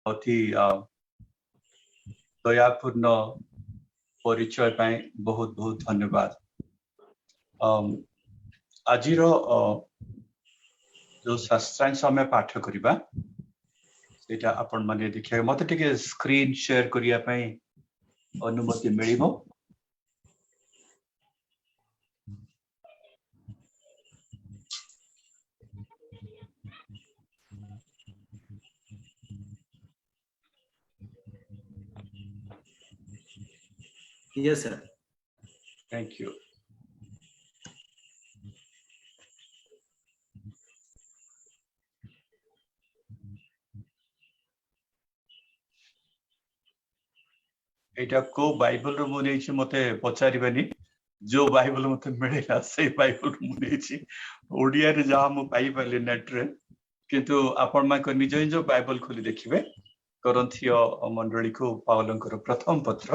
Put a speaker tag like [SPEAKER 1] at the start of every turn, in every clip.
[SPEAKER 1] ଅତି ଦୟାପୂର୍ଣ୍ଣ ପରିଚୟ ପାଇଁ ବହୁତ ବହୁତ ଧନ୍ୟବାଦ। ଆଜିର ଯୋଉ ଶାସ୍ତ୍ରାଂଶ ଆମେ ପାଠ କରିବା, ସେଇଟା ଆପଣ ମାନେ ଦେଖିବା। ମତେ ଟିକେ ସ୍କ୍ରିନ୍ ସେୟାର କରିବା ପାଇଁ ଅନୁମତି ମିଳିବ?
[SPEAKER 2] Yes, sir.
[SPEAKER 1] Thank you. ଏଇଟା କୋଉ ବାଇବଲରୁ ମୁଁ ନେଇଛି ମତେ ପଚାରିବେନି। ଯୋଉ ବାଇବଲ ମତେ ମିଳିଲା, ସେଇ ବାଇବଲରୁ ମୁଁ ନେଇଛି। ଓଡିଆରେ ଯାହା ମୁଁ ପାଇପାରିଲି ନେଟରେ। କିନ୍ତୁ ଆପଣମାନଙ୍କ ନିଜ ନିଜ ବାଇବଲ ଖୋଲି ଦେଖିବେ, କରିନ୍ଥୀୟ ମଣ୍ଡଳୀକୁ ପାଉଲଙ୍କର ପ୍ରଥମ ପତ୍ର,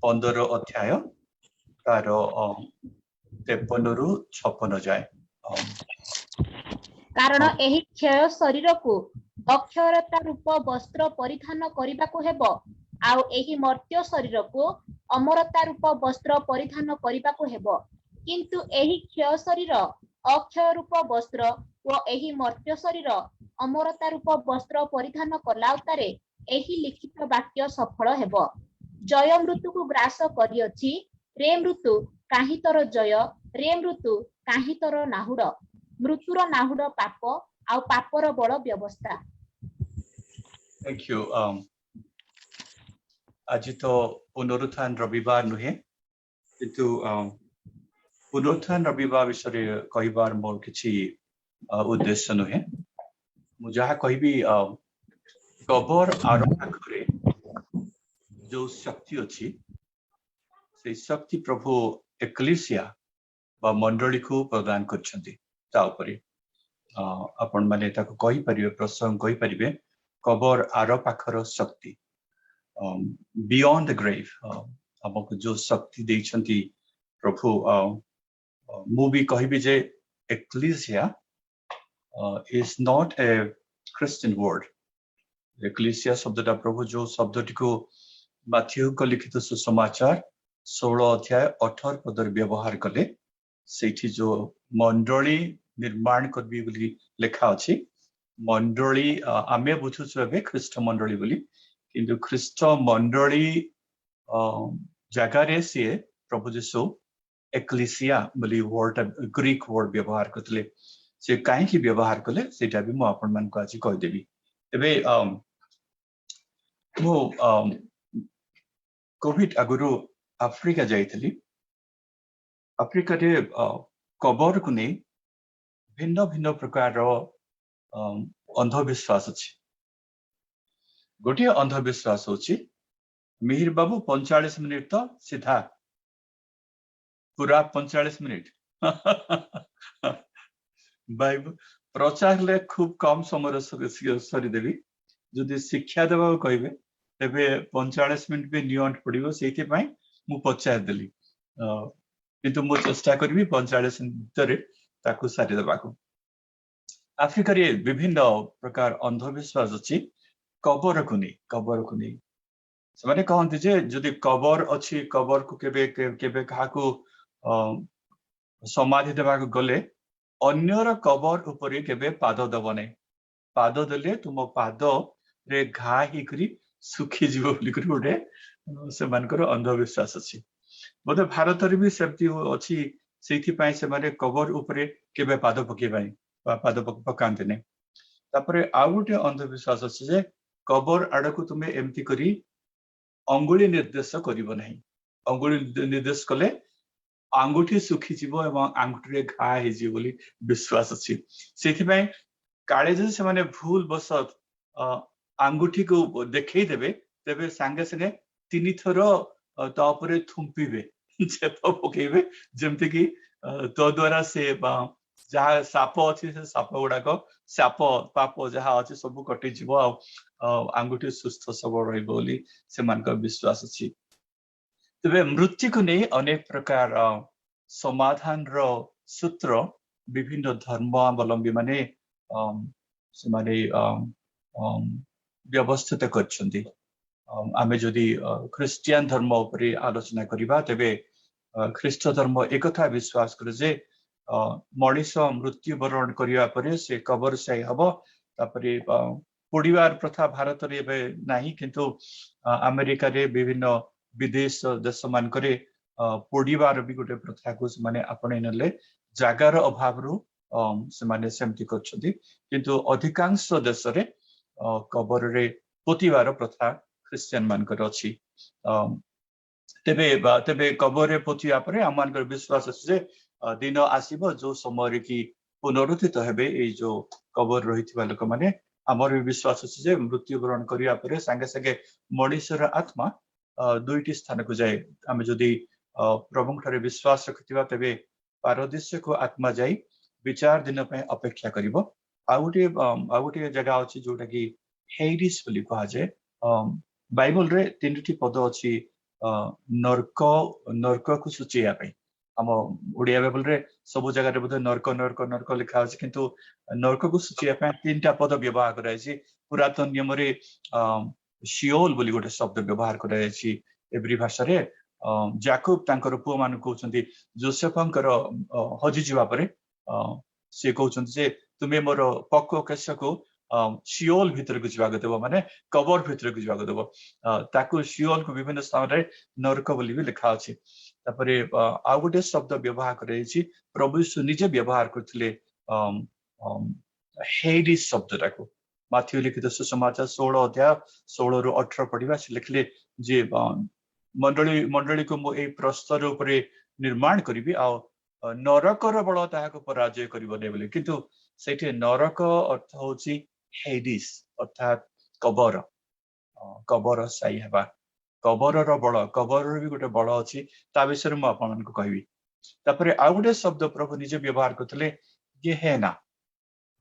[SPEAKER 1] 15 ଅଧ୍ୟାୟ, ତାର 53ରୁ 56 ଯାଏ।
[SPEAKER 3] କାରଣ ଏହି କ୍ଷୟ ଶରୀରକୁ ଅକ୍ଷୟତା ରୂପ ବସ୍ତ୍ର ପରିଧାନ କରିବାକୁ ହେବ, ଆଉ ଏହି ମର୍ତ୍ତ୍ୟ ଶରୀରକୁ ଅମରତା ରୂପ ବସ୍ତ୍ର ପରିଧାନ କରିବାକୁ ହେବ। କିନ୍ତୁ ଏହି କ୍ଷୟ ଶରୀର ଅକ୍ଷୟ ରୂପ ବସ୍ତ୍ର ଓ ଏହି ମର୍ତ୍ତ୍ୟ ଶରୀର ଅମରତା ରୂପ ବସ୍ତ୍ର ପରିଧାନ କଲା ଉତ୍ତାରେ ଏହି ଲିଖିତ ବାକ୍ୟ ସଫଳ ହେବ, ଜୟ ମୃତ୍ୟୁକୁ ଗ୍ରାସ କରିଅଛି। ରେ ମୃତ୍ୟୁ, କାହିଁ ତୋର ଜୟ? ରେ ମୃତ୍ୟୁ, କାହିଁ ତୋର ନାହୁଡ? ମୃତ୍ୟୁର ନାହୁଡ ପାପ, ଆଉ ପାପର ବଳ ବ୍ୟବସ୍ଥା।
[SPEAKER 1] Thank you. ଆଜି ତ ପୁନରୁତ୍ଥାନ ରବିବାର ନୁହେଁ, କିନ୍ତୁ ପୁନରୁତ୍ଥାନ ରବିବାର ବିଷୟରେ କହିବାର ମୋର କିଛି ଉଦ୍ଦେଶ୍ୟ ନୁହେଁ। ମୁଁ ଯାହା କହିବି, କବର ଆର ପାଖରେ ଯୋଉ ଶକ୍ତି ଅଛି, ସେଇ ଶକ୍ତି ପ୍ରଭୁ ଏକ୍ଲେସିଆ ବା ମଣ୍ଡଳୀକୁ ପ୍ରଦାନ କରିଛନ୍ତି। ତା ଉପରେ ଆପଣମାନେ ତାକୁ କହିପାରିବେ, ପ୍ରସଙ୍ଗ କହିପାରିବେ, କବର ଆର ପାଖର ଶକ୍ତି, ବିୟଣ୍ଡ ଦ ଗ୍ରେଭ୍, ଆମକୁ ଯୋଉ ଶକ୍ତି ଦେଇଛନ୍ତି ପ୍ରଭୁ। ମୁଁ ବି କହିବି ଯେ ecclesia is not a Christian word. Ecclesia ଶବ୍ଦଟା, ପ୍ରଭୁ ଯୋଉ ଶବ୍ଦଟିକୁ ମାଥିଉଙ୍କ ଲିଖିତ ସୁସମାଚାର 16 ଅଧ୍ୟାୟ 18 ପଦରେ ବ୍ୟବହାର କଲେ, ସେଇଠି ଯୋଉ ମଣ୍ଡଳୀ ନିର୍ମାଣ କରିବି ବୋଲି ଲେଖା ଅଛି, ମଣ୍ଡଳୀ ଆମେ ବୁଝୁଛୁ ଏବେ ଖ୍ରୀଷ୍ଟ ମଣ୍ଡଳୀ ବୋଲି, କିନ୍ତୁ ଖ୍ରୀଷ୍ଟ ମଣ୍ଡଳୀ ଜାଗାରେ ସିଏ ପ୍ରଭୁ ଯୀଶୁ ଏକ୍ଲିସିଆ ବୋଲି ୱାର୍ଡ, ଗ୍ରୀକ ୱାର୍ଡ ବ୍ୟବହାର କରିଥିଲେ। ସେ କାହିଁକି ବ୍ୟବହାର କଲେ, ସେଇଟା ବି ମୁଁ ଆପଣମାନଙ୍କୁ ଆଜି କହିଦେବି। ଏବେ ମୁଁ କୋଭିଡ ଆଗରୁ ଆଫ୍ରିକା ଯାଇଥିଲି। ଆଫ୍ରିକାରେ କବରକୁ ନେଇ ଭିନ୍ନ ଭିନ୍ନ ପ୍ରକାରର ଅନ୍ଧବିଶ୍ୱାସ ଅଛି। ଗୋଟିଏ ଅନ୍ଧବିଶ୍ୱାସ ହଉଛି, ମିହିର ବାବୁ, 45 ମିନିଟ ତ ସିଧା ପୁରା 45 ମିନିଟ ବାଇବଲ ପ୍ରଚାର ହେଲେ ଖୁବ କମ ସମୟରେ ସରିଦେବି। ଯଦି ଶିକ୍ଷା ଦେବାକୁ କହିବେ, ତେବେ 45 ମିନିଟ ବି ନିଅଣ୍ଟ ପଡିବ। ସେଇଥିପାଇଁ ମୁଁ ପଚାରିଦେଲି, କିନ୍ତୁ ମୁଁ ଚେଷ୍ଟା କରିବି 45 ମିନିଟ ଭିତରେ ତାକୁ ସାରିଦେବାକୁ। ଆଫ୍ରିକାରେ ବିଭିନ୍ନ ପ୍ରକାର ଅନ୍ଧବିଶ୍ୱାସ ଅଛି କବରକୁ ନେଇ। କବରକୁ ନେଇ ସେମାନେ କହନ୍ତି ଯେ ଯଦି କବର ଅଛି, କବରକୁ କେବେ କେବେ କାହାକୁ ସମାଧି ଦେବାକୁ ଗଲେ ଅନ୍ୟର କବର ଉପରେ କେବେ ପାଦ ଦବ ନାହିଁ। ପାଦ ଦେଲେ ତୁମ ପାଦରେ ଘା ହେଇକରି ଶୁଖିଯିବ ବୋଲିକରି ଗୋଟେ ସେମାନଙ୍କର ଅନ୍ଧବିଶ୍ୱାସ ଅଛି। ବୋଧେ ଭାରତରେ ବି ସେମିତି ଅଛି। ସେଇଥିପାଇଁ ସେମାନେ କବର ଉପରେ କେବେ ପାଦ ପକେଇବାନି ବା ପାଦ ପକାନ୍ତି ନାହିଁ। ତାପରେ ଆଉ ଗୋଟେ ଅନ୍ଧବିଶ୍ୱାସ ଅଛି ଯେ କବର ଆଡକୁ ତୁମେ ଏମିତି କରି ଅଙ୍ଗୁଳି ନିର୍ଦ୍ଦେଶ କରିବ ନାହିଁ। ଅଙ୍ଗୁଳି ନିର୍ଦ୍ଦେଶ କଲେ ଆଙ୍ଗୁଠି ଶୁଖିଯିବ ଏବଂ ଆଙ୍ଗୁଠିରେ ଘା ହେଇଯିବ ବୋଲି ବିଶ୍ୱାସ ଅଛି। ସେଇଥିପାଇଁ କାଳେ ଯଦି ସେମାନେ ଭୁଲ ବଶତ ଆଙ୍ଗୁଠିକୁ ଦେଖେଇ ଦେବେ, ତେବେ ସାଙ୍ଗେ ସାଙ୍ଗେ ତିନିଥର ତା ଉପରେ ଥୁମ୍ପିବେ, ଛେପ ପକେଇବେ, ଯେମିତିକି ତ ଦ୍ଵାରା ସେ ଯାହା ସାପ ଅଛି, ସେ ସାପ ଗୁଡାକ, ସାପ ପାପ ଯାହା ଅଛି ସବୁ କଟିଯିବ ଆଉ ଆଙ୍ଗୁଠି ସୁସ୍ଥ ସବଳ ରହିବ ବୋଲି ସେମାନଙ୍କର ବିଶ୍ୱାସ ଅଛି। ତେବେ ମୃତ୍ୟୁକୁ ନେଇ ଅନେକ ପ୍ରକାର ସମାଧାନର ସୂତ୍ର ବିଭିନ୍ନ ଧର୍ମାବଲମ୍ବୀ ମାନେ ସେମାନେ ବ୍ୟବସ୍ଥିତ କରିଛନ୍ତି। ଆମେ ଯଦି ଖ୍ରୀଷ୍ଟିଆନ ଧର୍ମ ଉପରେ ଆଲୋଚନା କରିବା, ତେବେ ଖ୍ରୀଷ୍ଟ ଧର୍ମ ଏକଥା ବିଶ୍ୱାସ କରେ ଯେ ମଣିଷ ମୃତ୍ୟୁବରଣ କରିବା ପରେ ସେ କବର ସାଇ ହବ। ତାପରେ ପୋଡ଼ିବାର ପ୍ରଥା ଭାରତରେ ଏବେ ନାହିଁ, କିନ୍ତୁ ଆମେରିକାରେ, ବିଭିନ୍ନ ବିଦେଶ ଦେଶ ମାନଙ୍କରେ ପୋଡ଼ିବାର ବି ଗୋଟେ ପ୍ରଥାକୁ ସେମାନେ ଆପଣେଇ ନେଲେ। ଜାଗାର ଅଭାବରୁ ସେମାନେ ସେମିତି କରୁଛନ୍ତି, କିନ୍ତୁ ଅଧିକାଂଶ ଦେଶରେ କବରରେ ପୋତିବାର ପ୍ରଥା ଖ୍ରୀଷ୍ଟିଆନ ମାନଙ୍କର ଅଛି। ତେବେ କବରରେ ପୋତିବା ପରେ ଆମମାନଙ୍କର ବିଶ୍ୱାସ ଅଛି ଯେ ଦିନ ଆସିବ, ଯୋଉ ସମୟରେ କି ପୁନରୁତ୍ଥିତ ହେବେ ଏଇ ଯୋଉ କବର ରହିଥିବା ଲୋକମାନେ। ଆମର ବି ବିଶ୍ୱାସ ଅଛି ଯେ ମୃତ୍ୟୁବରଣ କରିବା ପରେ ସାଙ୍ଗେ ସାଙ୍ଗେ ମଣିଷର ଆତ୍ମା ଦୁଇଟି ସ୍ଥାନକୁ ଯାଏ। ଆମେ ଯଦି ପ୍ରଭୁଙ୍କ ଠାରେ ବିଶ୍ୱାସ ରଖିଥିବା, ତେବେ ପାରଦୀଶକୁ ଆତ୍ମା ଯାଇ ବିଚାର ଦିନ ପାଇଁ ଅପେକ୍ଷା କରିବ। ଆଉ ଗୋଟିଏ ଜାଗା ଅଛି, ଯୋଉଟା କି ହେଇଡିସ୍ ବୋଲି କୁହାଯାଏ। ବାଇବଲରେ ତିନିଟି ପଦ ଅଛି ନର୍କକୁ ସୂଚେଇବା ପାଇଁ। ଆମ ଓଡିଆ ବାଇବଲରେ ସବୁ ଜାଗାରେ ବୋଧେ ନର୍କ, ନର୍କ, ନର୍କ ଲେଖା ଅଛି, କିନ୍ତୁ ନର୍କକୁ ସୂଚେଇବା ପାଇଁ ତିନିଟା ପଦ ବ୍ୟବହାର କରାଯାଇଛି। ପୁରାତନ ନିୟମରେ ସିଓଲ ବୋଲି ଗୋଟେ ଶବ୍ଦ ବ୍ୟବହାର କରାଯାଇଛି ଏବ୍ରୀ ଭାଷାରେ। ଜାକୁବ ତାଙ୍କର ପୁଅମାନଙ୍କୁ କହୁଛନ୍ତି, ଜୋସେଫଙ୍କର ହଜିଯିବା ପରେ ସେ କହୁଛନ୍ତି ଯେ ତୁମେ ମୋର ପକ୍ୱ କେଶକୁ ସିଓଲ ଭିତରକୁ ଯିବାକୁ ଦେବ, ମାନେ କବର ଭିତରକୁ ଯିବାକୁ ଦେବ। ତାକୁ ସିଓଲକୁ ବିଭିନ୍ନ ସ୍ଥାନରେ ନର୍କ ବୋଲି ବି ଲେଖା ଅଛି। ତାପରେ ଆଉ ଗୋଟେ ଶବ୍ଦ ବ୍ୟବହାର କରାଯାଇଛି, ପ୍ରଭୁ ଯୀଶୁ ନିଜେ ବ୍ୟବହାର କରିଥିଲେ ହେଇଡିସ୍ ଶବ୍ଦଟାକୁ। ମାଥିଉ ଲିଖିତ ସୁସମାଚାର 16 ଅଧ୍ୟାୟ 16ରୁ 18 ପଢିବା। ସେ ଲେଖିଲେ ଯେ ମଣ୍ଡଳୀକୁ ମୁଁ ଏଇ ପ୍ରସ୍ତର ଉପରେ ନିର୍ମାଣ କରିବି ଆଉ ନରକର ବଳ ତାହାକୁ ପରାଜୟ କରିବ ନାହିଁ ବୋଲି। କିନ୍ତୁ ସେଇଠି ନରକ ଅର୍ଥ ହଉଛି ହେଇଡିସ୍, ଅର୍ଥାତ୍ କବର ସାଇ ହେବା, କବରର ବଳ। କବରର ବି ଗୋଟେ ବଳ ଅଛି, ତା ବିଷୟରେ ମୁଁ ଆପଣମାନଙ୍କୁ କହିବି। ତାପରେ ଆଉ ଗୋଟେ ଶବ୍ଦ ପ୍ରଭୁ ନିଜେ ବ୍ୟବହାର କରୁଥିଲେ, ଗେହେନା।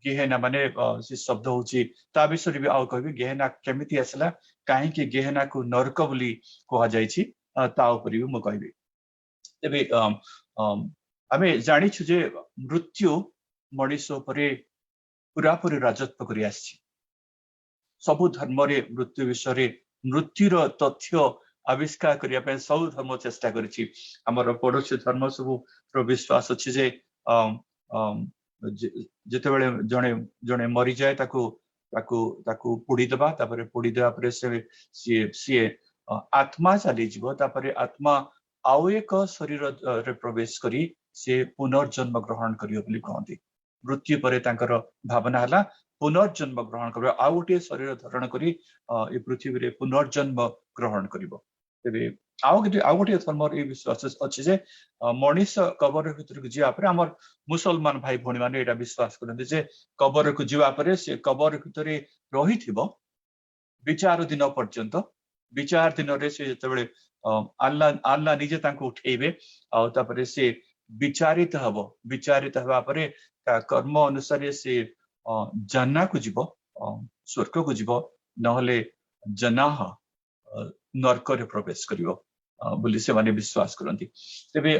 [SPEAKER 1] ଗେହେନା ମାନେ ସେ ଶବ୍ଦ ହଉଛି, ତା ବିଷୟରେ ବି ଆଉ କହିବି, ଗେହେନା କେମିତି ଆସିଲା, କାହିଁକି ଗେହେନାକୁ ନରକ ବୋଲି କୁହାଯାଇଛି, ତା ଉପରେ ବି ମୁଁ କହିବି। ତେବେ ଆମେ ଜାଣିଛୁ ଯେ ମୃତ୍ୟୁ ମଣିଷ ଉପରେ ପୁରାପୁରି ରାଜତ୍ୱ କରି ଆସିଛି। ସବୁ ଧର୍ମରେ ମୃତ୍ୟୁ ବିଷୟରେ, ମୃତ୍ୟୁର ତଥ୍ୟ ଆବିଷ୍କାର କରିବା ପାଇଁ ସବୁ ଧର୍ମ ଚେଷ୍ଟା କରିଛି। ଆମର ପଡୋଶୀ ଧର୍ମ ସବୁର ବିଶ୍ୱାସ ଅଛି ଯେ ଯେତେବେଳେ ଜଣେ ଜଣେ ମରିଯାଏ, ତାକୁ ତାକୁ ତାକୁ ପୋଡିଦେବା। ତାପରେ ପୋଡିଦେବା ପରେ ସେ ସିଏ ସିଏ ଆତ୍ମା ଚାଲିଯିବ। ତାପରେ ଆତ୍ମା ଆଉ ଏକ ଶରୀରରେ ପ୍ରବେଶ କରି ସେ ପୁନର୍ଜନ୍ମ ଗ୍ରହଣ କରିବ ବୋଲି କହନ୍ତି। ମୃତ୍ୟୁ ପରେ ତାଙ୍କର ଭାବନା ହେଲା ପୁନର୍ଜନ୍ମ ଗ୍ରହଣ କରିବ, ଆଉ ଗୋଟିଏ ଶରୀର ଧାରଣ କରି ଏ ପୃଥିବୀରେ ପୁନର୍ଜନ୍ମ ଗ୍ରହଣ କରିବ। ତେବେ ଆଉ ଗୋଟିଏ ଧର୍ମର ଏଇ ବିଶ୍ୱାସ ଅଛି ଯେ ମଣିଷ କବର ଭିତରକୁ ଯିବା ପରେ, ଆମର ମୁସଲମାନ ଭାଇ ଭଉଣୀ ମାନେ ଏଇଟା ବିଶ୍ୱାସ କରନ୍ତି ଯେ କବରକୁ ଯିବା ପରେ ସେ କବର ଭିତରେ ରହିଥିବ ବିଚାର ଦିନ ପର୍ଯ୍ୟନ୍ତ। ବିଚାର ଦିନରେ ସେ ଯେତେବେଳେ ଆଲ୍ଲାହ ନିଜେ ତାଙ୍କୁ ଉଠେଇବେ ଆଉ ତାପରେ ସେ ବିଚାରିତ ହବ। ବିଚାରିତ ହେବା ପରେ ତା କର୍ମ ଅନୁସାରେ ସେ ଜନ୍ନାକୁ ଯିବ, ସ୍ୱର୍ଗକୁ ଯିବ, ନହେଲେ ଜନାହ, ନର୍କରେ ପ୍ରବେଶ କରିବ ବୋଲି ସେମାନେ ବିଶ୍ୱାସ କରନ୍ତି। ତେବେ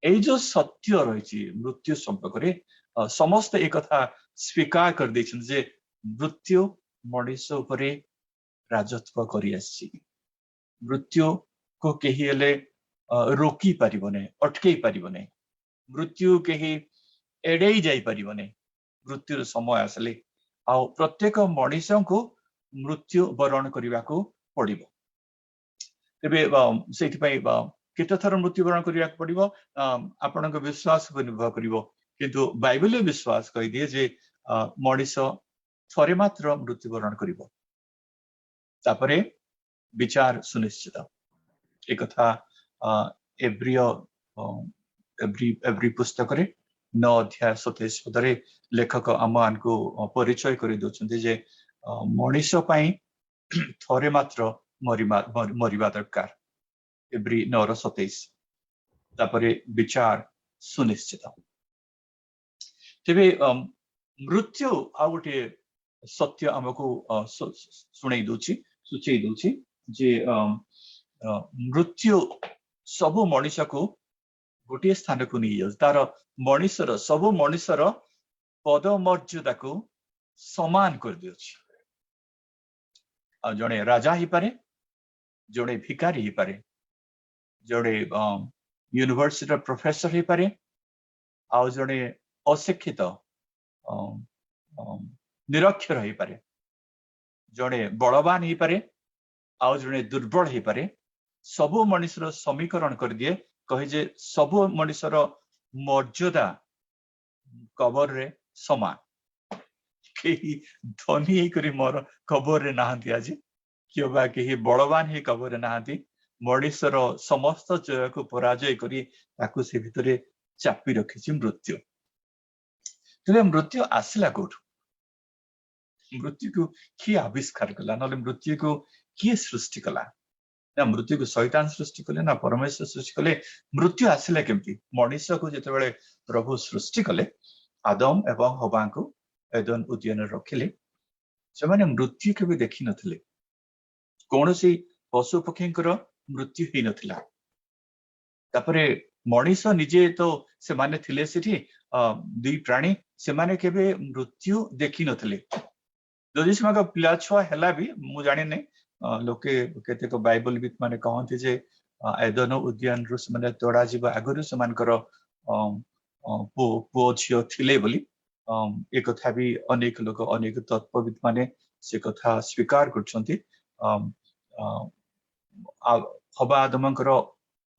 [SPEAKER 1] ଏଇ ଯୋଉ ସତ୍ୟ ରହିଛି ମୃତ୍ୟୁ ସମ୍ପର୍କରେ, ସମସ୍ତେ ଏ କଥା ସ୍ୱୀକାର କରିଦେଇଛନ୍ତି ଯେ ମୃତ୍ୟୁ ମଣିଷ ଉପରେ ରାଜତ୍ୱ କରି ଆସିଛି। ମୃତ୍ୟୁକୁ କେହି ହେଲେ ରୋକି ପାରିବ ନାହିଁ, ଅଟକେଇ ପାରିବ ନାହିଁ। ମୃତ୍ୟୁ କେହି ଏଡେଇ ଯାଇପାରିବ ନାହିଁ ମୃତ୍ୟୁର ସମୟ ଆସିଲେ। ଆଉ ପ୍ରତ୍ୟେକ ମଣିଷଙ୍କୁ ମୃତ୍ୟୁ ବରଣ କରିବାକୁ ପଡିବ। ତେବେ ସେଇଥିପାଇଁ କେତେ ଥର ମୃତ୍ୟୁବରଣ କରିବାକୁ ପଡିବ, ଆପଣଙ୍କ ବିଶ୍ୱାସ ଉପରେ ନିର୍ଭର କରିବ। କିନ୍ତୁ ବାଇବେଲୀୟ ବିଶ୍ୱାସ କହିଦିଏ ଯେ ମଣିଷ ଥରେ ମାତ୍ର ମୃତ୍ୟୁବରଣ କରିବ, ତାପରେ ବିଚାର ସୁନିଶ୍ଚିତ। ଏକଥା ଏବ୍ରିୟ ଏବ୍ରୀ ଏବ୍ରୀ ପୁସ୍ତକରେ 9 ଅଧ୍ୟାୟ 27 ପଦରେ ଲେଖକ ଆମମାନଙ୍କୁ ପରିଚୟ କରି ଦଉଛନ୍ତି ଯେ ମଣିଷ ପାଇଁ ଥରେ ମାତ୍ର ମରିବା ଦରକାର। ଏବ୍ରୀ 9ର 27। ତାପରେ ବିଚାର ସୁନିଶ୍ଚିତ। ତେବେ ମୃତ୍ୟୁ ଆଉ ଗୋଟିଏ ସତ୍ୟ ଆମକୁ ଶୁଣେଇ ଦଉଛି, ସୂଚେଇ ଦଉଛି ଯେ ମୃତ୍ୟୁ ସବୁ ମଣିଷକୁ ଗୋଟିଏ ସ୍ଥାନକୁ ନେଇଯାଉଛି। ତାର ମଣିଷର, ସବୁ ମଣିଷର ପଦ ମର୍ଯ୍ୟାଦାକୁ ସମାନ କରିଦେଉଛି। ଜଣେ ରାଜା ହେଇପାରେ, ଜଣେ ଭିକାରୀ ହେଇପାରେ, ଜଣେ ୟୁନିଭର୍ସିଟିର ପ୍ରଫେସର ହେଇପାରେ, ଆଉ ଜଣେ ଅଶିକ୍ଷିତ ନିରକ୍ଷର ହେଇପାରେ, ଜଣେ ବଳବାନ ହେଇପାରେ, ଆଉ ଜଣେ ଦୁର୍ବଳ ହେଇପାରେ। ସବୁ ମଣିଷର ସମୀକରଣ କରିଦିଏ, କହେ ଯେ ସବୁ ମଣିଷର ମର୍ଯ୍ୟାଦା କବରରେ ସମାନ। କେହି ଧନୀ ହେଇକରି ମୋର କବରରେ ନାହାନ୍ତି ଆଜି, କିମ୍ବା କେହି ବଳବାନ ହେଇ କବରରେ ନାହାନ୍ତି। ମଣିଷର ସମସ୍ତ ଜୟକୁ ପରାଜୟ କରି ତାକୁ ସେ ଭିତରେ ଚାପି ରଖିଛି ମୃତ୍ୟୁ। ତେବେ ମୃତ୍ୟୁ ଆସିଲା କୋଉଠୁ? ମୃତ୍ୟୁକୁ କିଏ ଆବିଷ୍କାର କଲା, ନହେଲେ ମୃତ୍ୟୁକୁ କିଏ ସୃଷ୍ଟି କଲା? ନା ମୃତ୍ୟୁକୁ ଶୈତାନ ସୃଷ୍ଟି କଲେ, ନା ପରମେଶ୍ୱର ସୃଷ୍ଟି କଲେ? ମୃତ୍ୟୁ ଆସିଲା କେମିତି? ମଣିଷକୁ ଯେତେବେଳେ ପ୍ରଭୁ ସୃଷ୍ଟି କଲେ, ଆଦମ ଏବଂ ହବାଙ୍କୁ ଏଦନ ଉଦ୍ୟାନରେ ରଖିଲେ, ସେମାନେ ମୃତ୍ୟୁ କେବେ ଦେଖିନଥିଲେ। କୌଣସି ପଶୁ ପକ୍ଷୀଙ୍କର ମୃତ୍ୟୁ ହେଇନଥିଲା। ତାପରେ ମଣିଷ ନିଜେ ତ ସେମାନେ ଥିଲେ ସେଠି ଦୁଇ ପ୍ରାଣୀ, ସେମାନେ କେବେ ମୃତ୍ୟୁ ଦେଖିନଥିଲେ। ଯଦି ସେମାନଙ୍କ ପିଲା ଛୁଆ ହେଲା ବି ମୁଁ ଜାଣିନି। ଲୋକେ କେତେକ ବାଇବଲ ବିତ୍ ମାନେ କହନ୍ତି ଯେ ଏଦନ ଉଦ୍ୟାନରୁ ସେମାନେ ତଡା ଯିବା ଆଗରୁ ସେମାନଙ୍କର ପୁଅ ଝିଅ ଥିଲେ ବୋଲି। ଏ କଥା ବି ଅନେକ ଲୋକ, ଅନେକ ତତ୍ତ୍ୱବିତ୍ ମାନେ ସେ କଥା ସ୍ୱୀକାର କରୁଛନ୍ତି। ହବା ଆଦମଙ୍କର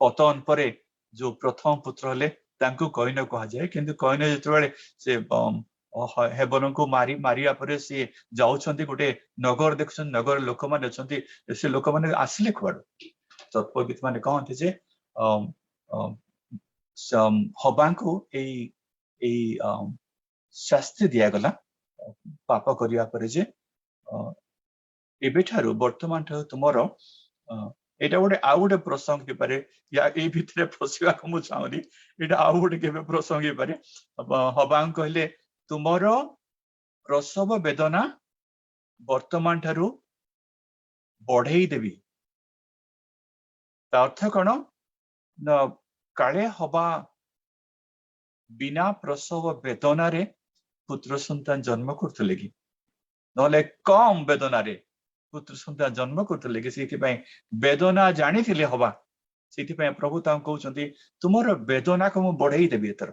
[SPEAKER 1] ପତନ ପରେ ଯୋଉ ପ୍ରଥମ ପୁତ୍ର ହେଲେ, ତାଙ୍କୁ କଇନ କୁହାଯାଏ। କିନ୍ତୁ କଇନ ଯେତେବେଳେ ସେ ହେବଲଙ୍କୁ ମାରିବା ପରେ ସିଏ ଯାଉଛନ୍ତି, ଗୋଟେ ନଗର ଦେଖୁଛନ୍ତି, ନଗର ଲୋକମାନେ ଅଛନ୍ତି। ସେ ଲୋକମାନେ ଆସିଲେ କୁଆଡୁ? ତତ୍ତ୍ୱବିତ୍ ମାନେ କହନ୍ତି ଯେ ହବାଙ୍କୁ ଏଇ ଶାସ୍ତି ଦିଆଗଲା ପାପ କରିବା ପରେ ଯେ ଏବେଠାରୁ, ବର୍ତ୍ତମାନ ଠାରୁ ତୁମର ଏଇଟା ଗୋଟେ ଆଉ ଗୋଟେ ପ୍ରସଙ୍ଗ ହେଇପାରେ। ୟା ଏଇ ଭିତରେ ପଶିବାକୁ ମୁଁ ଚାହୁଁନି। ଏଇଟା ଆଉ ଗୋଟେ କେବେ ପ୍ରସଙ୍ଗ ହେଇପାରେ। ହବାଙ୍କୁ କହିଲେ, ତୁମର ପ୍ରସବ ବେଦନା ବର୍ତ୍ତମାନ ଠାରୁ ବଢେଇ ଦେବି। ତା ଅର୍ଥ କଣ ନା କାଳେ ହବା ବିନା ପ୍ରସବ ବେଦନାରେ ପୁତ୍ର ସନ୍ତାନ ଜନ୍ମ କରୁଥିଲେ କି, ନହେଲେ କମ ବେଦନାରେ ପୁତ୍ର ସନ୍ତାନ ଜନ୍ମ କରୁଥିଲେ କି? ସେଇଥିପାଇଁ ବେଦନା ଜାଣିଥିଲେ ହବା। ସେଇଥିପାଇଁ ପ୍ରଭୁ ତାଙ୍କୁ କହୁଛନ୍ତି, ତୁମର ବେଦନାକୁ ମୁଁ ବଢେଇ ଦେବି ଏଥର।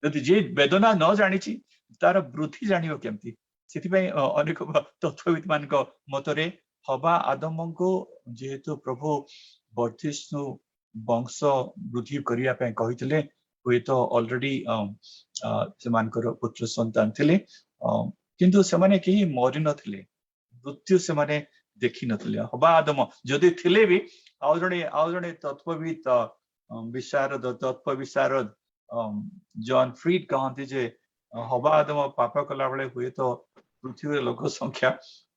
[SPEAKER 1] ଯଦି ଯିଏ ବେଦନା ନ ଜାଣିଛି, ତାର ବୃଦ୍ଧି ଜାଣିବ କେମିତି? ସେଥିପାଇଁ ଅନେକ ତତ୍ତ୍ୱବିତ୍ ମାନଙ୍କ ମତରେ ହବା ଆଦମଙ୍କୁ ଯେହେତୁ ପ୍ରଭୁ ବର୍ଦ୍ଧିଷ୍ଣୁ ବଂଶ ବୃଦ୍ଧି କରିବା ପାଇଁ କହିଥିଲେ, ହୁଏତ ଅଲରେଡି ସେମାନଙ୍କର ପୁତ୍ର ସନ୍ତାନ ଥିଲେ, କିନ୍ତୁ ସେମାନେ କେହି ମରି ନଥିଲେ, ମୃତ୍ୟୁ ସେମାନେ ଦେଖିନଥିଲେ ହବା ଆଦମ ଯଦି ଥିଲେ ବି। ଆଉ ଜଣେ ତତ୍ତ୍ୱବିତ୍ ବିଶାରଦ, ତତ୍ତ୍ୱ ବିଶାରଦ ଜନ୍ ଫ୍ରିଡ୍ କହନ୍ତି ଯେ ହବା ଆଦମ ପାପ କଲା ବେଳେ ହୁଏତ ପୃଥିବୀର ଲୋକ ସଂଖ୍ୟା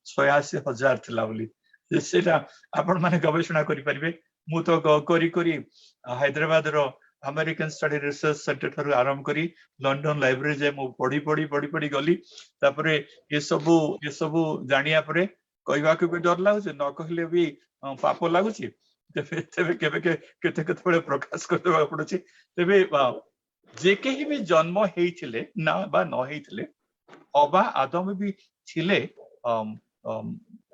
[SPEAKER 1] 86,000 ଥିଲା ବୋଲି। ସେଇଟା ଆପଣ ମାନେ ଗବେଷଣା କରିପାରିବେ। ମୁଁ ତ କରି କରି ହାଇଦ୍ରାବାଦର ଆମେରିକାନ ଷ୍ଟଡି ରିସର୍ଚ୍ଚ ସେଣ୍ଟର ଠାରୁ ଆରମ୍ଭ କରି ଲଣ୍ଡନ ଲାଇବ୍ରେରୀ ଯାଏ ମୁଁ ପଢି ପଢି ପଢି ପଢି ଗଲି। ତାପରେ ଏସବୁ ଜାଣିବା ପରେ କହିବାକୁ ବି ଡର ଲାଗୁଛି, ନ କହିଲେ ବି ପାପ ଲାଗୁଛି। ତେବେ କେବେ କେତେ କେତେବେଳେ ପ୍ରକାଶ କରିଦେବାକୁ ପଡୁଛି। ତେବେ ଯେ କେହି ବି ଜନ୍ମ ହେଇଥିଲେ ନା ବା ନ ହେଇଥିଲେ, ହବା ଆଦମ ବି ଥିଲେ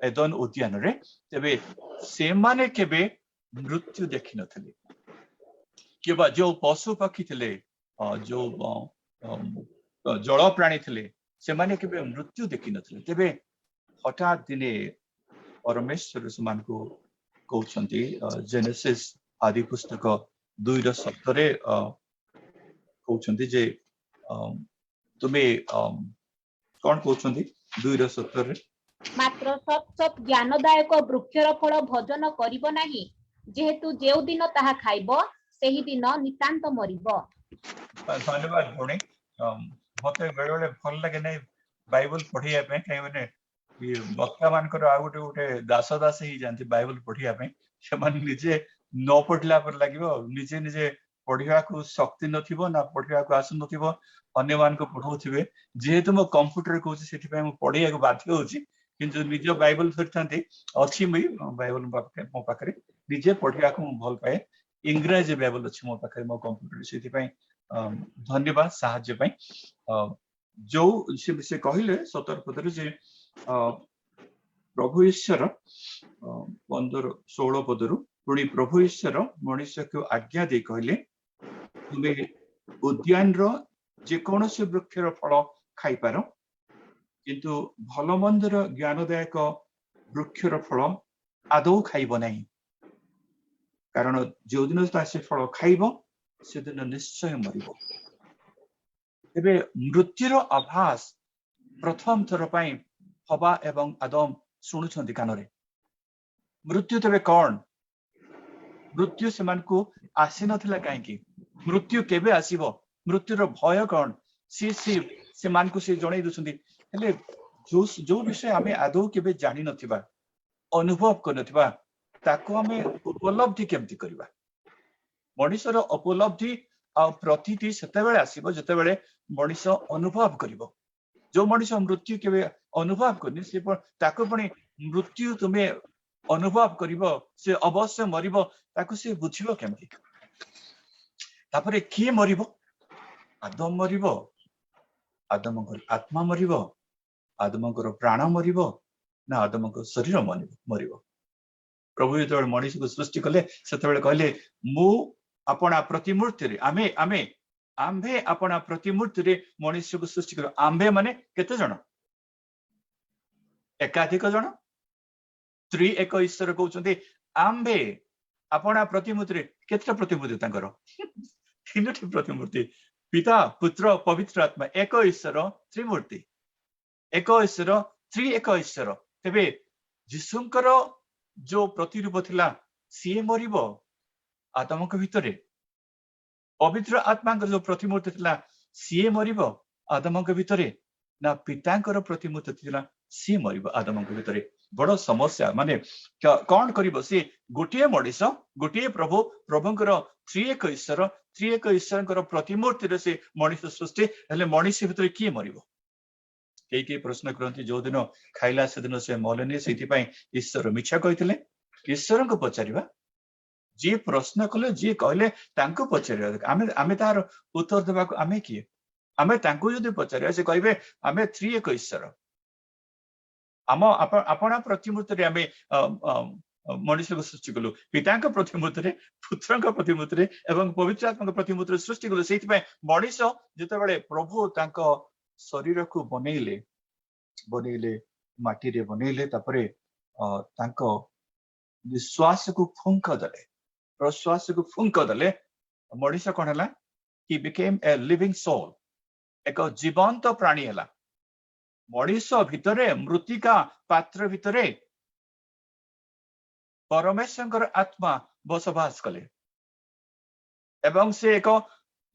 [SPEAKER 1] ଏଦନ ଉଦ୍ୟାନରେ, ତେବେ ସେମାନେ କେବେ ମୃତ୍ୟୁ ଦେଖିନଥିଲେ। କିମ୍ବା ଯୋଉ ପଶୁ ପକ୍ଷୀ ଥିଲେ, ଯୋଉ ଜଳ ପ୍ରାଣୀ ଥିଲେ, ସେମାନେ କେବେ ମୃତ୍ୟୁ ଦେଖିନଥିଲେ। ତେବେ ହଠାତ୍ ଦିନେ ପରମେଶ୍ୱର ସେମାନଙ୍କୁ କହୁଛନ୍ତି, ଜେନେସିସ୍ ଆଦି ପୁସ୍ତକ 2ର 17ରେ କହୁଛନ୍ତି ଯେ ତୁମେ କଣ କହୁଛନ୍ତି 2ର 17ରେ?
[SPEAKER 3] ମାତ୍ର ସତ୍ ସତ୍ ଜ୍ଞାନଦାୟକ ବୃକ୍ଷର ଫଳ ଭୋଜନ କରିବ ନାହିଁ, ଯେହେତୁ ଯେଉଁ ଦିନ ତାହା ଖାଇବ, ସେହି ଦିନ ନିତାନ୍ତ ମରିବ।
[SPEAKER 1] ଧନ୍ୟବାଦ ଭଉଣୀ। ମତେ ବେଳେ ବେଳେ ଭଲ ଲାଗେ ନାହିଁ ବାଇବଲ ପଢିବା ପାଇଁ, କାହିଁକି ମାନେ ଇଏ ବକ୍ତା ମାନଙ୍କର ଆଉ ଗୋଟେ ଗୋଟେ ଦାସ ଦାସ ହେଇଯାନ୍ତି ବାଇବଲ ପଢିବା ପାଇଁ। ସେମାନେ ନିଜେ ନ ପଢିଲା ପରେ ଲାଗିବ, ନିଜେ ନିଜେ ପଢିବାକୁ ଶକ୍ତି ନଥିବ ନା ପଢିବାକୁ ଆସୁନଥିବ, ଅନ୍ୟମାନଙ୍କୁ ପଢଉଥିବେ। ଯେହେତୁ ମୁଁ କମ୍ପ୍ୟୁଟର କହୁଛି, ସେଥିପାଇଁ ମୁଁ ପଢିବାକୁ ବାଧ୍ୟ ହଉଛି। କିନ୍ତୁ ନିଜ ବାଇବଲ ଧରିଥାନ୍ତି, ଅଛି ବି ବାଇବଲ ମୋ ପାଖରେ, ନିଜେ ପଢିବାକୁ ମୁଁ ଭଲ ପାଏ। ଇଂରାଜୀ ବାଇବଲ ଅଛି ମୋ ପାଖରେ ମୋ କମ୍ପ୍ୟୁଟରରେ। ସେଥିପାଇଁ ଧନ୍ୟବାଦ ସାହାଯ୍ୟ ପାଇଁ। ଯୋଉ ସେ କହିଲେ 17 ପଦରେ ଯେ ପ୍ରଭୁ ଈଶ୍ୱର, 15-16 ପଦରୁ, ପୁଣି ପ୍ରଭୁ ଈଶ୍ୱର ମଣିଷକୁ ଆଜ୍ଞା ଦେଇ କହିଲେ, ତୁମେ ଉଦ୍ୟାନର ଯେକୌଣସି ବୃକ୍ଷର ଫଳ ଖାଇପାର, କିନ୍ତୁ ଭଲ ମନ୍ଦର ଜ୍ଞାନଦାୟକ ବୃକ୍ଷର ଫଳ ଆଦୌ ଖାଇବ ନାହିଁ, କାରଣ ଯେଉଁଦିନ ତା ସେ ଫଳ ଖାଇବ, ସେଦିନ ନିଶ୍ଚୟ ମରିବ। ତେବେ ମୃତ୍ୟୁର ଆଭାସ ପ୍ରଥମ ଥର ପାଇଁ ହବା ଏବଂ ଆଦମ ଶୁଣୁଛନ୍ତି କାନରେ। ମୃତ୍ୟୁ ତେବେ କଣ? ମୃତ୍ୟୁ ସେମାନଙ୍କୁ ଆସିନଥିଲା କାହିଁକି? ମୃତ୍ୟୁ କେବେ ଆସିବ? ମୃତ୍ୟୁର ଭୟ କଣ? ସିଏ ସିଏ ସେମାନଙ୍କୁ ସେ ଜଣେଇ ଦଉଛନ୍ତି। ହେଲେ ଯୋଉ ଯୋଉ ବିଷୟ ଆମେ ଆଦୌ କେବେ ଜାଣିନଥିବା, ଅନୁଭବ କରିନଥିବା, ତାକୁ ଆମେ ଉପଲବ୍ଧି କେମିତି କରିବା? ମଣିଷର ଉପଲବ୍ଧି ଆଉ ପ୍ରତୀତି ସେତେବେଳେ ଆସିବ, ଯେତେବେଳେ ମଣିଷ ଅନୁଭବ କରିବ। ଯୋଉ ମଣିଷ ମୃତ୍ୟୁ କେବେ ଅନୁଭବ କରିନି, ସେ ତାକୁ ପୁଣି ମୃତ୍ୟୁ ତୁମେ ଅନୁଭବ କରିବ, ସେ ଅବଶ୍ୟ ମରିବ, ତାକୁ ସେ ବୁଝିବ କେମିତି? ତାପରେ କିଏ ମରିବ? ଆଦମ ମରିବ? ଆଦମଙ୍କର ଆତ୍ମା ମରିବ? ଆଦମଙ୍କର ପ୍ରାଣ ମରିବ ନା ଆଦମଙ୍କ ଶରୀର ମରିବ? ପ୍ରଭୁ ଯେତେବେଳେ ମଣିଷକୁ ସୃଷ୍ଟି କଲେ, ସେତେବେଳେ କହିଲେ, ମୁଁ ଆପଣା ପ୍ରତିମୂର୍ତ୍ତିରେ, ଆମେ ଆମେ ଆମ୍ଭେ ଆପଣା ପ୍ରତିମୂର୍ତ୍ତିରେ ମଣିଷକୁ ସୃଷ୍ଟି କଲୁ। ଆମ୍ଭେ ମାନେ କେତେ ଜଣ? ଏକାଧିକ ଜଣ। ତ୍ରି ଏକ ଈଶ୍ୱର କହୁଛନ୍ତି, ଆମ୍ଭେ ଆପଣା ପ୍ରତିମୂର୍ତ୍ତିରେ। କେତେଟା ପ୍ରତିମୂର୍ତ୍ତି ତାଙ୍କର? ତିନୋଟି ପ୍ରତିମୂର୍ତ୍ତି, ପିତା, ପୁତ୍ର, ପବିତ୍ର ଆତ୍ମା। ଏକ ଈଶ୍ୱର, ତ୍ରିମୂର୍ତ୍ତି। ଏକ ଈଶ୍ୱର, ତ୍ରି ଏକ ଈଶ୍ୱର। ତେବେ ଯୀଶୁଙ୍କର ଯୋଉ ପ୍ରତିରୂପ ଥିଲା, ସିଏ ମରିବ ଆଦମଙ୍କ ଭିତରେ? ପବିତ୍ର ଆତ୍ମାଙ୍କର ଯୋଉ ପ୍ରତିମୂର୍ତ୍ତି ଥିଲା, ସିଏ ମରିବ ଆଦମଙ୍କ ଭିତରେ? ନା ପିତାଙ୍କର ପ୍ରତିମୂର୍ତ୍ତି ଥିଲା, ସିଏ ମରିବ ଆଦମଙ୍କ ଭିତରେ? ବଡ ସମସ୍ୟା। ମାନେ କଣ କରିବ ସିଏ? ଗୋଟିଏ ମଣିଷ, ଗୋଟିଏ ପ୍ରଭୁ, ପ୍ରଭୁଙ୍କର ତ୍ରିଏକ ଈଶ୍ୱର, ତ୍ରିଏକ ଈଶ୍ୱରଙ୍କର ପ୍ରତିମୂର୍ତ୍ତିରେ ସେ ମଣିଷ ସୃଷ୍ଟି ହେଲେ, ମଣିଷ ଭିତରେ କିଏ ମରିବ? କେହି କେହି ପ୍ରଶ୍ନ କରନ୍ତି, ଯୋଉଦିନ ଖାଇଲା ସେଦିନ ସେ ମଲେନି, ସେଇଥିପାଇଁ ଈଶ୍ୱର ମିଛ କହିଥିଲେ। ଈଶ୍ୱରଙ୍କୁ ପଚାରିବା। ଯିଏ ପ୍ରଶ୍ନ କଲେ, ଯିଏ କହିଲେ, ତାଙ୍କୁ ପଚାରିବା। ଆମେ ତାହାର ଉତ୍ତର ଦେବାକୁ ଆମେ କିଏ? ଆମେ ତାଙ୍କୁ ଯଦି ପଚାରିବା, ସେ କହିବେ, ଆମେ ତ୍ରିଏକ ଈଶ୍ୱର, ଆମ ଆପଣା ପ୍ରତିମୂର୍ତ୍ତିରେ ଆମେ ମଣିଷକୁ ସୃଷ୍ଟି କଲୁ। ପିତାଙ୍କ ପ୍ରତିମୂର୍ତ୍ତିରେ, ପୁତ୍ରଙ୍କ ପ୍ରତିମୂର୍ତ୍ତିରେ ଏବଂ ପବିତ୍ର ଆତ୍ମାଙ୍କ ପ୍ରତିମୂର୍ତ୍ତିରେ ସୃଷ୍ଟି କଲୁ। ସେଇଥିପାଇଁ ମଣିଷ ଯେତେବେଳେ ପ୍ରଭୁ ତାଙ୍କ ଶରୀରକୁ ବନେଇଲେ ବନେଇଲେ ମାଟିରେ ବନେଇଲେ, ତାପରେ ତାଙ୍କ ନିଶ୍ୱାସକୁ ଫୁଙ୍କ ଦେଲେ, ପ୍ରଶ୍ୱାସକୁ ଫୁଙ୍କ ଦେଲେ, ମଣିଷ କଣ ହେଲା? He became a living soul. ଏକ ଜୀବନ୍ତ ପ୍ରାଣୀ ହେଲା। ମଣିଷ ଭିତରେ, ମୃତ୍ତିକା ପାତ୍ର ଭିତରେ ପରମେଶ୍ୱରଙ୍କର ଆତ୍ମା ବସବାସ କଲେ ଏବଂ ସେ ଏକ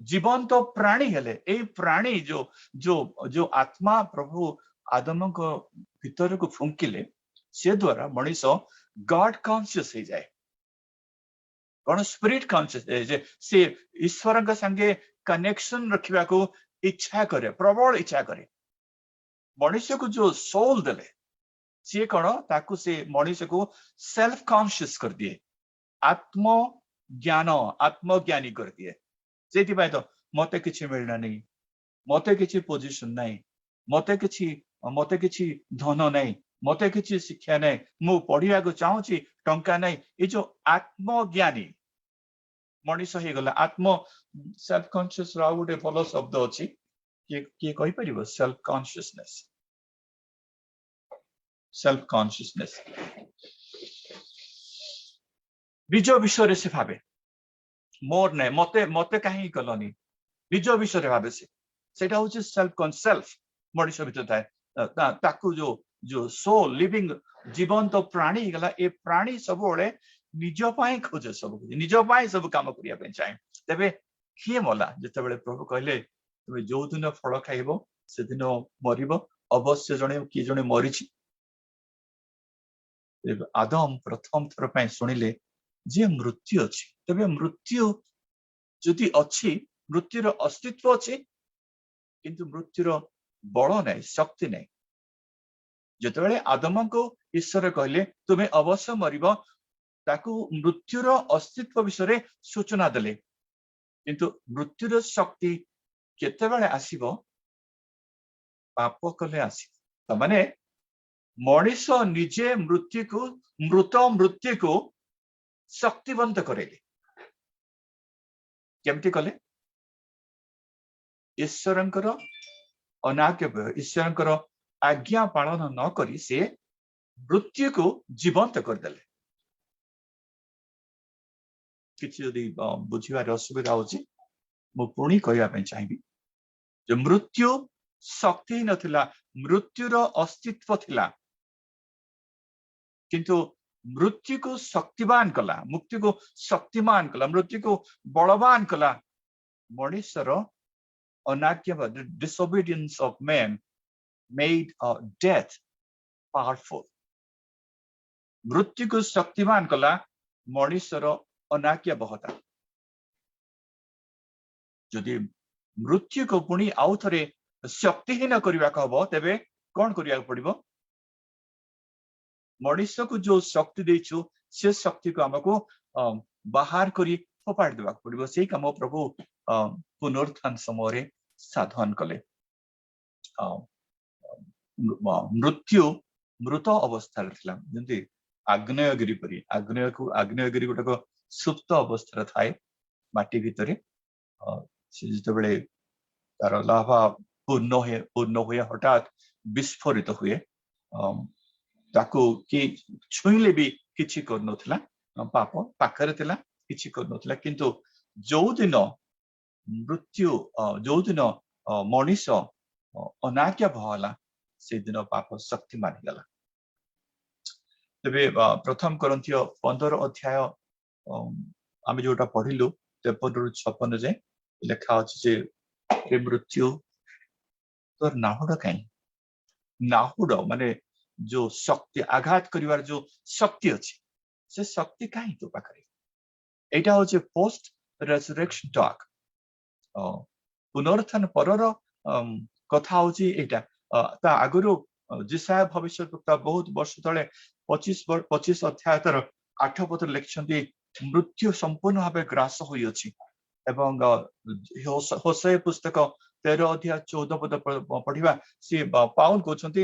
[SPEAKER 1] ଜୀବନ୍ତ ପ୍ରାଣୀ ହେଲେ। ଏଇ ପ୍ରାଣୀ ଯୋଉ ଯୋଉ ଯୋଉ ଆତ୍ମା ପ୍ରଭୁ ଆଦମଙ୍କ ଭିତରକୁ ଫୁଙ୍କିଲେ, ସେ ଦ୍ଵାରା ମଣିଷ ଗଡ କନସିୟସ ହେଇଯାଏ। କଣ? ସ୍ପିରିଟ କନସିୟସ ହେଇଯାଏ। ସେ ଈଶ୍ୱରଙ୍କ ସାଙ୍ଗେ କନେକ୍ସନ ରଖିବାକୁ ଇଚ୍ଛା କରେ, ପ୍ରବଳ ଇଚ୍ଛା କରେ। ମଣିଷକୁ ଯୋଉ ସୋଲ ଦେଲେ, ସିଏ କଣ, ତାକୁ ସେ ମଣିଷକୁ ସେଲ୍ଫ କନସିୟସ କରିଦିଏ, ଆତ୍ମ ଜ୍ଞାନ, ଆତ୍ମଜ୍ଞାନୀ କରିଦିଏ। ସେଇଥିପାଇଁ ତ ମତେ କିଛି ମିଳିଲାନି, ମତେ କିଛି ପୋଜିସନ ନାହିଁ, ମତେ କିଛି ଧନ ନାହିଁ, ମତେ କିଛି ଶିକ୍ଷା ନାହିଁ, ମୁଁ ପଢିବାକୁ ଚାହୁଁଛି, ଟଙ୍କା ନାହିଁ। ଏ ଯୋଉ ଆତ୍ମଜ୍ଞାନୀ ମଣିଷ ହେଇଗଲା। ଆତ୍ମ, ସେଲ୍ଫ କନସିୟସ ର ଆଉ ଗୋଟେ ଭଲ ଶବ୍ଦ ଅଛି। କିଏ କିଏ କହିପାରିବ? Self consciousness, self consciousness. ନିଜ ବିଷୟରେ ସେ ଭାବେ, ମୋର ନାଇଁ, ମତେ ମତେ କାହିଁକି କଲନି? ନିଜ ବିଷୟରେ ଭାବେ ସେ। ସେଇଟା ହଉଛି ସେଲ୍ଫ। ସେଲ୍ଫ ମଣିଷ ଭିତରେ ଥାଏ। ତାକୁ ଯୋଉ ଯୋଉ ସୋଲ, ଲିଭିଂ, ଜୀବନ୍ତ ପ୍ରାଣୀ ହେଇଗଲା, ଏ ପ୍ରାଣୀ ସବୁବେଳେ ନିଜ ପାଇଁ ଖୋଜେ ସବୁ କିଛି, ନିଜ ପାଇଁ ସବୁ କାମ କରିବା ପାଇଁ ଚାହେଁ। ତେବେ କିଏ ମଲା? ଯେତେବେଳେ ପ୍ରଭୁ କହିଲେ, ତୁମେ ଯୋଉ ଦିନ ଫଳ ଖାଇବ ସେଦିନ ମରିବ, ଅବଶ୍ୟ ଜଣେ କିଏ ଜଣେ ମରିଛି। ତେବେ ଆଦମ ପ୍ରଥମ ଥର ପାଇଁ ଶୁଣିଲେ ଯେ ମୃତ୍ୟୁ ଅଛି। ତେବେ ମୃତ୍ୟୁ ଯଦି ଅଛି, ମୃତ୍ୟୁର ଅସ୍ତିତ୍ୱ ଅଛି, କିନ୍ତୁ ମୃତ୍ୟୁର ବଳ ନାହିଁ, ଶକ୍ତି ନାହିଁ। ଯେତେବେଳେ ଆଦମଙ୍କୁ ଈଶ୍ୱର କହିଲେ, ତୁମେ ଅବଶ୍ୟ ମରିବ, ତାକୁ ମୃତ୍ୟୁର ଅସ୍ତିତ୍ୱ ବିଷୟରେ ସୂଚନା ଦେଲେ। କିନ୍ତୁ ମୃତ୍ୟୁର ଶକ୍ତି କେତେବେଳେ ଆସିବ? ପାପ କଲେ ଆସିବ। ତାମାନେ ମଣିଷ ନିଜେ ମୃତ୍ୟୁକୁ, ମୃତ ମୃତ୍ୟୁକୁ ଶକ୍ତିବନ୍ତ କରେଇଲେ। କେମିତି କଲେ? ଈଶ୍ୱରଙ୍କର ଅନାଜ୍ଞ, ଈଶ୍ୱରଙ୍କର ଆଜ୍ଞା ପାଳନ ନ କରି ସେ ମୃତ୍ୟୁକୁ ଜୀବନ୍ତ କରିଦେଲେ। କିଛି ଯଦି ବୁଝିବାରେ ଅସୁବିଧା ହଉଛି, ମୁଁ ପୁଣି କହିବା ପାଇଁ ଚାହିଁବି ଯେ ମୃତ୍ୟୁ ଶକ୍ତିହୀନ ଥିଲା, ମୃତ୍ୟୁର ଅସ୍ତିତ୍ୱ ଥିଲା, କିନ୍ତୁ ମୃତ୍ୟୁକୁ ଶକ୍ତିବାନ କଲା, ମୃତ୍ୟୁକୁ ଶକ୍ତିମାନ କଲା, ମୃତ୍ୟୁକୁ ବଳବାନ କଲା ମଣିଷର ଅନାଜ୍ଞା। Disobedience of man made death powerful. ମୃତ୍ୟୁକୁ ଶକ୍ତିମାନ କଲା ମଣିଷର ଅନାଜ୍ଞାବହତା। ଯଦି ମୃତ୍ୟୁକୁ ପୁଣି ଆଉ ଥରେ ଶକ୍ତିହୀନ କରିବାକୁ ହବ, ତେବେ କଣ କରିବାକୁ ପଡିବ? ମଣିଷକୁ ଯୋଉ ଶକ୍ତି ଦେଇଛୁ, ସେ ଶକ୍ତିକୁ ଆମକୁ ବାହାର କରି ଫୋପାଡ଼ି ଦେବାକୁ ପଡିବ। ସେଇ କାମ ପ୍ରଭୁ ପୁନରୁତ୍ଥାନ ସମୟରେ ସାଧନ କଲେ। ମୃତ୍ୟୁ ମୃତ ଅବସ୍ଥାରେ ଥିଲା, ଯେମିତି ଆଗ୍ନେୟଗିରି ପରି। ଆଗ୍ନେୟଗିରି ଗୋଟାକ ସୁପ୍ତ ଅବସ୍ଥାରେ ଥାଏ ମାଟି ଭିତରେ। ସେ ଯେତେବେଳେ ତାର ଲାଭା ପୂର୍ଣ୍ଣ ହୁଏ, ହଠାତ୍ ବିସ୍ଫୋରିତ ହୁଏ। ତାକୁ କି ଛୁଇଁଲେ ବି କିଛି କରୁନଥିଲା। ପାପ ପାଖରେ ଥିଲା, କିଛି କରୁନଥିଲା। କିନ୍ତୁ ଯୋଉଦିନ ମୃତ୍ୟୁ, ଯୋଉଦିନ ମଣିଷ ଅନାଜ୍ଞାବହ ହେଲା, ସେଇଦିନ ପାପ ଶକ୍ତିମାନ ହେଇଗଲା। ତେବେ ପ୍ରଥମ କରିନ୍ଥୀୟ 15 ଅଧ୍ୟାୟ, ଆମେ ଯୋଉଟା ପଢିଲୁ, 53ରୁ 56 ଯାଏଁ ଲେଖା ଅଛି ଯେ ହେ ମୃତ୍ୟୁ, ତୋର ନାହୁଡ କାହିଁ? ନାହୁଡ ମାନେ ଯୋଉ ଶକ୍ତି, ଆଘାତ କରିବାର ଯୋଉ ଶକ୍ତି ଅଛି, ସେ ଶକ୍ତି କାହିଁ ତୋ ପାଖରେ? ଏଇଟା ହଉଛି ପୋଷ୍ଟ ରେଜୁରେକ୍ସନ ଟକ୍। ପୁନରୁତ୍ଥାନ ପରର କଥା ହଉଛି ଏଇଟା। ତା ଆଗରୁ ଯିଶାଇୟ ଭବିଷ୍ୟତବକ୍ତା ବହୁତ ବର୍ଷ ତଳେ 25 ଅଧ୍ୟାୟ ତାର 8 ପଦରେ ଲେଖିଛନ୍ତି, ମୃତ୍ୟୁ ସମ୍ପୂର୍ଣ୍ଣ ଭାବେ ଗ୍ରାସ ହୋଇଅଛି। ଏବଂ ହୋଶେୟ ପୁସ୍ତକ 13 ଅଧ୍ୟାୟ 14 ପଦ ପଢିବା, ସିଏ ପାଉଲ କହୁଛନ୍ତି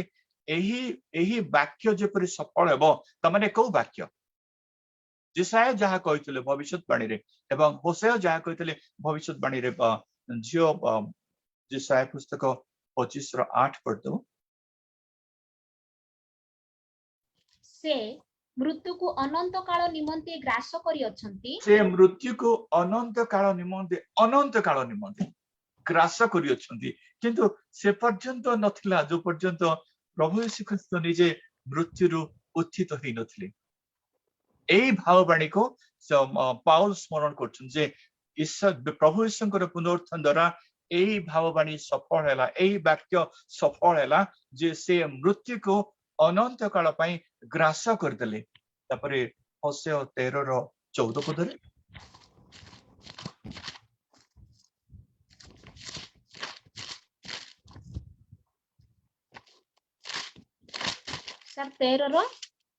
[SPEAKER 1] ଏହି ବାକ୍ୟ ଯେପରି ସଫଳ ହେବ। ତାମାନେ କୋଉ ବାକ୍ୟ? ଯିଶାଇୟ ଯାହା କହିଥିଲେ ଭବିଷ୍ୟତବାଣୀରେ ଏବଂ ହୋଶେୟ ଯାହା କହିଥିଲେ ଭବିଷ୍ୟତବାଣୀରେ। ଝିଅ, ଯିଶାଇୟ ପୁସ୍ତକ 25ର 8 ପଢିଦେବ।
[SPEAKER 3] ସେ ମୃତ୍ୟୁକୁ ଅନନ୍ତ କାଳ ନିମନ୍ତେ ଗ୍ରାସ କରିଅଛନ୍ତି।
[SPEAKER 1] ସେ ମୃତ୍ୟୁକୁ ଅନନ୍ତ କାଳ ନିମନ୍ତେ ଗ୍ରାସ କରିଅଛନ୍ତି। କିନ୍ତୁ ସେ ପର୍ଯ୍ୟନ୍ତ ନଥିଲା, ଯୋଉ ପର୍ଯ୍ୟନ୍ତ ପ୍ରଭୁ ଯୀଶୁ ଖ୍ରୀଷ୍ଟ ନିଜେ ମୃତ୍ୟୁରୁ ଉତ୍ଥିତ ହେଇନଥିଲେ। ଏଇ ଭାବବାଣୀକୁ ପାଉଲ ସ୍ମରଣ କରୁଛନ୍ତି ଯେ ଈଶ୍ୱର ପ୍ରଭୁ ଯୀଶୁଙ୍କର ପୁନରୁତ୍ଥାନ ଦ୍ୱାରା ଏଇ ଭାବବାଣୀ ସଫଳ ହେଲା, ଏଇ ବାକ୍ୟ ସଫଳ ହେଲା ଯେ ସେ ମୃତ୍ୟୁକୁ ଅନନ୍ତ କାଳ ପାଇଁ ଗ୍ରାସ କରିଦେଲେ। ତାପରେ ହୋଶେୟ 13ର 14 ପଦରେ।
[SPEAKER 3] ସାର୍, 13ର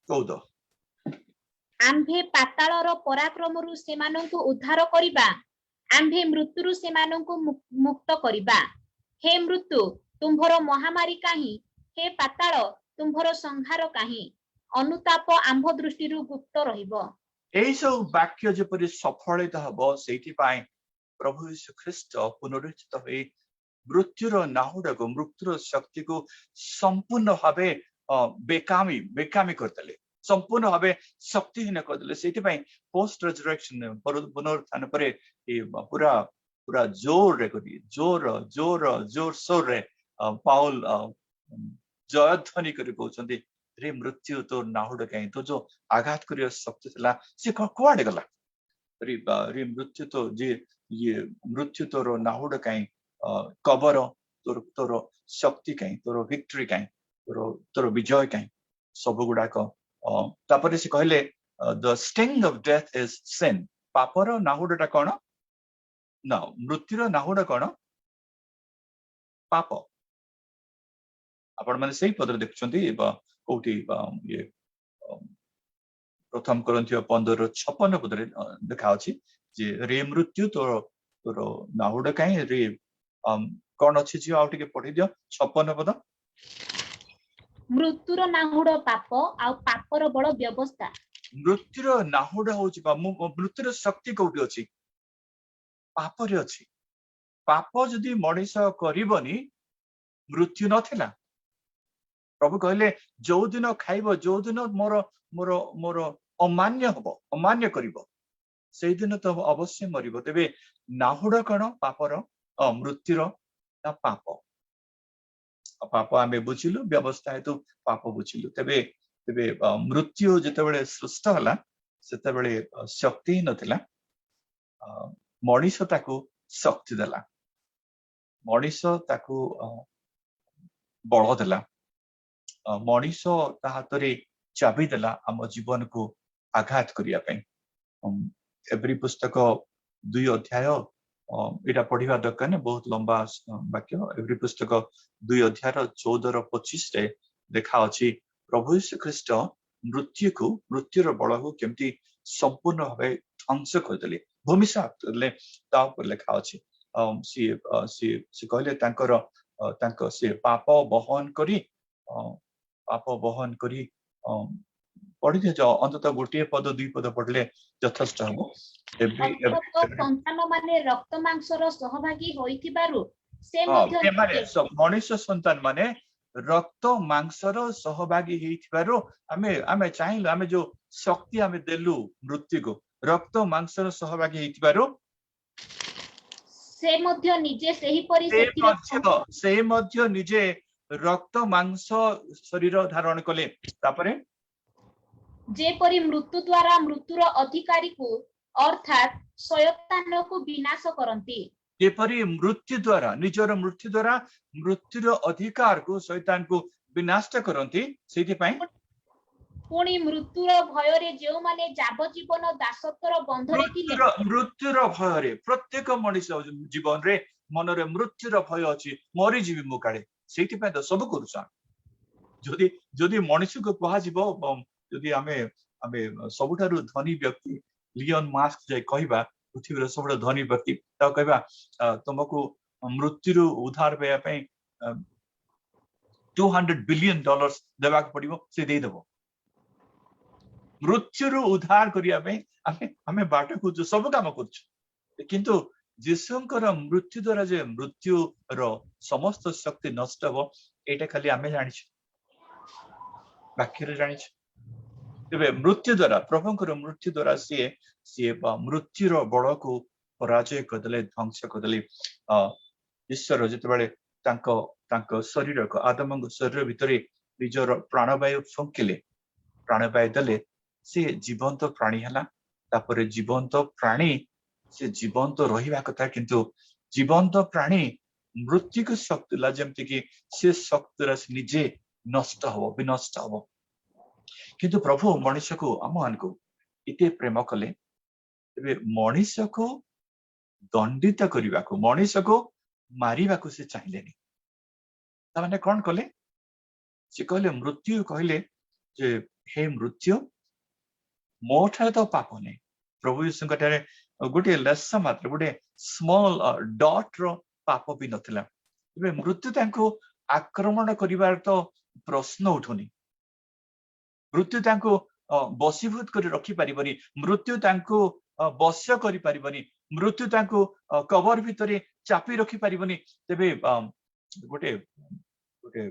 [SPEAKER 1] 14।
[SPEAKER 3] ଆମ୍ଭେ ପାତାଳର ପରାକ୍ରମରୁ ସେମାନଙ୍କୁ ଉଦ୍ଧାର କରିବା, ଆମ୍ଭେ ମୃତ୍ୟୁରୁ ସେମାନଙ୍କୁ ମୁକ୍ତ କରିବା। ହେ ମୃତ୍ୟୁ, ତୁମ୍ଭର ମହାମାରୀ କାହିଁ? ହେ ପାତାଳ, ତୁମ୍ଭର ସଂହାର କାହିଁ? ଅନୁତାପ ଆମ୍ଭ ଦୃଷ୍ଟିରୁ ଗୁପ୍ତ ରହିବ।
[SPEAKER 1] ଏଇ ସବୁ ବାକ୍ୟ ଯେପରି ସଫଳିତ ହବ, ସେଇଥିପାଇଁ ପ୍ରଭୁ ଯୀଶୁ ଖ୍ରୀଷ୍ଟ ପୁନରୁତ୍ଥିତ ହୋଇ ମୃତ୍ୟୁର ନାହୁଡକୁ, ମୃତ୍ୟୁର ଶକ୍ତିକୁ ସମ୍ପୂର୍ଣ୍ଣ ଭାବେ ବେକାମି କରିଦେଲେ, ସମ୍ପୂର୍ଣ୍ଣ ଭାବେ ଶକ୍ତିହୀନ କରିଦେଲେ। ସେଇଥିପାଇଁ ପୋଷ୍ଟ ରେଜୁରେକ୍ସନ, ପୁନରୁତ୍ଥାନ ପରେ ଏ ପୁରା ଜୋରରେ କରି ଜୋର ଜୋର ଜୋର ସୋରରେ ପାଉଲ ଜୟଧ୍ୱନି କରି କହୁଛନ୍ତି, ରେ ମୃତ୍ୟୁ, ତୋ ନାହୁଡ କାହିଁ? ତୋ ଯୋଉ ଆଘାତ କରିବା ଶକ୍ତି ଥିଲା, ସେ କୁଆଡେ ଗଲା? ରେ ମୃତ୍ୟୁ, ତୋ ଯେ ଇଏ ମୃତ୍ୟୁ, ତୋର ନାହୁଡ କାହିଁ? କବର, ତୋର ଶକ୍ତି କାହିଁ? ତୋର ଭିକ୍ଟ୍ରି କାହିଁ? ତୋର ବିଜୟ କାହିଁ? ସବୁ ଗୁଡାକ। ତାପରେ ସେ କହିଲେ, the sting of death is sin. ପାପର ନାହୁଡଟା କଣ ନା ମୃତ୍ୟୁର ନାହୁଡ କଣ? ପାପ। ଆପଣ ମାନେ ସେଇ ପଦରେ ଦେଖୁଛନ୍ତି ବା କୋଉଠି ବା ଇଏ ପ୍ରଥମ କରିନ୍ଥୀୟ 15:56 ପଦରେ ଲେଖା ଅଛି ଯେ ରେ ମୃତ୍ୟୁ, ତୋର ନାହୁଡ କାହିଁ? ରେ କଣ ଅଛି ଝିଅ, ଆଉ ଟିକେ ପଢି ଦିଅ 56 ପଦ।
[SPEAKER 3] ମୃତ୍ୟୁର ନାହୁଡ ପାପ, ଆଉ ପାପର ବଳ ବ୍ୟବସ୍ଥା।
[SPEAKER 1] ମୃତ୍ୟୁର ନାହୁଡ ହଉଛି ବା ମୃତ୍ୟୁର ଶକ୍ତି କୋଉଠି ଅଛି? ପାପରେ ଅଛି। ପାପ ଯଦି ମଣିଷ କରିବନି, ମୃତ୍ୟୁ ନଥିଲା। ପ୍ରଭୁ କହିଲେ, ଯୋଉଦିନ ଖାଇବ, ଯୋଉଦିନ ମୋର ମୋର ମୋର ଅମାନ୍ୟ ହବ, ଅମାନ୍ୟ କରିବ, ସେଇଦିନ ତ ଅବଶ୍ୟ ମରିବ। ତେବେ ନାହୁଡ କଣ ପାପର, ମୃତ୍ୟୁର ନା ପାପ। ଆଉ ପାପ ଆମେ ବୁଝିଲୁ, ବ୍ୟବସ୍ଥା ହେତୁ ପାପ ବୁଝିଲୁ। ତେବେ ତେବେ ମୃତ୍ୟୁ ଯେତେବେଳେ ସୃଷ୍ଟ ହେଲା, ସେତେବେଳେ ଶକ୍ତି ହିଁ ନଥିଲା। ମଣିଷ ତାକୁ ଶକ୍ତି ଦେଲା, ମଣିଷ ତାକୁ ବଳ ଦେଲା, ମଣିଷ ତା ହାତରେ ଚାବି ଦେଲା ଆମ ଜୀବନକୁ ଆଘାତ କରିବା ପାଇଁ। ଏବ୍ରୀ ପୁସ୍ତକ 2 ଅଧ୍ୟାୟ, ଏଇଟା ପଢିବା ଦରକାର ନାହିଁ, ବହୁତ ଲମ୍ବା ବାକ୍ୟ। ଏବ୍ରୀ ପୁସ୍ତକ 2 ଅଧ୍ୟାୟର 14ର 25ରେ ଲେଖା ଅଛି, ପ୍ରଭୁ ଯୀଶୁ ଖ୍ରୀଷ୍ଟ ମୃତ୍ୟୁକୁ, ମୃତ୍ୟୁର ବଳକୁ କେମିତି ସମ୍ପୂର୍ଣ୍ଣ ଭାବେ ଧ୍ୱଂସ କରିଦେଲେ, ଭୂମିସାତ କରିଦେଲେ, ତା ଉପରେ ଲେଖା ଅଛି। ସିଏ ସିଏ ସେ କହିଲେ ତାଙ୍କର ତାଙ୍କ ସିଏ ପାପ ବହନ କରି ପଢିଦିଅ, ଅନ୍ତତଃ ଗୋଟିଏ ପଦ, ଦୁଇ ପଦ ପଢିଲେ ଯଥେଷ୍ଟ ହବ।
[SPEAKER 3] ଅତଏବ ସନ୍ତାନ ମାନେ ରକ୍ତ ମାଂସର ସହଭାଗୀ ହୋଇଥିବାରୁ ସେ ମଧ୍ୟ
[SPEAKER 1] ଏମାନେ
[SPEAKER 3] ନିଜେ
[SPEAKER 1] ମଣିଷ ସନ୍ତାନ ମାନେ ରକ୍ତ ମାଂସର ସହଭାଗୀ ହେଇଥିବାରୁ ଆମେ ଚାହିଁଲୁ, ଆମେ ଯୋଉ ଶକ୍ତି ଆମେ ଦେଲୁ ମୃତ୍ୟୁକୁ, ରକ୍ତ ମାଂସର ସହଭାଗୀ ହେଇଥିବାରୁ
[SPEAKER 3] ସେ ମଧ୍ୟ ନିଜେ ସେହିପରି
[SPEAKER 1] ସେ
[SPEAKER 3] ସେଥିରେ
[SPEAKER 1] ମଧ୍ୟ ନିଜେ ରକ୍ତ ମାଂସ ଶରୀର ଧାରଣ କଲେ। ତାପରେ?
[SPEAKER 3] ଯେପରି ମୃତ୍ୟୁ ଦ୍ଵାରା ମୃତ୍ୟୁର ଅଧିକାରୀକୁ, ଅର୍ଥାତ୍ ଶୟତାନକୁ ବିନାଶ କରନ୍ତି।
[SPEAKER 1] ଯେପରି ମୃତ୍ୟୁ ଦ୍ଵାରା, ନିଜର ମୃତ୍ୟୁ ଦ୍ଵାରା ମୃତ୍ୟୁର ଅଧିକାରକୁ, ଶୈତାନକୁ ବିନାଶ କରନ୍ତି, ସେଇଥିପାଇଁ
[SPEAKER 3] ପୁଣି ମୃତ୍ୟୁର ଭୟରେ ଯେଉଁମାନେ ଯାବଜୀବନ ଦାସତ୍ୱର ବନ୍ଧରେ ଥିଲେ।
[SPEAKER 1] ମୃତ୍ୟୁର ଭୟରେ, ପ୍ରତ୍ୟେକ ମଣିଷ ଜୀବନରେ ମନରେ ମୃତ୍ୟୁର ଭୟ ଅଛି, ମରିଯିବି ମୁଁ କାଳେ, ସେଇଥିପାଇଁ ତ ସବୁ କରୁଛୁ ଆମେ। ଯଦି ଯଦି ମଣିଷକୁ କୁହାଯିବ, ଯଦି ଆମେ ଆମେ ସବୁଠାରୁ ଧନୀ ବ୍ୟକ୍ତି ଇଲନ ମସ୍କ ଯାଇ କହିବା, ପୃଥିବୀର ସବୁଠାରୁ ଧନୀ ବ୍ୟକ୍ତି, ତାକୁ କହିବା, ତୁମକୁ ମୃତ୍ୟୁରୁ ଉଦ୍ଧାର ପାଇବା ପାଇଁ $200 ବିଲିୟନ ଦେବାକୁ ପଡିବ, ସେ ଦେଇଦେବ। ମୃତ୍ୟୁରୁ ଉଦ୍ଧାର କରିବା ପାଇଁ ଆମେ ଆମେ ବାଟ ଖୋଜୁଛୁ, ସବୁ କାମ କରୁଛୁ। କିନ୍ତୁ ଯୀଶୁଙ୍କର ମୃତ୍ୟୁ ଦ୍ଵାରା ଯେ ମୃତ୍ୟୁର ସମସ୍ତ ଶକ୍ତି ନଷ୍ଟ ହବ, ଏଇଟା ଖାଲି ଆମେ ଜାଣିଛୁ, ବାକ୍ୟରେ ଜାଣିଛୁ। ତେବେ ମୃତ୍ୟୁ ଦ୍ଵାରା, ପ୍ରଭୁଙ୍କର ମୃତ୍ୟୁ ଦ୍ଵାରା ସିଏ ସିଏ ବା ମୃତ୍ୟୁର ବଳକୁ ପରାଜୟ କରିଦେଲେ, ଧ୍ୱଂସ କରିଦେଲେ। ଈଶ୍ୱର ଯେତେବେଳେ ତାଙ୍କ ତାଙ୍କ ଶରୀରକୁ, ଆଦମଙ୍କ ଶରୀର ଭିତରେ ନିଜର ପ୍ରାଣବାୟୁ ଫୁଙ୍କିଲେ, ପ୍ରାଣବାୟୁ ଦେଲେ, ସେ ଜୀବନ୍ତ ପ୍ରାଣୀ ହେଲା। ତାପରେ ଜୀବନ୍ତ ପ୍ରାଣୀ, ସେ ଜୀବନ୍ତ ରହିବା କଥା, କିନ୍ତୁ ଜୀବନ୍ତ ପ୍ରାଣୀ ମୃତ୍ୟୁକୁ ଶକ୍ତି ଦେଲା, ଯେମିତି କି ସେ ଶକ୍ତି ଦ୍ୱାରା ସେ ନିଜେ ନଷ୍ଟ ହବ, ବିନଷ୍ଟ ହବ। କିନ୍ତୁ ପ୍ରଭୁ ମଣିଷକୁ, ଆମମାନଙ୍କୁ ଏତେ ପ୍ରେମ କଲେ, ତେବେ ମଣିଷକୁ ଦଣ୍ଡିତ କରିବାକୁ, ମଣିଷକୁ ମାରିବାକୁ ସେ ଚାହିଁଲେନି। ତାମାନେ କଣ କଲେ? ସେ କହିଲେ, ମୃତ୍ୟୁ କହିଲେ ଯେ, ହେ ମୃତ୍ୟୁ, ମୋ ଠାରେ ତ ପାପ ନାହିଁ। ପ୍ରଭୁ ଯୀଶୁଙ୍କ ଠାରେ ଗୋଟିଏ ଲେଶ ମାତ୍ର, ଗୋଟେ ସ୍ମଲ ଡଟ ର ପାପ ବି ନଥିଲା। ତେବେ ମୃତ୍ୟୁ ତାଙ୍କୁ ଆକ୍ରମଣ କରିବାର ତ ପ୍ରଶ୍ନ ଉଠୁନି। ମୃତ୍ୟୁ ତାଙ୍କୁ ବଶୀଭୂତ କରି ରଖିପାରିବନି, ମୃତ୍ୟୁ ତାଙ୍କୁ ବଶ୍ୟ କରିପାରିବନି, ମୃତ୍ୟୁ ତାଙ୍କୁ କବର ଭିତରେ ଚାପି ରଖିପାରିବନି। ତେବେ ଗୋଟେ ଗୋଟେ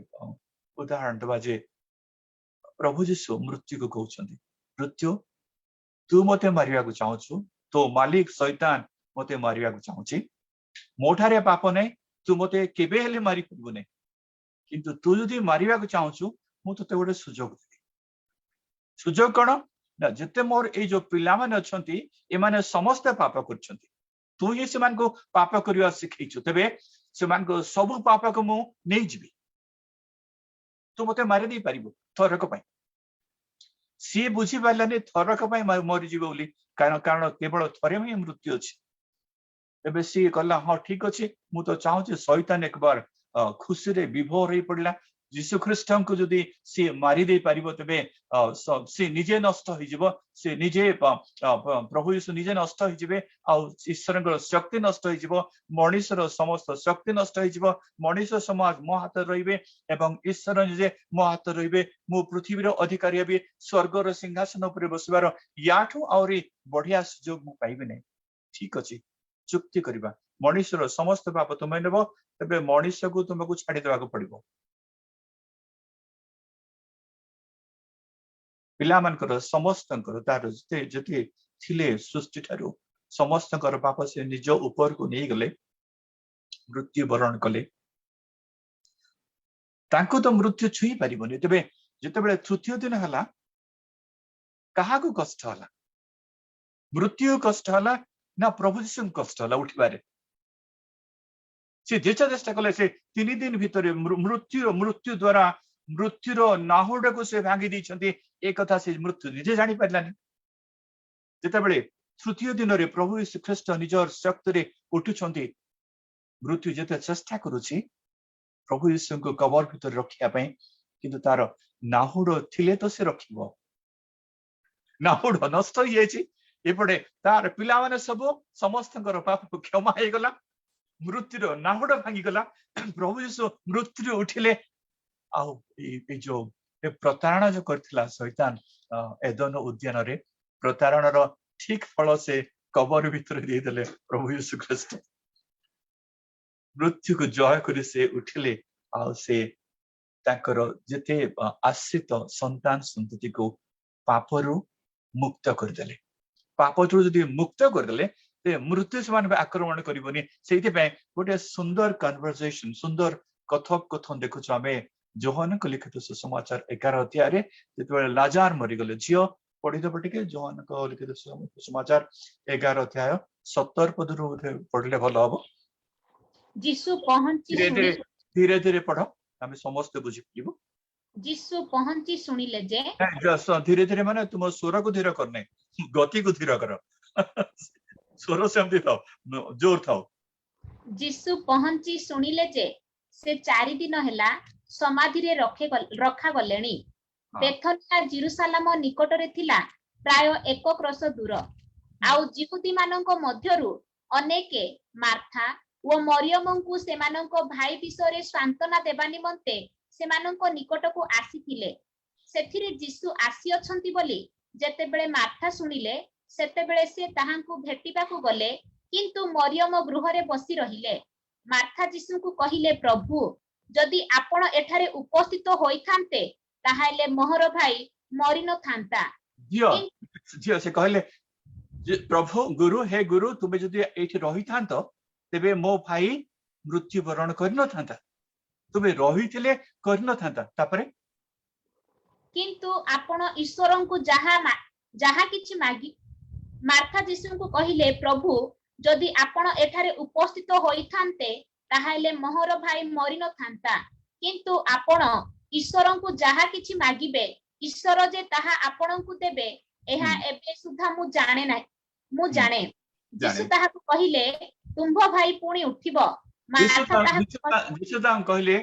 [SPEAKER 1] ଉଦାହରଣ ଦେବା ଯେ ପ୍ରଭୁ ଯୀଶୁ ମୃତ୍ୟୁକୁ କହୁଛନ୍ତି, ମୃତ୍ୟୁ, ତୁ ମତେ ମାରିବାକୁ ଚାହୁଁଛୁ, ତୋ ମାଲିକ ଶୈତାନ ମତେ ମାରିବାକୁ ଚାହୁଁଛି, ମୋ ଠାରେ ପାପ ନାହିଁ, ତୁ ମତେ କେବେ ହେଲେ ମାରିପାରିବୁ ନାହିଁ। କିନ୍ତୁ ତୁ ଯଦି ମାରିବାକୁ ଚାହୁଁଛୁ, ମୁଁ ତୋତେ ଗୋଟେ ସୁଯୋଗ ଦେବି। ସୁଯୋଗ କଣ ନା, ଯେତେ ମୋର ଏଇ ଯୋଉ ପିଲାମାନେ ଅଛନ୍ତି, ଏମାନେ ସମସ୍ତେ ପାପ କରୁଛନ୍ତି, ତୁ ହିଁ ସେମାନଙ୍କୁ ପାପ କରିବା ଶିଖେଇଛୁ, ତେବେ ସେମାନଙ୍କ ସବୁ ପାପକୁ ମୁଁ ନେଇଯିବି। ତୁ ମତେ ମାରି ଦେଇ ପାରିବୁ ଥରକ ପାଇଁ। ସିଏ ବୁଝିପାରିଲାନି ଥରକ ପାଇଁ ମରିଯିବ ବୋଲି, କାରଣ କାରଣ କେବଳ ଥରେ ହିଁ ମୃତ୍ୟୁ ଅଛି। ଏବେ ସିଏ କହିଲା, ହଁ, ଠିକ ଅଛି, ମୁଁ ତ ଚାହୁଁଛି। ଶୈତାନ ଏକବାର ଖୁସିରେ ବିଭୋର ହେଇ ପଡିଲା। ଯୀଶୁ ଖ୍ରୀଷ୍ଟଙ୍କୁ ଯଦି ସିଏ ମାରି ଦେଇ ପାରିବ, ତେବେ ସେ ନିଜେ ନଷ୍ଟ ହେଇଯିବ। ସେ ନିଜେ, ପ୍ରଭୁ ଯୀଶୁ ନିଜେ ନଷ୍ଟ ହେଇଯିବେ ଆଉ ଈଶ୍ୱରଙ୍କର ଶକ୍ତି ନଷ୍ଟ ହେଇଯିବ, ମଣିଷର ସମସ୍ତ ଶକ୍ତି ନଷ୍ଟ ହେଇଯିବ। ମଣିଷ ସମାଜ ମୋ ହାତରେ ରହିବେ ଏବଂ ଈଶ୍ୱର ନିଜେ ମୋ ହାତରେ ରହିବେ। ମୁଁ ପୃଥିବୀର ଅଧିକାରୀ ହେବି। ସ୍ୱର୍ଗର ସିଂହାସନ ଉପରେ ବସିବାର ୟାଠୁ ଆହୁରି ବଢିଆ ସୁଯୋଗ ମୁଁ ପାଇବି ନାହିଁ। ଠିକ ଅଛି, ଚୁକ୍ତି କରିବା। ମଣିଷର ସମସ୍ତ ପାପ ତୁମେ ନେବ, ତେବେ ମଣିଷକୁ ତୁମକୁ ଛାଡିଦେବାକୁ ପଡିବ। ପିଲାମାନଙ୍କର ସମସ୍ତଙ୍କର, ତାର ଯେତେ ଯେତେ ଥିଲେ ସୃଷ୍ଟି ଠାରୁ, ସମସ୍ତଙ୍କର ପାପ ସେ ନିଜ ଉପରକୁ ନେଇଗଲେ, ମୃତ୍ୟୁବରଣ କଲେ। ତାଙ୍କୁ ତ ମୃତ୍ୟୁ ଛୁଇଁ ପାରିବନି। ତେବେ ଯେତେବେଳେ ତୃତୀୟ ଦିନ ହେଲା, କାହାକୁ କଷ୍ଟ ହେଲା? ମୃତ୍ୟୁ କଷ୍ଟ ହେଲା ନା ପ୍ରଭୁ ଯୀଶୁଙ୍କୁ କଷ୍ଟ ହେଲା ଉଠିବାରେ? ସେ ଯେତେ ଚେଷ୍ଟା କଲେ, ସେ 3 ଦିନ ଭିତରେ ମୃତ୍ୟୁ ଦ୍ଵାରା ମୃତ୍ୟୁର ନାହୁଡକୁ ସେ ଭାଙ୍ଗି ଦେଇଛନ୍ତି, ଏ କଥା ସେ ମୃତ୍ୟୁ ନିଜେ ଜାଣିପାରିଲାନି। ଯେତେବେଳେ ତୃତୀୟ ଦିନରେ ପ୍ରଭୁ ଯୀଶୁ ଖ୍ରୀଷ୍ଟ ନିଜ ଶକ୍ତିରେ ଉଠୁଛନ୍ତି, ମୃତ୍ୟୁ ଯେତେ ଚେଷ୍ଟା କରୁଛି ପ୍ରଭୁ ଯୀଶୁଙ୍କୁ କବର ଭିତରେ ରଖିବା ପାଇଁ, କିନ୍ତୁ ତାର ନାହୁଡ ଥିଲେ ତ ସେ ରଖିବ। ନାହୁଡ ନଷ୍ଟ ହେଇଯାଇଛି। ଏପଟେ ତାର ପିଲାମାନେ ସବୁ, ସମସ୍ତଙ୍କର ପାପ କ୍ଷମା ହେଇଗଲା, ମୃତ୍ୟୁର ନାହୁଡ ଭାଙ୍ଗିଗଲା, ପ୍ରଭୁ ଯୀଶୁ ମୃତ୍ୟୁରୁ ଉଠିଲେ। ଆଉ ଏଇ ଯୋଉ ଏ ପ୍ରତାରଣା ଯୋଉ କରିଥିଲା ଶୈତାନ ଏଦନ ଉଦ୍ୟାନରେ, ପ୍ରତାରଣାର ଠିକ ଫଳ ସେ କବର ଭିତରେ ଦେଇଦେଲେ ପ୍ରଭୁ ଯୀଶୁ ଖ୍ରୀଷ୍ଟ। ମୃତ୍ୟୁକୁ ଜୟ କରି ସେ ଉଠିଲେ ଆଉ ସେ ତାଙ୍କର ଯେତେ ଆଶ୍ରିତ ସନ୍ତାନ ସନ୍ତତିକୁ ପାପରୁ ମୁକ୍ତ କରିଦେଲେ। ପାପରୁ ଯଦି ମୁକ୍ତ କରିଦେଲେ, ସେ ମୃତ୍ୟୁ ସେମାନଙ୍କୁ ଆକ୍ରମଣ କରିବନି। ସେଇଥିପାଇଁ ଗୋଟେ ସୁନ୍ଦର କନଭରସେସନ, ସୁନ୍ଦର କଥୋପକଥନ ଦେଖୁଛୁ ଆମେ ଯୋହନଙ୍କ ଲିଖିତ ସୁସମାଚାର 11 ଅଧ୍ୟାୟରେ, ଯେତେବେଳେ ଲାଜାର ମରିଗଲେ। ଝିଅ, ପଢିଦେବ ଟିକେ। ଯୋହନଙ୍କ ଲିଖିତ ସୁସମାଚାର 11 ଅଧ୍ୟାୟ 17 ପଦରୁ ବୋଧେ ପଢିଲେ ଭଲ ହବ।
[SPEAKER 3] ଯୀଶୁ ପହଞ୍ଚି
[SPEAKER 1] ଧୀରେ ଧୀରେ।
[SPEAKER 3] ଶୁଣି
[SPEAKER 1] ଧୀରେ ଧୀରେ ପଢ, ଆମେ ସମସ୍ତେ ବୁଝିପାରିବୁ।
[SPEAKER 3] ଯୀଶୁ ପହଞ୍ଚି ଶୁଣିଲେ ଯେ
[SPEAKER 1] ନାଇଁ, ଧୀରେ ଧୀରେ ମାନେ ତୁମ ସ୍ୱରକୁ ଧୀର କରନାହିଁ, ଗତିକୁ ଧୀର କର। ସ୍ୱର ସେମିତି ଥାଉ, ଜୋର ଥାଉ।
[SPEAKER 3] ଯୀଶୁ ପହଞ୍ଚି ଶୁଣିଲେ ଯେ ସେ 4 ଦିନ ହେଲା ସମାଧିରେ ରଖାଗଲେଣି। ବେଥନିଆ ଜିରୁସାଲାମ ନିକଟରେ ଥିଲା, ପ୍ରାୟ ଏକ କ୍ରୋଶ ଦୂର। ଆଉ ଯିହୁଦୀ ମାନଙ୍କ ମଧ୍ୟରୁ ଅନେକେ ମାର୍ଥା ଓ ମରିୟମଙ୍କୁ ସେମାନଙ୍କ ଭାଇ ବିଷୟରେ ସାନ୍ତ୍ୱନା ଦେବା ନିମନ୍ତେ ସେମାନଙ୍କ ନିକଟକୁ ଆସିଥିଲେ। ସେଥିରେ ଯୀଶୁ ଆସିଅଛନ୍ତି ବୋଲି ଯେତେବେଳେ ମାର୍ଥା ଶୁଣିଲେ, ସେତେବେଳେ ସେ ତାହାଙ୍କୁ ଭେଟିବାକୁ ଗଲେ, କିନ୍ତୁ ମରିୟମ ଗୃହରେ ବସି ରହିଲେ। ମାର୍ଥା ଯୀଶୁଙ୍କୁ କହିଲେ, "ପ୍ରଭୁ, ଯଦି ଆପଣ ଏଠାରେ ଉପସ୍ଥିତ ହୋଇଥାନ୍ତେ, ତାହେଲେ ମୋହର ଭାଇ ମରିନଥାନ୍ତା।"
[SPEAKER 1] ଝିଅ, ଝିଅ, ସେ କହିଲେ ଯେ, "ପ୍ରଭୁ, ଗୁରୁ, ହେ ଗୁରୁ, ତୁମେ ଯଦି ଏଇଠି ରହିଥାନ୍ତ, ତେବେ ମୋ ଭାଇ ମୃତ୍ୟୁବରଣ କରିନଥାନ୍ତା। ତୁମେ ରହିଥିଲେ କରିନଥାନ୍ତା।" ତାପରେ?
[SPEAKER 3] କିନ୍ତୁ ଆପଣ ଈଶ୍ୱରଙ୍କୁ ଯାହା କିଛି ମାଗି। ମାର୍ଥା ଯୀଶୁଙ୍କୁ କହିଲେ, "ପ୍ରଭୁ, ଯଦି ଆପଣ ଏଠାରେ ଉପସ୍ଥିତ ହୋଇଥାନ୍ତେ, ତାହେଲେ ମୋହର ଭାଇ ମରିନଥାନ୍ତା। କିନ୍ତୁ ଆପଣ ଈଶ୍ୱରଙ୍କୁ ଯାହା କିଛି ମାଗିବେ, ଈଶ୍ୱର ଯେ ତାହା ଆପଣଙ୍କୁ ଦେବେ, ଏହା ଏବେ ସୁଦ୍ଧା ମୁଁ ଜାଣେ ନାହିଁ, ମୁଁ ଜାଣେ।" ଯୀଶୁ ତାହାକୁ କହିଲେ, "ତୁମ୍ଭ ଭାଇ ପୁଣି ଉଠିବ।"
[SPEAKER 1] ଯୀଶୁ
[SPEAKER 3] ମାର୍ଥା ତାହାକୁ
[SPEAKER 1] ଯୀଶୁ ତାଙ୍କୁ କହିଲେ,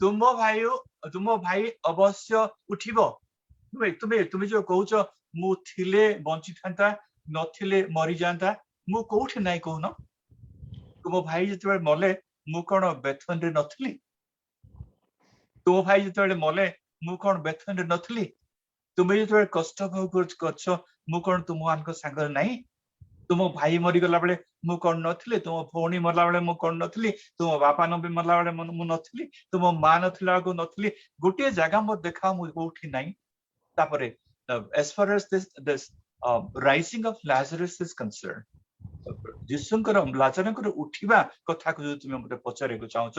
[SPEAKER 1] "ତୁମ ଭାଇ ଅବଶ୍ୟ ଉଠିବ।" ତୁମେ ଯୋଉ କହୁଛ, ମୁଁ ଥିଲେ ବଞ୍ଚିଥାନ୍ତା, ନଥିଲେ ମରିଯାଆନ୍ତା, ମୁଁ କୋଉଠି ନାଇଁ କହୁନ? ତୁମ ଭାଇ ଯେତେବେଳେ ମଲେ, ମୁଁ କଣ ବେଥନୀରେ ନଥିଲି? ତୁମ ଭାଇ ଯେତେବେଳେ ମଲେ, ମୁଁ କଣ ବେଥନୀରେ ନଥିଲି? ତୁମେ ଯେତେବେଳେ କଷ୍ଟ ଭୋଗ କରୁଛ, ମୁଁ କଣ ତୁମମାନଙ୍କ ସାଙ୍ଗରେ ନାହିଁ? ତୁମ ଭାଇ ମରିଗଲା ବେଳେ ମୁଁ କଣ ନଥିଲି? ତୁମ ଭଉଣୀ ମଲା ବେଳେ ମୁଁ କଣ ନଥିଲି? ତୁମ ବାପା ନ ବି ମଲା ବେଳେ ମୁଁ ନଥିଲି? ତୁମ ମା ନଥିଲା ବେଳକୁ ନଥିଲି? ଗୋଟିଏ ଜାଗା ମୋର ଦେଖାଅ, ମୁଁ କୋଉଠି ନାହିଁ। ତାପରେ, as far as this rising of Lazarus is concerned, ଯୀଶୁଙ୍କର ଲାଜାରଙ୍କର ଉଠିବା କଥାକୁ ଯଦି ତୁମେ ମତେ ପଚାରିବାକୁ ଚାହୁଁଛ,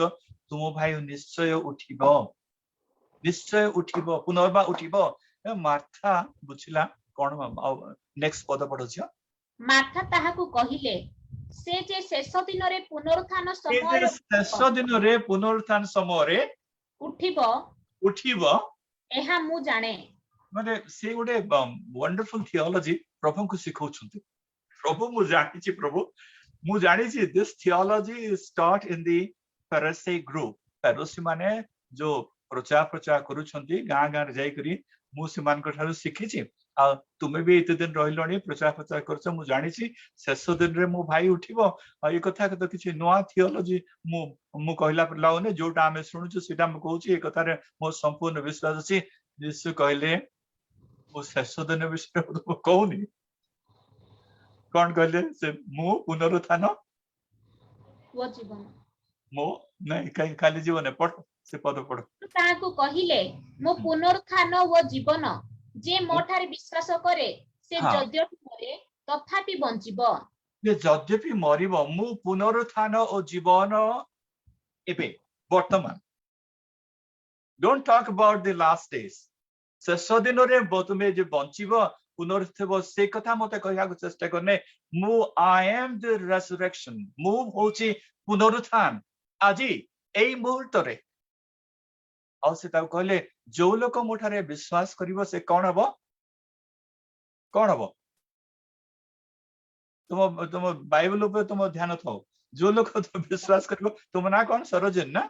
[SPEAKER 1] ତୁମ ଭାଇ ନିଶ୍ଚୟ ଉଠିବ, ନିଶ୍ଚୟ ଉଠିବ, ପୁନର୍ବାର ଉଠିବ। ମାର୍ଥା ବୁଝିଲା କଣ? ଆଉ ନେକ୍ସଟ ପଦ ପଢ, ଝିଅ।
[SPEAKER 3] ମାର୍ଥା ତାହାକୁ କହିଲେ, "ସେ ଯେ ଶେଷ ଦିନରେ ପୁନରୁତ୍ଥାନ
[SPEAKER 1] ସେ ଯେ
[SPEAKER 3] ସମୟରେ
[SPEAKER 1] ଶେଷ ଦିନରେ ପୁନରୁତ୍ଥାନ ସମୟରେ
[SPEAKER 3] ଉଠିବ,
[SPEAKER 1] ଉଠିବ,
[SPEAKER 3] ଏହା ମୁଁ ଜାଣେ।"
[SPEAKER 1] ମାନେ ସେ ଗୋଟେ ୱଣ୍ଡରଫୁଲ ଥିଓଲୋଜି ପ୍ରଭୁଙ୍କୁ ଶିଖଉଛନ୍ତି। ପ୍ରଭୁ, ମୁଁ ଜାଣିଛି, ପ୍ରଭୁ, ମୁଁ ଜାଣିଛି। This theology is taught in the Pharisee group. ଫାରୁସି ମାନେ ଯୋଉ ପ୍ରଚାର କରୁଛନ୍ତି ଗାଁ ଗାଁରେ ଯାଇକରି, ମୁଁ ସେମାନଙ୍କ ଠାରୁ ଶିଖିଛି। ଆଉ ତୁମେ ବି ଏତେ ଦିନ ରହିଲଣି, ପ୍ରଚାର କରୁଛ, ମୁଁ ଜାଣିଛି ଶେଷ ଦିନରେ ମୋ ଭାଇ ଉଠିବ। ଆଉ ଏ କଥା ତ କିଛି ନୂଆ ଥିଓଲୋଜି ମୁଁ କହିଲା ପରେ ଲାଗୁନି। ଯୋଉଟା ଆମେ ଶୁଣୁଛୁ, ସେଇଟା ମୁଁ କହୁଛି। ଏ କଥାରେ ମୋ ସମ୍ପୂର୍ଣ୍ଣ ବିଶ୍ୱାସ ଅଛି। ଯୀଶୁ କହିଲେ, ମୁଁ ଶେଷ ଦିନ ବିଷୟରେ ତୁମକୁ କହୁନି। କଣ କହିଲେ ସେ? ମୁଁ ପୁନରୁତ୍ଥାନ
[SPEAKER 3] ଓ ଜୀବନ।
[SPEAKER 1] ମୁଁ ନାଇଁ, କାହିଁ ଖାଲି ଜୀବନ। ପଢ, ସେ ପଦ ପଢ।
[SPEAKER 3] ତାହାକୁ କହିଲେ, ମୁଁ ପୁନରୁତ୍ଥାନ ଓ ଜୀବନ। ଯେ ମୋ ଠାରେ ବିଶ୍ୱାସ କରେ, ସେ ଯଦ୍ୟପି ମରେ ତଥାପି ବଞ୍ଚିବ।
[SPEAKER 1] ଯେ ଯଦ୍ୟପି ମରିବ, ମୁଁ ପୁନରୁତ୍ଥାନ ଓ ଜୀବନ। ଏବେ ବର୍ତ୍ତମାନ, don't talk about the last days. ଶେଷ ଦିନରେ ତୁମେ ଯେ ବଞ୍ଚିବ, ପୁନରୁତ୍ଥିବ, ସେ କଥା ମତେ କହିବାକୁ ଚେଷ୍ଟା କରନି। ମୁଁ, I am the resurrection. ମୁଁ ହଉଛି ପୁନରୁତ୍ଥାନ ଆଜି ଏଇ ମୁହୂର୍ତ୍ତରେ। ଆଉ ସେ ତାକୁ କହିଲେ, ଯୋଉ ଲୋକ ମୋ ଠାରେ ବିଶ୍ୱାସ କରିବ, ସେ କଣ ହବ? କଣ ହବ? ତୁମ ବାଇବଲ ଉପରେ ତୁମ ଧ୍ୟାନ ଥାଉ। ଯୋଉ ଲୋକ ବିଶ୍ୱାସ କରିବ, ତୁମ ନାଁ କଣ? ସରୋଜିନ ନା?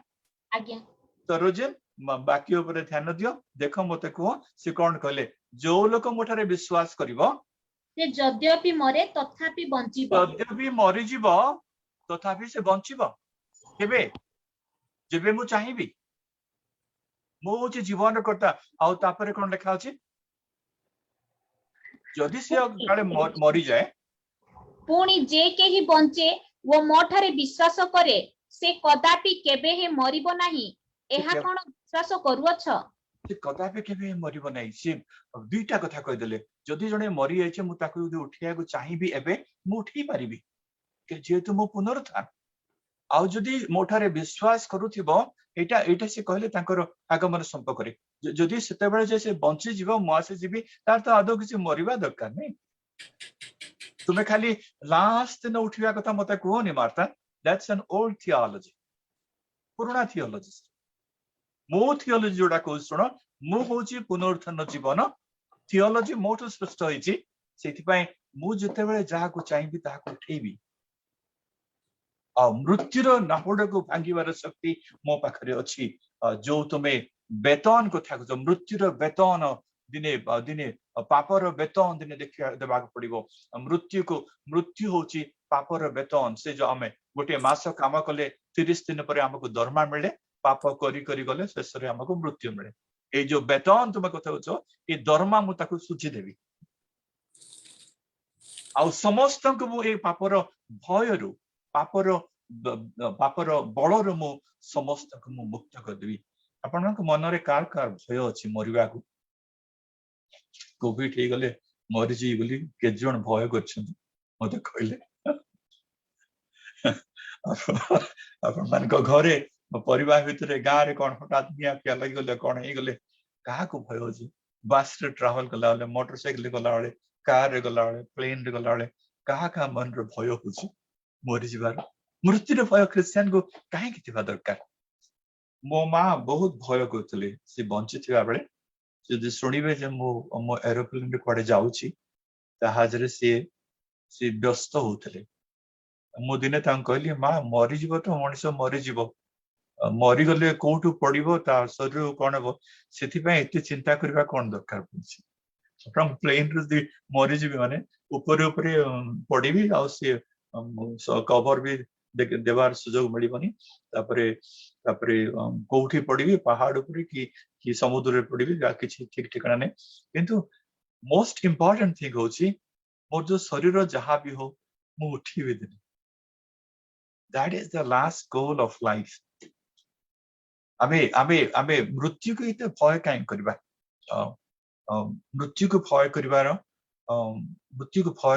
[SPEAKER 3] ଆଜ୍ଞା।
[SPEAKER 1] ସରୋଜିନ, ବାକ୍ୟ ଉପରେ ଧ୍ୟାନ ଦିଅ, ଦେଖ, ମତେ କୁହ ସେ କଣ କହିଲେ। ଯୋଉ ଲୋକ ମୋ ଠାରେ ବିଶ୍ୱାସ କରିବ,
[SPEAKER 3] ସେ ଯଦ୍ୟପି ମରେ ତଥାପି ବଞ୍ଚିବ।
[SPEAKER 1] ଯଦ୍ୟପି ମରିଯିବ ତଥାପି ସେ ବଞ୍ଚିବ। କେବେ? ଯେବେ ମୁଁ ଚାହିଁବି। ମୁଁ ହଉଛି ଜୀବନର କର୍ତ୍ତା। ଆଉ ତାପରେ କଣ ଲେଖା ଅଛି? ଯଦି ସେ କାଳେ ମରିଯାଏ,
[SPEAKER 3] ପୁଣି ଯେ କେହି ବଞ୍ଚେ ଓ ମୋ ଠାରେ ବିଶ୍ୱାସ କରେ, ସେ କଦାପି କେବେ ହେଁ ମରିବ ନାହିଁ। ଏହା କଣ ବିଶ୍ୱାସ କରୁଅଛ?
[SPEAKER 1] ସେ କଦାପି କେବେ ମରିବ ନାହିଁ। ସେ ଦୁଇଟା କଥା କହିଦେଲେ। ଯଦି ଜଣେ ମରିଯାଇଛି, ମୁଁ ତାକୁ ଯଦି ଉଠେଇବାକୁ ଚାହିଁବି ଏବେ, ମୁଁ ଉଠେଇ ପାରିବି, ଯେହେତୁ ମୁଁ ପୁନରୁତ୍ଥାନ। ଆଉ ଯଦି ମୋ ଠାରେ ବିଶ୍ୱାସ କରୁଥିବ, ଏଇଟା ସେ କହିଲେ ତାଙ୍କର ଆଗମନ ସମ୍ପର୍କରେ। ଯଦି ସେତେବେଳେ ଯେ ସେ ବଞ୍ଚିଯିବ, ମୁଁ ଆସିଯିବି, ତାର ତ ଆଦୌ କିଛି ମରିବା ଦରକାର ନାହିଁ। ତୁମେ ଖାଲି ଲାଷ୍ଟ ଦିନ ଉଠିବା କଥା ମତେ କୁହନି Marta. That's an old theology. ପୁରୁଣା ଥିଓଲୋଜି। ମୋ ଥିଓଲୋଜି ଯୋଉଟା କହୁଛି ଶୁଣ। ମୁଁ ହଉଛି ପୁନରୁତ୍ଥାନ ଜୀବନ। ଥିଓଲୋଜି ମୋଠୁ ସୃଷ୍ଟ ହେଇଛି। ସେଇଥିପାଇଁ ମୁଁ ଯେତେବେଳେ ଯାହାକୁ ଚାହିଁବି, ତାହାକୁ ଉଠେଇବି। ଆଉ ମୃତ୍ୟୁର ନାହୁଡକୁ ଭାଙ୍ଗିବାର ଶକ୍ତି ମୋ ପାଖରେ ଅଛି। ଯୋଉ ତୁମେ ବେତନ କଥା କହୁଛ, ମୃତ୍ୟୁର ବେତନ ଦିନେ, ପାପର ବେତନ ଦିନେ ଦେଖିବା ଦେବାକୁ ପଡିବ ମୃତ୍ୟୁକୁ। ମୃତ୍ୟୁ ହଉଛି ପାପର ବେତନ। ସେ ଯୋଉ ଆମେ ଗୋଟିଏ ମାସ କାମ କଲେ 30 ଦିନ ପରେ ଆମକୁ ଦରମା ମିଳେ, ପାପ କରି କରି ଗଲେ ଶେଷରେ ଆମକୁ ମୃତ୍ୟୁ ମିଳେ। ଏଇ ଯୋଉ ବେତନ ତୁମେ କଥା କହୁଛ, ଏଇ ଦରମା ମୁଁ ତାକୁ ସୁଝିଦେବି। ଆଉ ସମସ୍ତଙ୍କୁ ମୁଁ ଏଇ ପାପର ଭୟରୁ, ପାପର ବଳରୁ ମୁଁ ସମସ୍ତଙ୍କୁ ମୁଁ ମୁକ୍ତ କରିଦେବି। ଆପଣଙ୍କ ମନରେ କାର କାର ଭୟ ଅଛି ମରିବାକୁ? କୋଭିଡ ହେଇଗଲେ ମରିଯିବି ବୋଲି କେତେ ଜଣ ଭୟ କରିଛନ୍ତି, ମତେ କହିଲେ? ଆପଣମାନଙ୍କ ଘରେ, ପରିବାର ଭିତରେ, ଗାଁରେ କଣ ହଠାତ୍ ନିଆଁ ଫିଆଁ ଲାଗିଗଲେ, କଣ ହେଇଗଲେ, କାହାକୁ ଭୟ ଅଛି? ବସରେ ଟ୍ରାଭେଲ କଲାବେଳେ, ମୋଟର ସାଇକେଲରେ ଗଲାବେଳେ, କାରରେ ଗଲାବେଳେ, ପ୍ଲେନରେ ଗଲାବେଳେ, କାହା କାହା ମନରେ ଭୟ ହଉଛି ମରିଯିବାର? ମୃତ୍ୟୁର ଭୟ ଖ୍ରୀଷ୍ଟିଆନକୁ କାହିଁକି ଥିବା ଦରକାର? ମୋ ମା ବହୁତ ଭୟ କରୁଥିଲେ। ସେ ବଞ୍ଚିଥିବା ବେଳେ ଯଦି ଶୁଣିବେ ଯେ ମୁଁ ମୋ ଏରୋପ୍ଲେନରେ କୁଆଡେ ଯାଉଛି ଜାହାଜରେ, ସିଏ ବ୍ୟସ୍ତ ହଉଥିଲେ। ମୁଁ ଦିନେ ତାଙ୍କୁ କହିଲି, ମା, ମରିଯିବ ତ ମଣିଷ ମରିଯିବ। ମରିଗଲେ କୋଉଠୁ ପଡିବ, ତା ଶରୀରକୁ କଣ ହବ, ସେଥିପାଇଁ ଏତେ ଚିନ୍ତା କରିବା କଣ ଦରକାର ପଡୁଛି? ଆପଣ ପ୍ଲେନରୁ ଯଦି ମରିଯିବେ, ମାନେ ଉପରେ ଉପରେ ପଡିବି, ଆଉ ସିଏ କଭର ବି ଦେବାର ସୁଯୋଗ ମିଳିବନି। ତାପରେ କୋଉଠି ପଡିବି, ପାହାଡ ଉପରେ କି ସମୁଦ୍ରରେ ପଡିବି, କିଛି ଠିକ ଠିକଣା ନାହିଁ। କିନ୍ତୁ ମୋଷ୍ଟ ଇମ୍ପୋର୍ଟାଣ୍ଟ ଥିଙ୍ଗ ହଉଛି, ମୋର ଯୋଉ ଶରୀର ଯାହା ବି ହଉ, ମୁଁ ଉଠିବି ଦିନେ। That is the last goal of life. ଆମେ ମୃତ୍ୟୁକୁ ଏତେ ଭୟ କାହିଁ କରିବା? ମୃତ୍ୟୁକୁ ଭୟ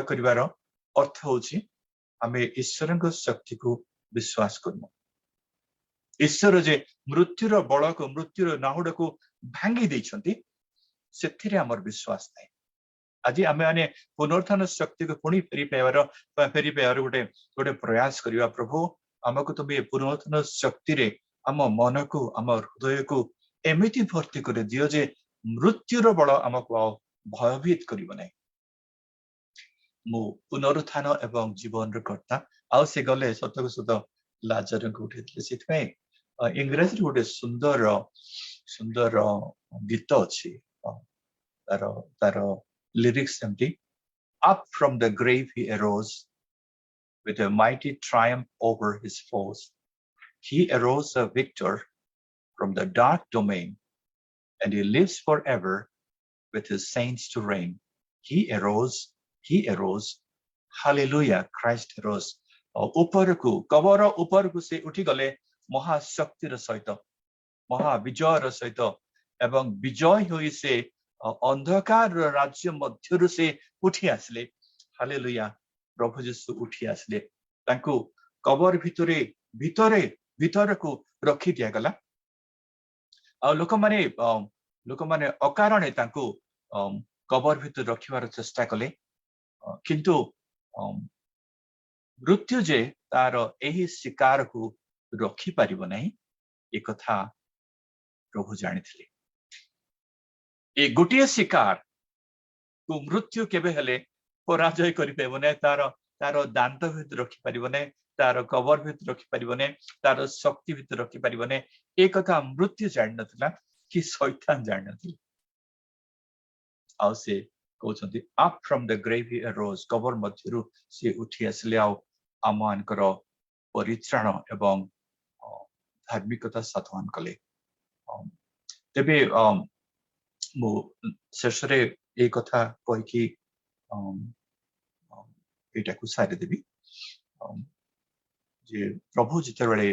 [SPEAKER 1] କରିବାର ଅର୍ଥ ହଉଛି ଆମେ ଈଶ୍ୱରଙ୍କ ଶକ୍ତିକୁ ବିଶ୍ୱାସ କରୁନୁ। ଈଶ୍ୱର ଯେ ମୃତ୍ୟୁର ବଳକୁ, ମୃତ୍ୟୁର ନାହୁଡକୁ ଭାଙ୍ଗି ଦେଇଛନ୍ତି, ସେଥିରେ ଆମର ବିଶ୍ୱାସ ନାହିଁ। ଆଜି ଆମେ ମାନେ ପୁନରୁତ୍ଥାନ ଶକ୍ତିକୁ ପୁଣି ଫେରି ପାଇବାର ଗୋଟେ ପ୍ରୟାସ କରିବା। ପ୍ରଭୁ, ଆମକୁ ତୁମେ ପୁନରୁତ୍ଥାନ ଶକ୍ତିରେ ଆମ ମନକୁ, ଆମ ହୃଦୟକୁ ଏମିତି ଭର୍ତ୍ତି କରି ଦିଅ ଯେ ମୃତ୍ୟୁର ବଳ ଆମକୁ ଆଉ ଭୟଭୀତ କରିବ ନାହିଁ। ମୁଁ ପୁନରୁତ୍ଥାନ ଏବଂ ଜୀବନର କର୍ତ୍ତା। ଆଉ ସେ ଗଲେ, ସତକୁ ସତ ଲାଜରଙ୍କୁ ଉଠେଇଥିଲେ। ସେଥିପାଇଁ ଇଂରାଜୀରେ ଗୋଟେ ସୁନ୍ଦର ସୁନ୍ଦର ଗୀତ ଅଛି, ତାର ଲିରିକ୍ସ ଏମିତି, "Up from the grave he arose with a mighty triumph over his foes. He arose a victor from the dark domain, and he lives forever with his saints to reign. He arose, he arose, hallelujah, Christ arose." ଉପରକୁ, କବର ଉପରକୁ ସେ ଉଠିଗଲେ ମହାଶକ୍ତିର ସହିତ, ମହାବିଜୟର ସହିତ, ଏବଂ ବିଜୟ ହୋଇ ସେ ଅନ୍ଧକାରର ରାଜ୍ୟ ମଧ୍ୟରୁ ସେ ଉଠି ଆସିଲେ। ହାଲେଲୁୟା। ପ୍ରଭୁ ଯୀଶୁ ଉଠି ଆସିଲେ। ତାଙ୍କୁ କବର ଭିତରେ ଭିତରେ ଭିତରକୁ ରଖି ଦିଆଗଲା ଆଉ ଲୋକମାନେ ଅକାରଣେ ତାଙ୍କୁ କବର ଭିତରେ ରଖିବାର ଚେଷ୍ଟା କଲେ। କିନ୍ତୁ ମୃତ୍ୟୁ ଯେ ତାର ଏହି ଶିକାରକୁ ରଖିପାରିବ ନାହିଁ, ଏ କଥା ପ୍ରଭୁ ଜାଣିଥିଲେ। ଏ ଗୋଟିଏ ଶିକାର କୁ ମୃତ୍ୟୁ କେବେ ହେଲେ ପରାଜୟ କରିପାରିବ ନାହିଁ, ତାର ଦାନ୍ତ ଭିତରେ ରଖିପାରିବ ନାହିଁ, ତାର କବର ଭିତରେ ରଖିପାରିବ ନାହିଁ, ତାର ଶକ୍ତି ଭିତରେ ରଖିପାରିବ ନାହିଁ। ଏ କଥା ମୃତ୍ୟୁ ଜାଣିନଥିଲା କି ଶୈତାନ ଜାଣିନଥିଲା। ଆଉ ସେ କହୁଛନ୍ତି, "Up from the grave he arose." କବର ମଧ୍ୟରୁ ସେ ଉଠି ଆସିଲେ ଆଉ ଆମମାନଙ୍କର ପରିତ୍ରାଣ ଏବଂ ଧାର୍ମିକତା ସାଧନ କଲେ। ତେବେ ମୁଁ ଶେଷରେ ଏଇ କଥା କହିକି ଏଇଟାକୁ ସାରିଦେବି ଯେ ପ୍ରଭୁ ଯେତେବେଳେ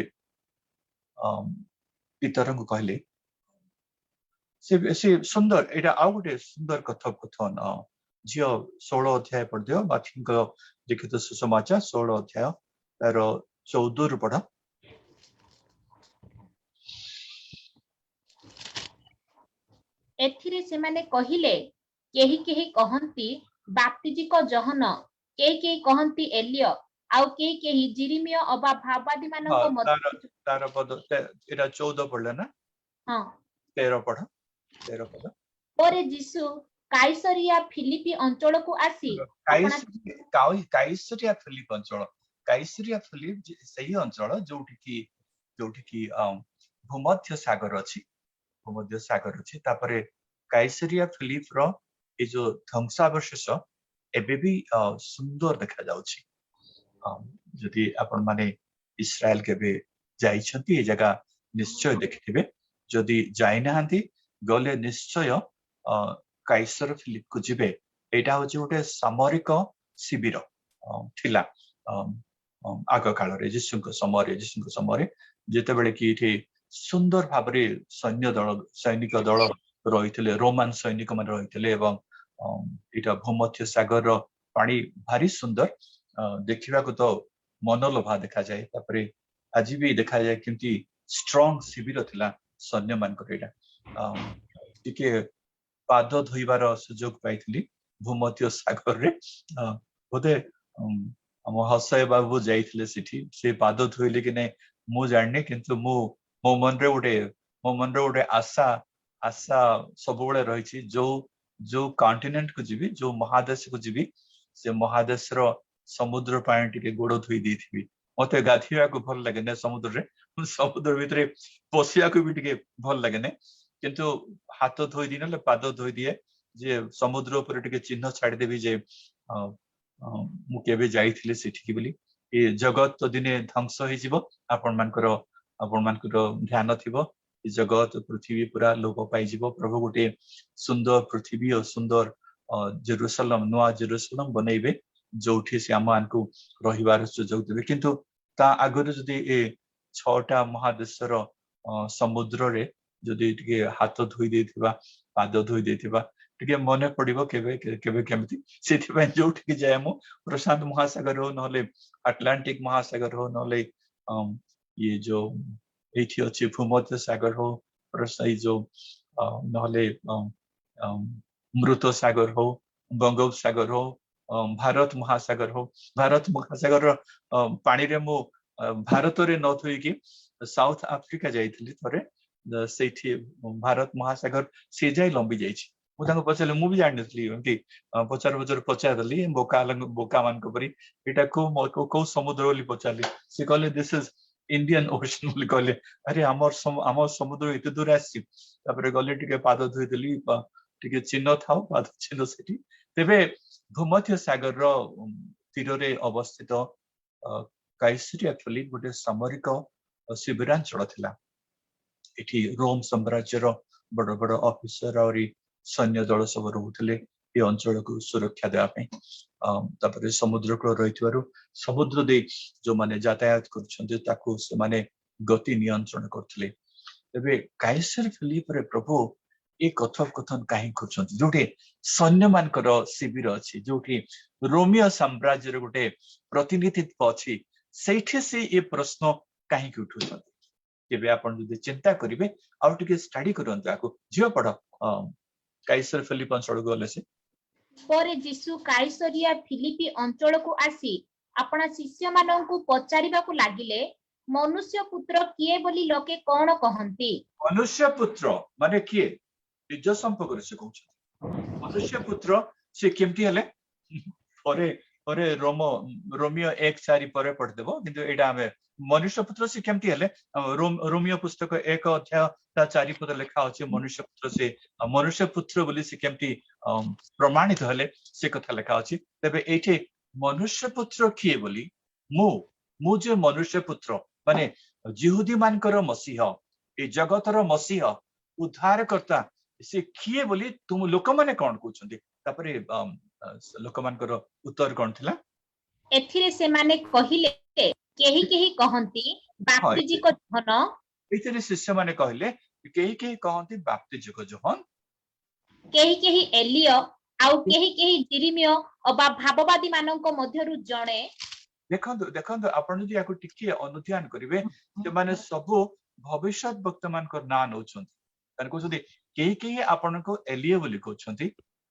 [SPEAKER 1] ପିତରଙ୍କୁ କହିଲେ, ସେ ସୁନ୍ଦର, ଏଇଟା ଆଉ ଗୋଟେ ସୁନ୍ଦର କଥୋପକଥନ। ଝିଅ, 16 ଅଧ୍ୟାୟ ପଢିଦିଅ। ମାଥିଉଙ୍କ ଲିଖିତ ସୁସମାଚାର 16 ଅଧ୍ୟାୟ, ତାର 14ରୁ ପଢ।
[SPEAKER 3] ଏଥିରେ ସେମାନେ କହିଲେ, କେହି କେହି କହନ୍ତି ବାପ୍ତିଜିକ ଯୋହନ, କେହି କେହି କହନ୍ତି ଏଲିୟ, ଆଉ କେହି କେହି ଜିରିମିୟ ଅବା ଭାବବାଦୀ ମାନଙ୍କ ମଧ୍ୟରୁ
[SPEAKER 1] ତାର ପଦ ଏଇଟା 14 ପଢିଲେ ନା?
[SPEAKER 3] ହଁ।
[SPEAKER 1] 13 ପଢ, 13 ପଦ।
[SPEAKER 3] ପରେ ଯୀଶୁ କାଇସରିଆ ଫିଲିପି ଅଞ୍ଚଳକୁ ଆସି ଆପଣା
[SPEAKER 1] କାଇସରିଆ ଫିଲିପ ଅଞ୍ଚଳ। କାଇସରିଆ ଫିଲିପ ସେଇ ଅଞ୍ଚଳ ଯୋଉଠିକି ଭୂମଧ୍ୟ ସାଗର ଅଛି, ଭୂମଧ୍ୟ ସାଗର ଅଛି। ତାପରେ କାଇସରିଆ ଫିଲିପର ଏଇ ଯୋଉ ଧ୍ୱଂସାବଶେଷ ଏବେ ବି ସୁନ୍ଦର ଦେଖାଯାଉଛି। ଯଦି ଆପଣ ମାନେ ଇସ୍ରାଏଲ କେବେ ଯାଇଛନ୍ତି, ଏ ଜାଗା ନିଶ୍ଚୟ ଦେଖିଥିବେ। ଯଦି ଯାଇନାହାନ୍ତି, ଗଲେ ନିଶ୍ଚୟ କାଇସର ଫିଲିପକୁ ଯିବେ। ଏଇଟା ହଉଛି ଗୋଟେ ସାମରିକ ଶିବିର ଥିଲା ଆଗ କାଳରେ, ଯୀଶୁଙ୍କ ସମୟରେ, ଯେତେବେଳେ କି ଏଠି ସୁନ୍ଦର ଭାବରେ ସୈନ୍ୟ ଦଳ, ସୈନିକ ଦଳ ରହିଥିଲେ, ରୋମାନ ସୈନିକ ମାନେ ରହିଥିଲେ। ଏବଂ ଏଇଟା ଭୂମଧ୍ୟ ସାଗରର ପାଣି ଭାରି ସୁନ୍ଦର, ଦେଖିବାକୁ ତ ମନଲୋଭା ଦେଖାଯାଏ। ତାପରେ ଆଜି ବି ଦେଖାଯାଏ କେମିତି ଷ୍ଟ୍ରଙ୍ଗ ଶିବିର ଥିଲା ସୈନ୍ୟ ମାନଙ୍କର ଏଇଟା। ଟିକେ ପାଦ ଧୋଇବାର ସୁଯୋଗ ପାଇଥିଲି ଭୂମଧ୍ୟ ସାଗରରେ। ବୋଧେ ଆମ ହସୟ ବାବୁ ଯାଇଥିଲେ ସେଠି। ସେ ପାଦ ଧୋଇଲେ କି ନାଇଁ ମୁଁ ଜାଣିନି, କିନ୍ତୁ ମୁଁ ମୋ ମନରେ ଗୋଟେ ଆଶା ସବୁବେଳେ ରହିଛି, ଯୋଉ ଯୋଉ କଣ୍ଟିନେଣ୍ଟ କୁ ଯିବି, ଯୋଉ ମହାଦେଶକୁ ଯିବି, ସେ ମହାଦେଶର ସମୁଦ୍ର ପାଣି ଟିକେ ଗୋଡ ଧୋଇ ଦେଇଥିବି। ମତେ ଗାଧୋଇବାକୁ ଭଲ ଲାଗେନି ସମୁଦ୍ରରେ, ସମୁଦ୍ର ଭିତରେ ପଶିବାକୁ ବି ଟିକେ ଭଲ ଲାଗେନି, କିନ୍ତୁ ହାତ ଧୋଇ ଦିଏ, ନହେଲେ ପାଦ ଧୋଇ ଦିଏ, ଯେ ସମୁଦ୍ର ଉପରେ ଟିକେ ଚିହ୍ନ ଛାଡିଦେବି ଯେ ମୁଁ କେବେ ଯାଇଥିଲି ସେଠିକି ବୋଲି। ଏ ଜଗତ ତ ଦିନେ ଧ୍ୱଂସ ହେଇଯିବ। ଆପଣମାନଙ୍କର ଧ୍ୟାନ ଥିବ, ଏ ଜଗତ ପୃଥିବୀ ପୁରା ଲୋପ ପାଇଯିବ। ପ୍ରଭୁ ଗୋଟିଏ ସୁନ୍ଦର ପୃଥିବୀ ଓ ସୁନ୍ଦର ଜେରୁସାଲମ, ନୂଆ ଜେରୁସାଲମ ବନେଇବେ, ଯୋଉଠି ସେ ଆମମାନଙ୍କୁ ରହିବାର ସୁଯୋଗ ଦେବେ। କିନ୍ତୁ ତା ଆଗରୁ ଯଦି ଏ ଛଅଟା ମହାଦେଶର ସମୁଦ୍ରରେ ଯଦି ଟିକେ ହାତ ଧୋଇ ଦେଇଥିବା, ପାଦ ଧୋଇ ଦେଇଥିବା, ଟିକେ ମନେ ପଡିବ କେବେ କେବେ କେମିତି। ସେଥିପାଇଁ ଯୋଉଠିକି ଯାଏ ମୁଁ, ପ୍ରଶାନ୍ତ ମହାସାଗର ହଉ, ନହେଲେ ଆଟଲାଣ୍ଟିକ ମହାସାଗର ହଉ, ନହେଲେ ଇଏ ଯୋଉ ଏଇଠି ଅଛି ଭୂମଧ୍ୟ ସାଗର ହଉ, ଏଇ ଯୋଉ ନହେଲେ ମୃତ ସାଗର ହଉ, ବଙ୍ଗୋପସାଗର ହଉ, ଭାରତ ମହାସାଗର ହଉ। ଭାରତ ମହାସାଗରର ପାଣିରେ ମୁଁ ଭାରତରେ ନ ଧୋଇକି ସାଉଥ ଆଫ୍ରିକା ଯାଇଥିଲି ଥରେ। ସେଇଠି ଭାରତ ମହାସାଗର ସେ ଯାଇ ଲମ୍ବି ଯାଇଛି। ମୁଁ ତାଙ୍କୁ ପଚାରିଲି, ମୁଁ ବି ଜାଣିନଥିଲି, ଏମିତି ପଚାରୁ ପଚାରୁ ପଚାରିଦେଲି ବୋକା ବୋକା ମାନଙ୍କ ପରି, ଏଇଟା କୋଉ କୋଉ ସମୁଦ୍ର ବୋଲି ପଚାରିଲି। ସେ କହିଲେ, "This is ଇଣ୍ଡିଆନ ଓସନ ବୋଲି କହିଲେ। ଆରେ, ଆମର ଆମ ସମୁଦ୍ର ଏତେ ଦୂର ଆସିଛି। ତାପରେ ଗଲେ, ଟିକେ ପାଦ ଧୋଇଦେଲି, ଟିକେ ଚିହ୍ନ ଥାଉ, ପାଦ ଚିହ୍ନ ସେଠି। ତେବେ ଭୂମଧ୍ୟ ସାଗରର ତୀରରେ ଅବସ୍ଥିତ କାଇସରିଆ ଫିଲିପ ଗୋଟେ ସାମରିକ ଶିବିରାଞ୍ଚଳ ଥିଲା। ଏଠି ରୋମ ସାମ୍ରାଜ୍ୟର ବଡ ବଡ ଅଫିସର ଆହୁରି ସୈନ୍ୟ ଦଳ ସବୁ ରହୁଥିଲେ ଏ ଅଞ୍ଚଳକୁ ସୁରକ୍ଷା ଦେବା ପାଇଁ। ତାପରେ ସମୁଦ୍ର କୂଳ ରହିଥିବାରୁ ସମୁଦ୍ର ଦେଇ ଯୋଉମାନେ ଯାତାୟାତ କରୁଛନ୍ତି, ତାକୁ ସେମାନେ ଗତି ନିୟନ୍ତ୍ରଣ କରୁଥିଲେ। ତେବେ କାଇସର ଫିଲିପରେ ପ୍ରଭୁ ଏ କଥୋପକଥନ କାହିଁକି କରୁଛନ୍ତି, ଯୋଉଠି ସୈନ୍ୟମାନଙ୍କର ଶିବିର ଅଛି, ଯୋଉଠି ରୋମିଓ ସାମ୍ରାଜ୍ୟର ଗୋଟେ ପ୍ରତିନିଧିତ୍ୱ ଅଛି, ସେଇଠି ସେ ଏ ପ୍ରଶ୍ନ କାହିଁକି ଉଠୁଛନ୍ତି? କେବେ ଆପଣ ଯଦି ଚିନ୍ତା କରିବେ ଆଉ ଟିକେ ଷ୍ଟଡି କରନ୍ତୁ ଆକୁ। ଝିଅ, ପଢ। କାଇସର ଫିଲିପ ଅଞ୍ଚଳକୁ ଗଲେ ସେ।
[SPEAKER 3] ପରେ ଯୀଶୁ କାଇସରିଆ ଫିଲିପି ଅଞ୍ଚଳକୁ ଆସି ଆପଣା ଶିଷ୍ୟମାନଙ୍କୁ ପଚାରିବାକୁ ଲାଗିଲେ, ମନୁଷ୍ୟ ପୁତ୍ର କିଏ ବୋଲି ଲୋକେ କଣ କହନ୍ତି?
[SPEAKER 1] ମନୁଷ୍ୟ ପୁତ୍ର ମାନେ କିଏ? ନିଜ ସମ୍ପର୍କରେ ସେ କହୁଛନ୍ତି। ମନୁଷ୍ୟ ପୁତ୍ର ସେ କେମିତି ହେଲେ? ପରେ ପରେ ରୋମିଓ 1:4 ପରେ ପଢିଦେବ। କିନ୍ତୁ ଏଇଟା ଆମେ ମନୁଷ୍ୟ ପୁତ୍ର ସେ କେମିତି ହେଲେ, ରୋମିଓ ପୁସ୍ତକ 1 ଅଧ୍ୟାୟ ତା 4 ପଦ ଲେଖା ଅଛି। ମନୁଷ୍ୟ ପୁତ୍ର ସେ, ମନୁଷ୍ୟ ପୁତ୍ର ବୋଲି ସେ କେମିତି ପ୍ରମାଣିତ ହେଲେ, ସେ କଥା ଲେଖା ଅଛି। ତେବେ ଏଇଠି ମନୁଷ୍ୟ ପୁତ୍ର କିଏ ବୋଲି, ମୁଁ ଯେ ମନୁଷ୍ୟ ପୁତ୍ର ମାନେ ଜିହୁଦୀ ମାନଙ୍କର ମସିହ, ଏ ଜଗତର ମସିହ, ଉଦ୍ଧାରକର୍ତ୍ତା, ସେ କିଏ ବୋଲି ତୁମ ଲୋକମାନେ କଣ କହୁଛନ୍ତି? ତାପରେ ଲୋକମାନଙ୍କର ଉତ୍ତର କଣ ଥିଲା?
[SPEAKER 3] ଏଥିରେ ସେମାନେ କହିଲେ, କେହି କେହି କହନ୍ତି ବାପ୍ତିଜିକ ଯୋହନ।
[SPEAKER 1] ଏଥିରେ ଶିଷ୍ୟମାନେ କହିଲେ, କେହି କେହି କହନ୍ତି ବାପ୍ତିଜକ ଯୋହନ।
[SPEAKER 3] କେହି କେହି ଏଲିୟ, ଆଉ କେହି କେହି ଜିରିମିୟ ଅବା ଭାବବାଦୀ ମାନଙ୍କ ମଧ୍ୟରୁ ଜଣେ।
[SPEAKER 1] ଦେଖନ୍ତୁ, ଦେଖନ୍ତୁ, ଆପଣ ଯଦି ୟାକୁ ଟିକେ ଅନୁଧ୍ୟାନ କରିବେ, ସେମାନେ ସବୁ ଭବିଷ୍ୟତ ବକ୍ତା ମାନଙ୍କର ନାଁ ନଉଛନ୍ତି। ସେମାନେ କହୁଛନ୍ତି, କେହି କେହି ଆପଣଙ୍କୁ ଏଲିୟ ବୋଲି କହୁଛନ୍ତି,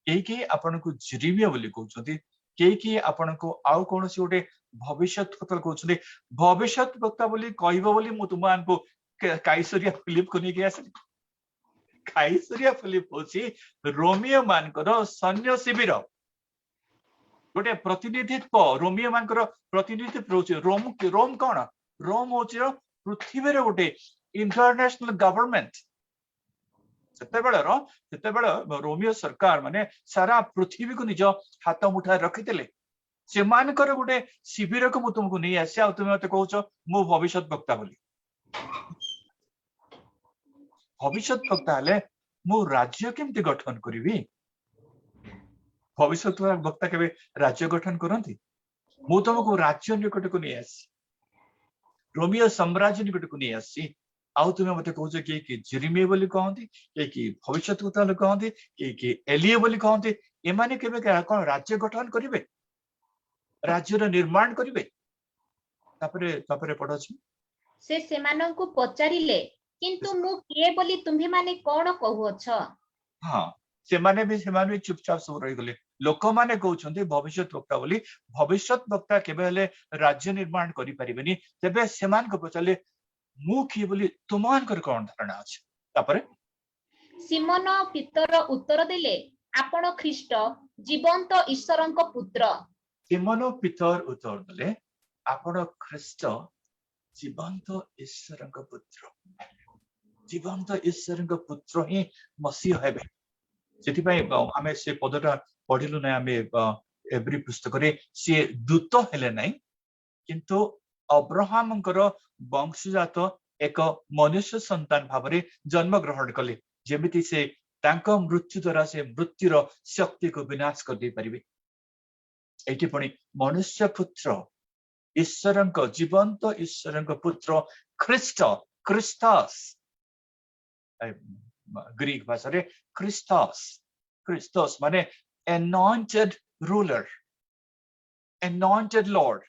[SPEAKER 1] କେହି କେହି ଆପଣଙ୍କୁ ଜିରିମିୟ ବୋଲି କହୁଛନ୍ତି, କେହି କେହି ଆପଣଙ୍କୁ ଆଉ କୌଣସି ଗୋଟେ ଭବିଷ୍ୟତ ବକ୍ତା କହୁଛନ୍ତି। ଭବିଷ୍ୟତ ବକ୍ତା ବୋଲି କହିବ ବୋଲି ମୁଁ ତୁମମାନଙ୍କୁ କାଇସରିଆ ଫିଲିପକୁ ନେଇକି ଆସିଲି। କାଇସରିଆ ଫିଲିପ ହଉଛି ରୋମିଓ ମାନଙ୍କର ସୈନ୍ୟ ଶିବିର, ଗୋଟେ ପ୍ରତିନିଧିତ୍ୱ। ରୋମିଓ ମାନଙ୍କର ପ୍ରତିନିଧିତ୍ୱ ରହୁଛି ରୋମ। ରୋମ କଣ? ରୋମ ହଉଛି ପୃଥିବୀର ଗୋଟେ ଇଣ୍ଟରନ୍ୟାସନାଲ ଗଭର୍ଣମେଣ୍ଟ ସେତେବେଳର। ସେତେବେଳେ ରୋମିଓ ସରକାର ମାନେ ସାରା ପୃଥିବୀକୁ ନିଜ ହାତ ମୁଠାରେ ରଖିଥିଲେ। ସେମାନଙ୍କର ଗୋଟେ ଶିବିରକୁ ମୁଁ ତୁମକୁ ନେଇ ଆସି, ଆଉ ତୁମେ ମତେ କହୁଛ ମୁଁ ଭବିଷ୍ୟତ ବକ୍ତା ବୋଲି। ଭବିଷ୍ୟତ ବକ୍ତା ହେଲେ ମୁଁ ରାଜ୍ୟ କେମିତି ଗଠନ କରିବି? ଭବିଷ୍ୟତ ବକ୍ତା କେବେ ରାଜ୍ୟ ଗଠନ କରନ୍ତି? ମୁଁ ତମକୁ ରାଜ୍ୟ ନିକଟକୁ ନେଇ ଆସିଛି, ରୋମିଓ ସାମ୍ରାଜ୍ୟ ନିକଟକୁ ନେଇ ଆସିଛି, ଆଉ ତୁମେ ମତେ କହୁଛ କିଏ କିଏ ଜିରିମିୟ ବୋଲି କହନ୍ତି, କିଏ କିଏ ଭବିଷ୍ୟତ ବକ୍ତା ବୋଲି କହନ୍ତି, କିଏ କିଏ ଏଲିୟ ବୋଲି କହନ୍ତି। ଏମାନେ କେବେ କଣ ରାଜ୍ୟ ଗଠନ କରିବେ, ରାଜ୍ୟର ନିର୍ମାଣ କରିବେ? ତାପରେ ତାପରେ ପଢ ଅଛି।
[SPEAKER 3] ସେ ସେମାନଙ୍କୁ ପଚାରିଲେ, କିନ୍ତୁ ମୁଁ କିଏ ବୋଲି ତୁମ୍ଭେମାନେ କଣ କହୁଅଛ?
[SPEAKER 1] ହଁ, ସେମାନେ ବି ଚୁପଚାପ ସବୁ ରହିଗଲେ। ଲୋକମାନେ କହୁଛନ୍ତି ଭବିଷ୍ୟତ ବକ୍ତା ବୋଲି। ଭବିଷ୍ୟତ ବକ୍ତା କେବେ ହେଲେ ରାଜ୍ୟ ନିର୍ମାଣ କରିପାରିବେନି। ତେବେ ସେମାନଙ୍କୁ ପଚାରିଲେ, ମୁଁ କିଏ ବୋଲି ତୁମମାନଙ୍କର କଣ ଧାରଣା ଅଛି? ତାପରେ।
[SPEAKER 3] ସିମନ ପିତର ଉତ୍ତର ଦେଲେ, ଆପଣ ଖ୍ରୀଷ୍ଟ, ଜୀବନ୍ତ ଈଶ୍ୱରଙ୍କ ପୁତ୍ର।
[SPEAKER 1] ସିମନ ପିତର ଉତ୍ତର ଦେଲେ, ଆପଣ ଖ୍ରୀଷ୍ଟ, ଜୀବନ୍ତ ଈଶ୍ୱରଙ୍କ ପୁତ୍ର। ଜୀବନ୍ତ ଈଶ୍ୱରଙ୍କ ପୁତ୍ର ହିଁ ମସିହ ହେବେ। ସେଥିପାଇଁ ଆମେ ସେ ପଦଟା ପଢିଲୁ ନାହିଁ। ଆମେ ଏବ୍ରୀ ପୁସ୍ତକରେ ସିଏ ଦୂତ ହେଲେ ନାହିଁ, କିନ୍ତୁ ଅବ୍ରହାମଙ୍କର ବଂଶଜାତ ଏକ ମନୁଷ୍ୟ ସନ୍ତାନ ଭାବରେ ଜନ୍ମ ଗ୍ରହଣ କଲେ, ଯେମିତି ସେ ତାଙ୍କ ମୃତ୍ୟୁ ଦ୍ଵାରା ସେ ମୃତ୍ୟୁର ଶକ୍ତିକୁ ବିନାଶ କରିଦେଇ ପାରିବେ। ଏଇଠି ପୁଣି ମନୁଷ୍ୟ ପୁତ୍ର, ଈଶ୍ୱରଙ୍କ, ଜୀବନ୍ତ ଈଶ୍ୱରଙ୍କ ପୁତ୍ର ଖ୍ରୀଷ୍ଟ, ଖ୍ରୀଷ୍ଟସ୍, ଗ୍ରୀକ ଭାଷାରେ ଖ୍ରୀଷ୍ଟସ୍। ଖ୍ରୀଷ୍ଟସ୍ ମାନେ anointed ruler, anointed lord,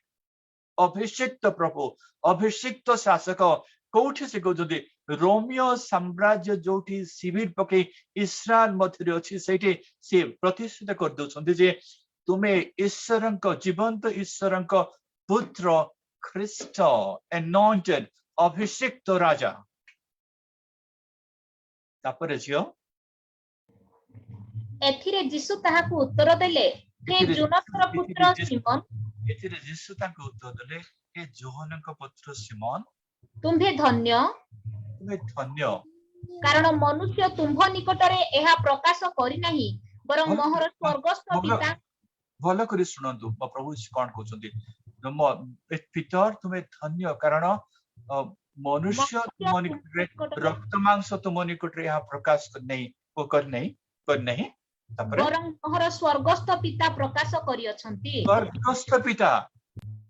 [SPEAKER 1] ଅଭିଷିକ୍ତ ପ୍ରଭୁ, ଅଭିଷିକ୍ତ ଶାସକ। କୋଉଠି ସେ କହୁଛନ୍ତି? ରୋମିଓ ସାମ୍ରାଜ୍ୟ ଯୋଉଠି ଶିବିର ପକେଇ ଇସ୍ରାଏଲ ମଧ୍ୟରେ ଅଛି, ସେଇଠି ସେ ପ୍ରତିଷ୍ଠିତ କରିଦଉଛନ୍ତି ଯେ ତୁମେ ଈଶ୍ୱରଙ୍କ, ଜୀବନ୍ତ ଈଶ୍ୱରଙ୍କ ପୁତ୍ର ଖ୍ରୀଷ୍ଟ, anointed, ଅଭିଷିକ୍ତ ରାଜା। ତାପରେ ଝିଅ।
[SPEAKER 3] ଏଥିରେ ଯୀଶୁ ତାହାକୁ ଉତ୍ତର ଦେଲେ, ହେ ଯୋନସର ପୁତ୍ର ସିମୋନ।
[SPEAKER 1] ଏଥିରେ ଯୀଶୁ ତାଙ୍କୁ ଉତ୍ତର ଦେଲେ, ହେ ଯୋହନଙ୍କ ପୁତ୍ର ସିମୋନ।
[SPEAKER 3] ତୁମ୍ଭେ ଧନ୍ୟ,
[SPEAKER 1] ତୁମେ ଧନ୍ୟ,
[SPEAKER 3] କାରଣ ମନୁଷ୍ୟ ତୁମ୍ଭ ନିକଟରେ ଏହା ପ୍ରକାଶ କରିନାହିଁ, ବରଂ ମୋହର ସ୍ୱର୍ଗସ୍ଥ ପିତା।
[SPEAKER 1] ଭଲ କରି ଶୁଣନ୍ତୁ, ମୋ ପ୍ରଭୁ ଯୀଶୁ କଣ କହୁଛନ୍ତି। ପିତର, ତୁମେ ଧନ୍ୟ, କାରଣ ମନୁଷ୍ୟ ତୁମ
[SPEAKER 3] ମନୁଷ୍ୟ
[SPEAKER 1] ନିକଟରେ
[SPEAKER 3] ନିକଟରେ
[SPEAKER 1] ରକ୍ତ ମାଂସ ତୁମ ନିକଟରେ ଏହା ପ୍ରକାଶ କରିନେଇ କରିନେଇ କରିନାହିଁ। ତାପରେ?
[SPEAKER 3] ବରଂ ମୋହର ସ୍ୱର୍ଗସ୍ଥ ପିତା ପ୍ରକାଶ କରିଅଛନ୍ତି।
[SPEAKER 1] ସ୍ୱର୍ଗସ୍ଥ ପିତା,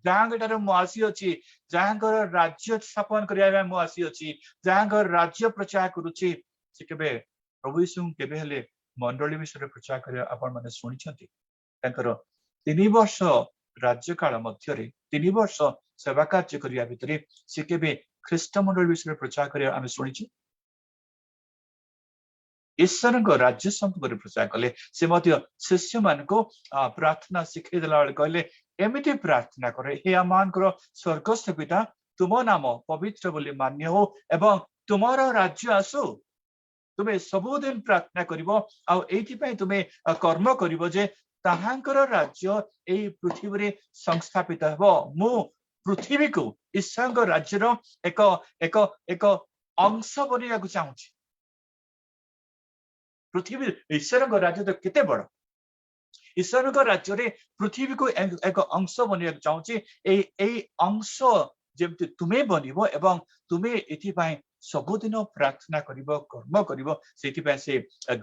[SPEAKER 1] ଯାହାଙ୍କ ଠାରୁ ମୁଁ ଆସିଅଛି, ଯାହାଙ୍କର ରାଜ୍ୟ ସ୍ଥାପନ କରିବା ପାଇଁ ମୁଁ ଆସିଅଛି, ଯାହାଙ୍କର ରାଜ୍ୟ ପ୍ରଚାର କରୁଛି। ସେ କେବେ ପ୍ରଭୁ ଯୀଶୁଙ୍କୁ କେବେ ହେଲେ ମଣ୍ଡଳୀ ବିଷୟରେ ପ୍ରଚାର କରିବା ଆପଣ ମାନେ ଶୁଣିଛନ୍ତି? ତାଙ୍କର 3 ବର୍ଷ ରାଜ୍ୟକାଳ ମଧ୍ୟରେ, 3 ବର୍ଷ ସେବା କାର୍ଯ୍ୟ କରିବା ଭିତରେ ସେ କେବେ ଖ୍ରୀଷ୍ଟ ମଣ୍ଡଳୀ ବିଷୟରେ ପ୍ରଚାର କରିବା ଆମେ ଶୁଣିଛୁ? ଈଶ୍ୱରଙ୍କ ରାଜ୍ୟ ସମ୍ପର୍କରେ ପ୍ରଚାର କଲେ। ସେ ମଧ୍ୟ ଶିଷ୍ୟମାନଙ୍କୁ ପ୍ରାର୍ଥନା ଶିଖେଇ ଦେଲା ବେଳେ କହିଲେ, ଏମିତି ପ୍ରାର୍ଥନା କରେ, ହେ ଆମମାନଙ୍କର ସ୍ୱର୍ଗସ୍ଥ ପିତା, ତୁମ ନାମ ପବିତ୍ର ବୋଲି ମାନ୍ୟ ହଉ ଏବଂ ତୁମର ରାଜ୍ୟ ଆସୁ। ତୁମେ ସବୁଦିନ ପ୍ରାର୍ଥନା କରିବ ଆଉ ଏଇଥିପାଇଁ ତୁମେ କର୍ମ କରିବ ଯେ ତାହାଙ୍କର ରାଜ୍ୟ ଏଇ ପୃଥିବୀରେ ସଂସ୍ଥାପିତ ହେବ। ମୁଁ ପୃଥିବୀକୁ ଈଶ୍ୱରଙ୍କ ରାଜ୍ୟର ଏକ ଏକ ଏକ ଅଂଶ ବନେଇବାକୁ ଚାହୁଁଛି। ପୃଥିବୀ, ଈଶ୍ୱରଙ୍କ ରାଜ୍ୟ ତ କେତେ ବଡ। ଈଶ୍ୱରଙ୍କ ରାଜ୍ୟରେ ପୃଥିବୀକୁ ଏକ ଅଂଶ ବନେଇବାକୁ ଚାହୁଁଛି। ଏଇ ଏଇ ଅଂଶ ଯେମିତି ତୁମେ ବନିବ ଏବଂ ତୁମେ ଏଥିପାଇଁ ସବୁଦିନ ପ୍ରାର୍ଥନା କରିବ, କର୍ମ କରିବ। ସେଇଥିପାଇଁ ସେ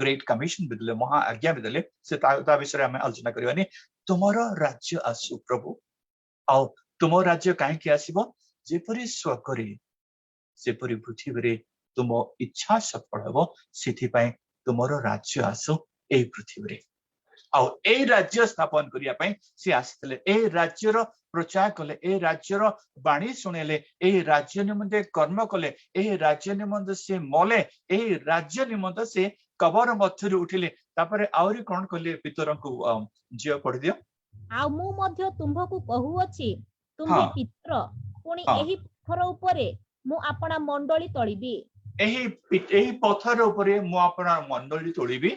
[SPEAKER 1] ଗ୍ରେଟ୍ କମିଶନ ବି ଦେଲେ, ମହା ଆଜ୍ଞା ବି ଦେଲେ। ସେ ତା ବିଷୟରେ ଆମେ ଆଲୋଚନା କରିବାନି। ତୁମର ରାଜ୍ୟ ଆସୁ ପ୍ରଭୁ। ଆଉ ତୁମ ରାଜ୍ୟ କାହିଁକି ଆସିବ? ଯେପରି ସ୍ୱର୍ଗରେ ସେପରି ପୃଥିବୀରେ ତୁମ ଇଚ୍ଛା ସଫଳ ହେବ, ସେଥିପାଇଁ ତୁମର ରାଜ୍ୟ ଆସୁ ଏଇ ପୃଥିବୀରେ। ଆଉ ଏଇ ରାଜ୍ୟ ସ୍ଥାପନ କରିବା ପାଇଁ ସେ ଆସିଥିଲେ। ଏଇ ରାଜ୍ୟର ପ୍ରଚାର କଲେ, ଏଇ ରାଜ୍ୟର ବାଣୀ ଶୁଣେଇଲେ, ଏଇ ରାଜ୍ୟ ନିମନ୍ତେ କର୍ମ କଲେ, ଏହି ରାଜ୍ୟ ନିମନ୍ତେ ସେ ମଲେ, ଏହି ରାଜ୍ୟ ନିମନ୍ତେ ସେ କବର ମଧ୍ୟରୁ ଉଠିଲେ। ତାପରେ ଆହୁରି କଣ କଲେ ପିତରଙ୍କୁ? ଝିଅ, ପଢିଦିଅ।
[SPEAKER 3] ଆଉ ମୁଁ ମଧ୍ୟ ତୁମ୍ଭକୁ କହୁଅଛି, ତୁମ୍ଭେ ପିତର, ପୁଣି ଏହି ପଥର ଉପରେ ମୁଁ ଆପଣା ମଣ୍ଡଳୀ ତୋଳିବି।
[SPEAKER 1] ଏହି ପଥର ଉପରେ ମୁଁ ଆପଣା ମଣ୍ଡଳୀ ତୋଳିବି।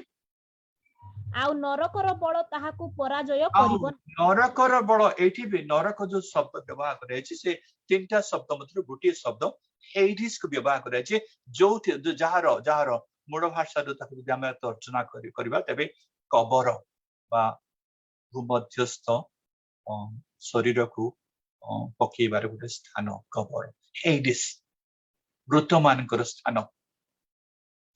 [SPEAKER 3] ଆଉ ନରକର ବଳ ତାହାକୁ ପରାଜୟ
[SPEAKER 1] ଆଉ
[SPEAKER 3] କରିବ
[SPEAKER 1] ନରକର ବଳ, ଏଇଠି ବି ନରକ ଯୋଉ ଶବ୍ଦ ବ୍ୟବହାର କରାଯାଇଛି, ସେ ତିନିଟା ଶବ୍ଦ ମଧ୍ୟରୁ ଗୋଟିଏ ଶବ୍ଦ ହେଇଡିସ୍ କୁ ବ୍ୟବହାର କରାଯାଇଛି, ଯୋଉଠି ଯାହାର ଯାହାର ମୂଳ ଭାଷାରୁ ତାକୁ ଯଦି ଆମେ ତର୍ଜମା କରିବା, ତେବେ କବର ବା ଭୂମଧ୍ୟସ୍ଥ ଶରୀରକୁ ପକେଇବାର ଗୋଟେ ସ୍ଥାନ କବର, ହେଇଡିସ୍, ମୃତମାନଙ୍କର ସ୍ଥାନ,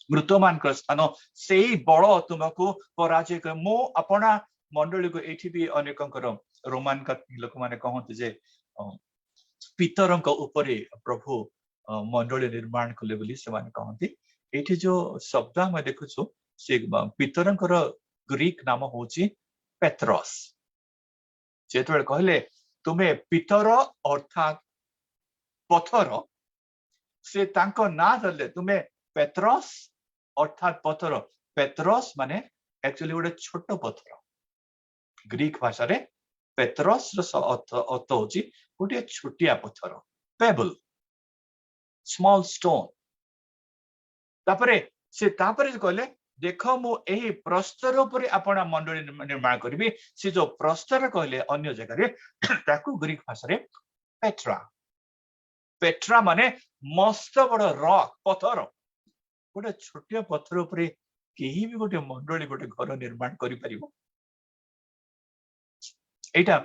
[SPEAKER 1] ମୃତମାନଙ୍କର ସ୍ଥାନ। ସେଇ ବଳ ତୁମକୁ ପରାଜୟ କରେ। ମୁଁ ଆପଣା ମଣ୍ଡଳୀକୁ, ଏଇଠି ବି ଅନେକଙ୍କର ରୋମାନ କାଥୋଲିକ ଲୋକମାନେ କହନ୍ତି ଯେ ପିତରଙ୍କ ଉପରେ ପ୍ରଭୁ ମଣ୍ଡଳୀ ନିର୍ମାଣ କଲେ ବୋଲି ସେମାନେ କହନ୍ତି। ଏଇଠି ଯୋଉ ଶବ୍ଦ ଆମେ ଦେଖୁଛୁ, ସେ ପିତରଙ୍କର ଗ୍ରୀକ ନାମ ହଉଛି ପେତ୍ରସ୍। ଯେତେବେଳେ କହିଲେ ତୁମେ ପିତର ଅର୍ଥାତ୍ ପଥର, ସେ ତାଙ୍କ ନାଁ ଧରିଲେ, ତୁମେ ପେତ୍ରସ୍ ଅର୍ଥାତ୍ ପଥର। ପେତ୍ରସ୍ ମାନେ ଆକ୍ଚୁଆଲି ଗୋଟେ ଛୋଟ ପଥର। ଗ୍ରୀକ ଭାଷାରେ ପେତ୍ରସ୍ ର ଅର୍ଥ ହଉଛି ଗୋଟିଏ ଛୋଟିଆ ପଥର, ପେବଲ, ସ୍ମଲ ଷ୍ଟୋନ। ତାପରେ ସେ ତାପରେ କହିଲେ, ଦେଖ, ମୁଁ ଏହି ପ୍ରସ୍ତର ଉପରେ ଆପଣା ମଣ୍ଡଳୀ ନିର୍ମାଣ କରିବି। ସେ ଯୋଉ ପ୍ରସ୍ତର କହିଲେ ଅନ୍ୟ ଜାଗାରେ, ତାକୁ ଗ୍ରୀକ ଭାଷାରେ ପେଟ୍ରା। ପେଟ୍ରା ମାନେ ମସ୍ତ ବଡ ରକ୍, ପଥର। ଗୋଟେ ଛୋଟିଆ ପଥର ଉପରେ କେହି ବି ଗୋଟେ ମଣ୍ଡଳୀ, ଗୋଟେ ଘର ନିର୍ମାଣ କରିପାରିବ? ଏଇଟା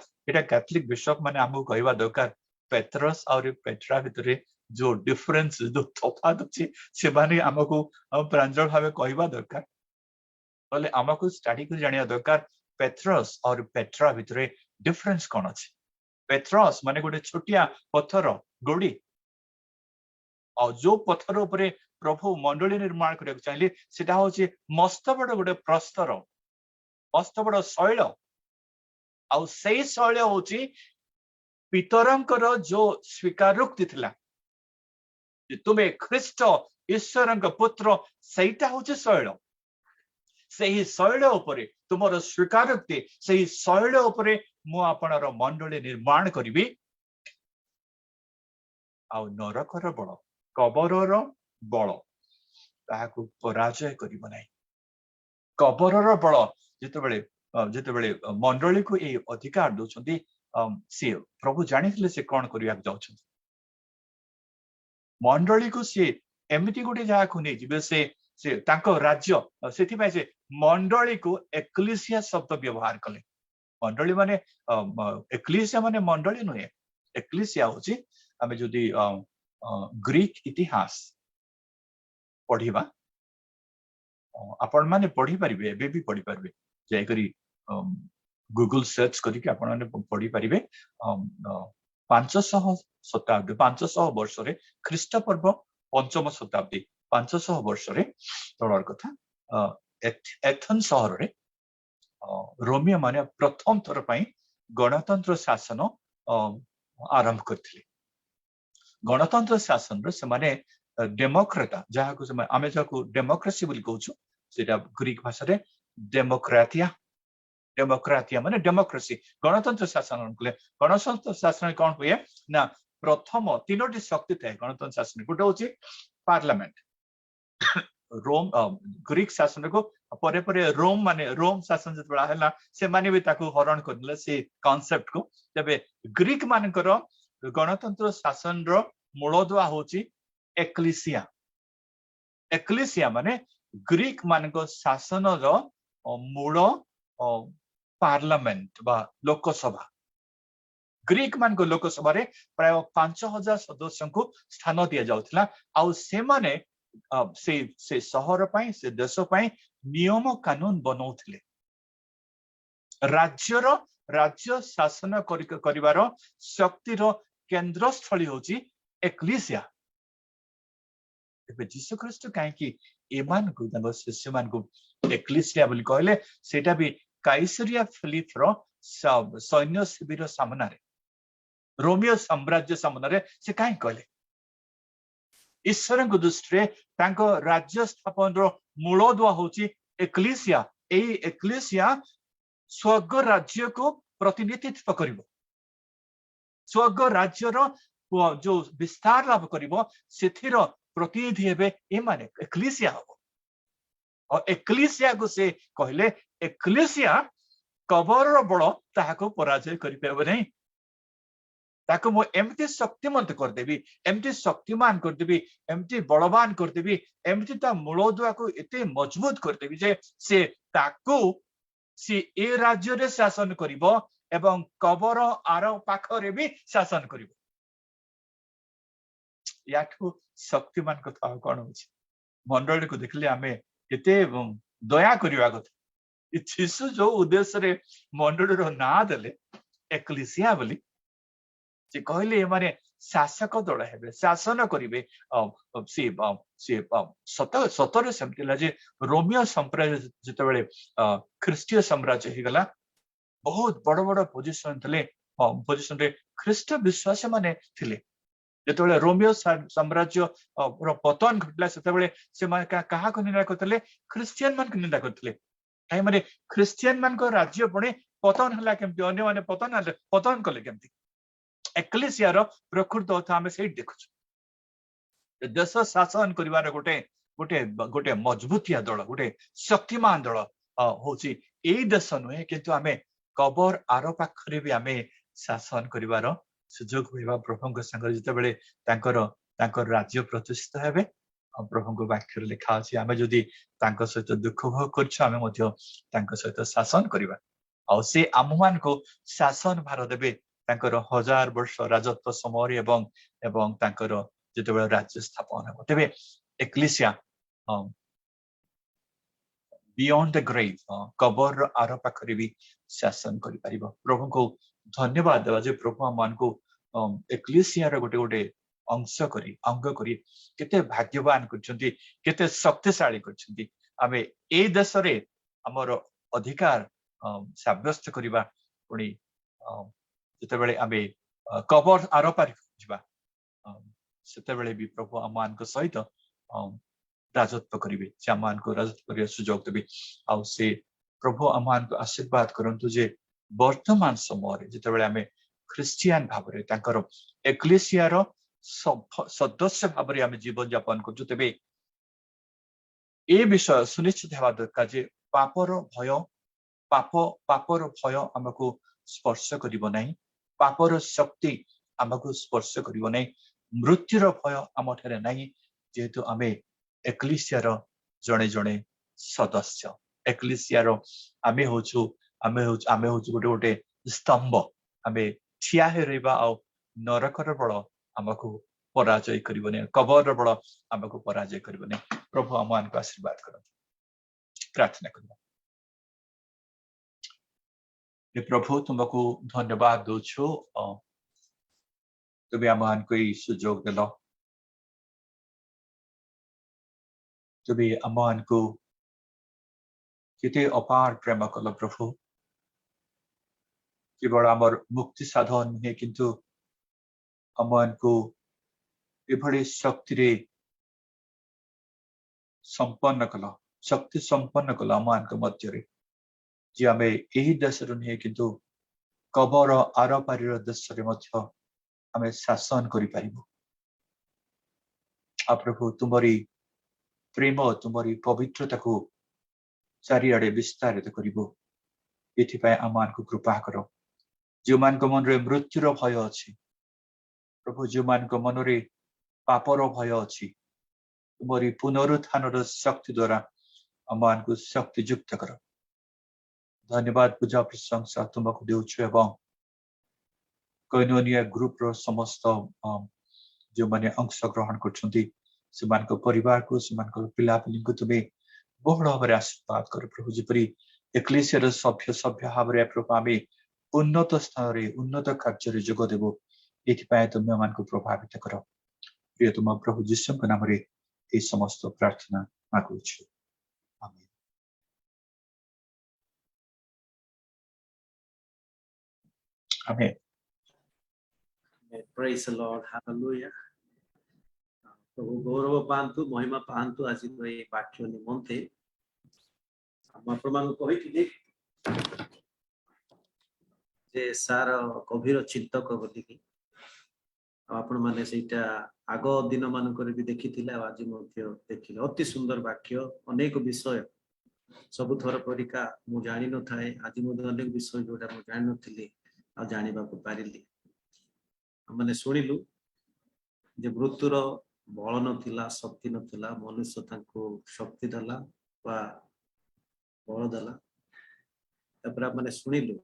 [SPEAKER 1] କ୍ୟାଥଲିକ ବିଶପ ମାନେ ଆମକୁ କହିବା ଦରକାର। ପେଟ୍ରସ୍ ଆହୁରି ପେଟ୍ରା ଭିତରେ ଯୋଉ ଡିଫରେନ୍ସ, ଯୋଉ ତଫାତ ଅଛି, ସେମାନେ ଆମକୁ ପ୍ରାଞ୍ଜଳ ଭାବେ କହିବା ଦରକାର। ନହେଲେ ଆମକୁ ଷ୍ଟଡି କରି ଜାଣିବା ଦରକାର ପେଟ୍ରସ୍ ଆଉ ପେଟ୍ରା ଭିତରେ ଡିଫରେନ୍ସ କଣ ଅଛି। ପେଟ୍ରସ୍ ମାନେ ଗୋଟେ ଛୋଟିଆ ପଥର ଗୋଡି, ଆଉ ଯୋଉ ପଥର ଉପରେ ପ୍ରଭୁ ମଣ୍ଡଳୀ ନିର୍ମାଣ କରିବାକୁ ଚାହିଁଲେ, ସେଟା ହଉଛି ମସ୍ତ ବଡ ଗୋଟେ ପ୍ରସ୍ତର, ମସ୍ତ ବଡ ଶୈଳ। ଆଉ ସେଇ ଶୈଳ ହଉଛି ପିତରଙ୍କର ଯୋଉ ସ୍ୱୀକାରୋକ୍ତି ଥିଲା ଯେ ତୁମେ ଖ୍ରୀଷ୍ଟ, ଈଶ୍ୱରଙ୍କ ପୁତ୍ର, ସେଇଟା ହଉଛି ଶୈଳ। ସେହି ଶୈଳ ଉପରେ ତୁମର ସ୍ୱୀକାରୋକ୍ତି, ସେହି ଶୈଳ ଉପରେ ମୁଁ ଆପଣର ମଣ୍ଡଳୀ ନିର୍ମାଣ କରିବି। ଆଉ ନରକର ବଳ, କବରର ବଳ ତାହାକୁ ପରାଜୟ କରିବ ନାହିଁ। କବରର ବଳ, ଯେତେବେଳେ ମଣ୍ଡଳୀକୁ ଏଇ ଅଧିକାର ଦଉଛନ୍ତି, ସିଏ ପ୍ରଭୁ ଜାଣିଥିଲେ ସେ କଣ କରିବାକୁ ଯାଉଛନ୍ତି। ମଣ୍ଡଳୀକୁ ସିଏ ଏମିତି ଗୋଟେ ଜାଗାକୁ ନେଇଯିବେ, ସେ ସେ ତାଙ୍କ ରାଜ୍ୟ। ସେଥିପାଇଁ ସେ ମଣ୍ଡଳୀକୁ ଏକ୍ଲିସିଆ ଶବ୍ଦ ବ୍ୟବହାର କଲେ। ମଣ୍ଡଳୀ ମାନେ, ଏକ୍ଲିସିଆ ମାନେ ମଣ୍ଡଳୀ ନୁହେଁ। ଏକ୍ଲିସିଆ ହଉଛି, ଆମେ ଯଦି ଗ୍ରୀକ ଇତିହାସ ପଢିବା, ଆପଣମାନେ ପଢିପାରିବେ, ଏବେ ବି ପଢିପାରିବେ, ଯାଇକରି ଗୁଗଲ ସର୍ଚ୍ଚ କରିକି ଆପଣମାନେ ପଢିପାରିବେ। 500 ଶତାବ୍ଦୀ, 500 ବର୍ଷରେ, ଖ୍ରୀଷ୍ଟପୂର୍ବ ପଞ୍ଚମ ଶତାବ୍ଦୀ, 500 ବର୍ଷରେ ତଳର କଥା, ଏଥେନ୍ସ ସହରରେ ରୋମିଓ ମାନେ ପ୍ରଥମ ଥର ପାଇଁ ଗଣତନ୍ତ୍ର ଶାସନ ଆରମ୍ଭ କରିଥିଲେ। ଗଣତନ୍ତ୍ର ଶାସନରେ ସେମାନେ ଡେମୋକ୍ରେଟା, ଯାହାକୁ ସେମାନେ, ଆମେ ଯାହାକୁ ଡେମୋକ୍ରେସି ବୋଲି କହୁଛୁ, ସେଇଟା ଗ୍ରୀକ ଭାଷାରେ ଡେମୋକ୍ରାତିଆ। ଡେମୋକ୍ରାତିଆ ମାନେ ଡେମୋକ୍ରେସି। ଗଣତନ୍ତ୍ର ଶାସନ କଲେ। ଗଣତନ୍ତ୍ର ଶାସନ କଣ ହୁଏ ନା, ପ୍ରଥମ ତିନୋଟି ଶକ୍ତି ଥାଏ ଗଣତନ୍ତ୍ର ଶାସନ। ଗୋଟେ ହଉଛି ପାର୍ଲାମେଣ୍ଟ। ରୋମ, ଗ୍ରୀକ ଶାସନକୁ ପରେ ପରେ ରୋମ ମାନେ, ରୋମ ଶାସନ ଯେତେବେଳେ ହେଲା, ସେମାନେ ବି ତାକୁ ହରଣ କରିଦେଲେ ସେ କନସେପ୍ଟକୁ। ତେବେ ଗ୍ରୀକ ମାନଙ୍କର ଗଣତନ୍ତ୍ର ଶାସନର ମୂଳଦୁଆ ହଉଛି ଏକ୍ଲିସିଆ। ଏକ୍ଲିସିଆ ମାନେ ଗ୍ରୀକ ମାନଙ୍କ ଶାସନର ମୂଳ ପାର୍ଲାମେଣ୍ଟ ବା ଲୋକସଭା। ଗ୍ରୀକ ମାନଙ୍କ ଲୋକସଭାରେ ପ୍ରାୟ 5000 ସଦସ୍ୟଙ୍କୁ ସ୍ଥାନ ଦିଆଯାଉଥିଲା ଆଉ ସେମାନେ ସେ ସେ ସହର ପାଇଁ, ସେ ଦେଶ ପାଇଁ ନିୟମ କାନୁନ ବନଉଥିଲେ। ରାଜ୍ୟର ରାଜ୍ୟ ଶାସନ କରିବାର ଶକ୍ତିର କେନ୍ଦ୍ରସ୍ଥଳୀ ହଉଛି ଏକ୍ଲିସିଆ। ଏବେ ଯୀଶୁ ଖ୍ରୀଷ୍ଟ କାହିଁକି ଏମାନଙ୍କୁ, ତାଙ୍କ ଶିଷ୍ୟମାନଙ୍କୁ ଏକ୍ଲିସିଆ ବୋଲି କହିଲେ, ସେଇଟା ବି କାଇସରିଆ ଫିଲିପର ସୈନ୍ୟ ଶିବିର ସାମ୍ନାରେ, ରୋମିଓ ସାମ୍ରାଜ୍ୟ ସାମ୍ନାରେ ସେ କାହିଁ କହିଲେ? ଈଶ୍ୱରଙ୍କ ଦୃଷ୍ଟିରେ ତାଙ୍କ ରାଜ୍ୟ ସ୍ଥାପନର ମୂଳଦୁଆ ହଉଛି ଏକ୍ଲିସିଆ। ଏଇ ଏକ୍ଲିସିଆ ସ୍ୱର୍ଗ ରାଜ୍ୟକୁ ପ୍ରତିନିଧିତ୍ୱ କରିବ। ସ୍ୱର୍ଗ ରାଜ୍ୟର ଯୋଉ ବିସ୍ତାର ଲାଭ କରିବ, ସେଥିର ପ୍ରତିନିଧି ହେବେ ଏମାନେ, ଏକ୍ଲିସିଆ ହବ। ଆଉ ଏକ୍ଲିସିଆକୁ ସେ କହିଲେ, ଏକ୍ଲିସିଆ କବରର ବଳ ତାହାକୁ ପରାଜୟ କରିପାରିବ ନାହିଁ। ତାକୁ ମୁଁ ଏମିତି ଶକ୍ତିମନ୍ତ କରିଦେବି, ଏମିତି ଶକ୍ତିମାନ କରିଦେବି, ଏମିତି ବଳବାନ କରିଦେବି, ଏମିତି ତା ମୂଳଦୁଆକୁ ଏତେ ମଜବୁତ କରିଦେବି ଯେ ସେ ତାକୁ ସେ ଏ ରାଜ୍ୟରେ ଶାସନ କରିବ ଏବଂ କବର ଆର ପାଖରେ ବି ଶାସନ କରିବ। ୟାଠୁ ଶକ୍ତିମାନ କଥା ଆଉ କଣ ଅଛି? ମଣ୍ଡଳୀକୁ ଦେଖିଲେ ଆମେ ଏତେ ଦୟା କରିବା କଥା। ଏ ଯୀଶୁ ଯୋଉ ଉଦ୍ଦେଶ୍ୟରେ ମଣ୍ଡଳୀର ନାଁ ଦେଲେ ଏକ୍ଲିସିଆ ବୋଲି, ସେ କହିଲେ ଏମାନେ ଶାସକ ଦଳ ହେବେ, ଶାସନ କରିବେ। ସେ ସତରେ ସେମିତି ହେଲା ଯେ ରୋମିଓ ସମ୍ପ୍ରଦାୟ ଯେତେବେଳେ ଖ୍ରୀଷ୍ଟୀୟ ସାମ୍ରାଜ୍ୟ ହେଇଗଲା, ବହୁତ ବଡ ବଡ ପୋଜିସନ ଥିଲେ, ପୋଜିସନରେ ଖ୍ରୀଷ୍ଟ ବିଶ୍ୱାସୀ ମାନେ ଥିଲେ। ଯେତେବେଳେ ରୋମିଓ ସାମ୍ରାଜ୍ୟ ର ପତନ ଘଟିଲା, ସେତେବେଳେ ସେମାନେ କାହାକୁ ନିନ୍ଦା କରୁଥିଲେ? ଖ୍ରୀଷ୍ଟିଆନ ମାନଙ୍କୁ ନିନ୍ଦା କରୁଥିଲେ। କାହିଁ ମାନେ ଖ୍ରୀଷ୍ଟିଆନ ମାନଙ୍କ ରାଜ୍ୟ ପୁଣି ପତନ ହେଲା କେମିତି? ଅନ୍ୟମାନେ ପତନ ହେଲେ, ପତନ କଲେ କେମିତି? ଏକ୍ଲେସିଆର ପ୍ରକୃତ ଅର୍ଥ ଆମେ ସେଇଠି ଦେଖୁଛୁ। ଦେଶ ଶାସନ କରିବାର ଗୋଟେ ଗୋଟେ ଗୋଟେ ମଜବୁତିଆ ଦଳ, ଗୋଟେ ଶକ୍ତିମାନ ଦଳ ହଉଛି ଏଇ ଦେଶ ନୁହେଁ, କିନ୍ତୁ ଆମେ କବର ଆର ପାଖରେ ବି ଆମେ ଶାସନ କରିବାର ସୁଯୋଗ ପାଇବା ପ୍ରଭୁଙ୍କ ସାଙ୍ଗରେ, ଯେତେବେଳେ ତାଙ୍କର ତାଙ୍କର ରାଜ୍ୟ ପ୍ରତିଷ୍ଠିତ ହେବେ। ଆଉ ପ୍ରଭୁଙ୍କ ବାକ୍ୟରେ ଲେଖା ଅଛି, ଆମେ ଯଦି ତାଙ୍କ ସହିତ ଦୁଃଖ ଭୋଗ କରୁଛୁ, ଆମେ ମଧ୍ୟ ତାଙ୍କ ସହିତ ଶାସନ କରିବା। ଆଉ ସେ ଆମମାନଙ୍କୁ ଶାସନ ଭାର ଦେବେ ତାଙ୍କର 1000 ବର୍ଷ ରାଜତ୍ୱ ସମୟରେ ଏବଂ ଏବଂ ତାଙ୍କର ଯେତେବେଳେ ରାଜ୍ୟ ସ୍ଥାପନ ହେବ। ତେବେ ଏକ୍ଲିସିଆ ବିୟଣ୍ଡ the ଗ୍ରେଭ୍, କବରର ଆର ପାଖରେ ବି ଶାସନ କରିପାରିବ। ପ୍ରଭୁଙ୍କୁ ଧନ୍ୟବାଦ ଦେବା ଯେ ପ୍ରଭୁ ଆମମାନଙ୍କୁ ଏକ୍ଲିସିଆର ଗୋଟେ ଗୋଟେ ଅଂଶ କରି, ଅଙ୍ଗ କରି କେତେ ଭାଗ୍ୟବାନ କରିଛନ୍ତି, କେତେ ଶକ୍ତିଶାଳୀ କରିଛନ୍ତି। ଆମେ ଏଇ ଦେଶରେ ଆମର ଅଧିକାର ସାବ୍ୟସ୍ତ କରିବା, ପୁଣି ଯେତେବେଳେ ଆମେ କବର ଆର ପାରିକୁ ଯିବା, ସେତେବେଳେ ବି ପ୍ରଭୁ ଆମମାନଙ୍କ ସହିତ ରାଜତ୍ୱ କରିବେ। ସେ ଆମମାନଙ୍କୁ ରାଜତ୍ୱ କରିବା ସୁଯୋଗ ଦେବେ। ଆଉ ସେ ପ୍ରଭୁ ଆମମାନଙ୍କୁ ଆଶୀର୍ବାଦ କରନ୍ତୁ ଯେ ବର୍ତ୍ତମାନ ସମୟରେ ଯେତେବେଳେ ଆମେ ଖ୍ରୀଷ୍ଟିଆନ ଭାବରେ ତାଙ୍କର ଏକ୍ଲେସିଆର ସଦସ୍ୟ ଭାବରେ ଆମେ ଜୀବନ ଯାପନ କରୁଛୁ, ତେବେ ଏ ବିଷୟ ସୁନିଶ୍ଚିତ ହେବା ଦରକାର ଯେ ପାପର ଭୟ, ପାପର ଭୟ ଆମକୁ ସ୍ପର୍ଶ କରିବ ନାହିଁ, ପାପର ଶକ୍ତି ଆମକୁ ସ୍ପର୍ଶ କରିବ ନାହିଁ। ମୃତ୍ୟୁର ଭୟ ଆମଠାରେ ନାହିଁ, ଯେହେତୁ ଆମେ ଏକ୍ଲିସିଆର ଜଣେ ଜଣେ ସଦସ୍ୟ। ଏକ୍ଲିସିଆର ଆମେ ହଉଛୁ ଗୋଟେ ଗୋଟେ ସ୍ତମ୍ଭ। ଆମେ ଠିଆ ହେଇ ରହିବା ଆଉ ନରକର ବଳ ଆମକୁ ପରାଜୟ କରିବନି, କବରର ବଳ ଆମକୁ ପରାଜୟ କରିବନି। ପ୍ରଭୁ ଆମମାନଙ୍କୁ ଆଶୀର୍ବାଦ କରନ୍ତୁ। ପ୍ରାର୍ଥନା କରିବା। ହେ ପ୍ରଭୁ, ତୁମକୁ ଧନ୍ୟବାଦ ଦଉଛୁ। ତୁମେ ଆମମାନଙ୍କୁ ଏଇ ସୁଯୋଗ ଦେଲ। ତୁମେ ଆମମାନଙ୍କୁ କେତେ ଅପାର ପ୍ରେମ କଲ ପ୍ରଭୁ। କେବଳ ଆମର ମୁକ୍ତି ସାଧନ ନୁହେଁ, କିନ୍ତୁ ଆମମାନଙ୍କୁ ଏଭଳି ଶକ୍ତିରେ ସମ୍ପନ୍ନ କଲ, ଶକ୍ତି ସମ୍ପନ୍ନ କଲ ଆମମାନଙ୍କ ମଧ୍ୟରେ ଯେ ଆମେ ଏହି ଦେଶରୁ ନୁହେଁ, କିନ୍ତୁ କବର ଆରପାରିର ଦେଶରେ ମଧ୍ୟ ଆମେ ଶାସନ କରିପାରିବୁ। ଆଉ ପ୍ରଭୁ, ତୁମରି ପ୍ରେମ, ତୁମରି ପବିତ୍ରତାକୁ ଚାରିଆଡ଼େ ବିସ୍ତାରିତ କରିବୁ। ଏଥିପାଇଁ ଆମମାନଙ୍କୁ କୃପା କର। ଯେଉଁମାନଙ୍କ ମନରେ ମୃତ୍ୟୁର ଭୟ ଅଛି ପ୍ରଭୁ, ଯେଉଁମାନଙ୍କ ମନରେ ପାପର ଭୟ ଅଛି, ତୁମରି ପୁନରୁତ୍ଥାନର ଶକ୍ତି ଦ୍ୱାରା ଆମମାନଙ୍କୁ ଶକ୍ତିଯୁକ୍ତ କର। ଧନ୍ୟବାଦ, ପୂଜା, ପ୍ରଶଂସା ତୁମକୁ ଦେଉଛୁ ଏବଂ କୈନୋନିଆ ଗ୍ରୁପର ସମସ୍ତ ଯେଉଁମାନେ ଅଂଶଗ୍ରହଣ କରୁଛନ୍ତି, ସେମାନଙ୍କ ପରିବାରକୁ, ସେମାନଙ୍କର ପିଲାପିଲିଙ୍କୁ ତୁମେ ବହୁଳ ଭାବରେ ଆଶୀର୍ବାଦ କର ପ୍ରଭୁ। ଯେପରି ଏକ୍ଲେସିଆର ସଭ୍ୟ ସଭ୍ୟ ଭାବରେ ପ୍ରଭୁ ଆମେ ଉନ୍ନତ ସ୍ଥାନରେ, ଉନ୍ନତ କାର୍ଯ୍ୟରେ ଯୋଗ ଦେବୁ, ଏଥିପାଇଁ ତୁମେ ଆମମାନଙ୍କୁ ପ୍ରଭାବିତ କର। ପ୍ରିୟ ତୁମ ପ୍ରଭୁ ଯୀଶୁଙ୍କ ନାମରେ ଏହି ସମସ୍ତ ପ୍ରାର୍ଥନା ମାଗୁଛୁ। ଆମେନ୍, ଆମେନ୍।
[SPEAKER 2] Praise the Lord. Hallelujah. ପ୍ରଭୁ ଗୌରବ ପାଆନ୍ତୁ, ମହିମା ପାଆନ୍ତୁ ଆଜିର ଏଇ ବାକ୍ୟ ନିମନ୍ତେ। ମୁଁ ଆପଣମାନଙ୍କୁ କହିଥିଲି ଯେ ସାର ଗଭୀର ଚିନ୍ତକ ବୋଲିକି, ଆଉ ଆପଣମାନେ ସେଇଟା ଆଗ ଦିନ ମାନଙ୍କରେ ବି ଦେଖିଥିଲେ ଆଉ ଆଜି ମଧ୍ୟ ଦେଖିଲେ। ଅତି ସୁନ୍ଦର ବାକ୍ୟ, ଅନେକ ବିଷୟ ସବୁଥର ପରିକା ମୁଁ ଜାଣିନଥାଏ। ଆଜି ମଧ୍ୟ ଅନେକ ବିଷୟ ଯୋଉଟା ମୁଁ ଜାଣିନଥିଲି ଆଉ ଜାଣିବାକୁ ପାରିଲି। ମାନେ ଶୁଣିଲୁ ଯେ ମୃତ୍ୟୁର ବଳ ନଥିଲା, ଶକ୍ତି ନଥିଲା, ମନୁଷ୍ୟ ତାଙ୍କୁ ଶକ୍ତି ଦେଲା ବା ବଳ ଦେଲା। ତାପରେ ଆମେ ଶୁଣିଲୁ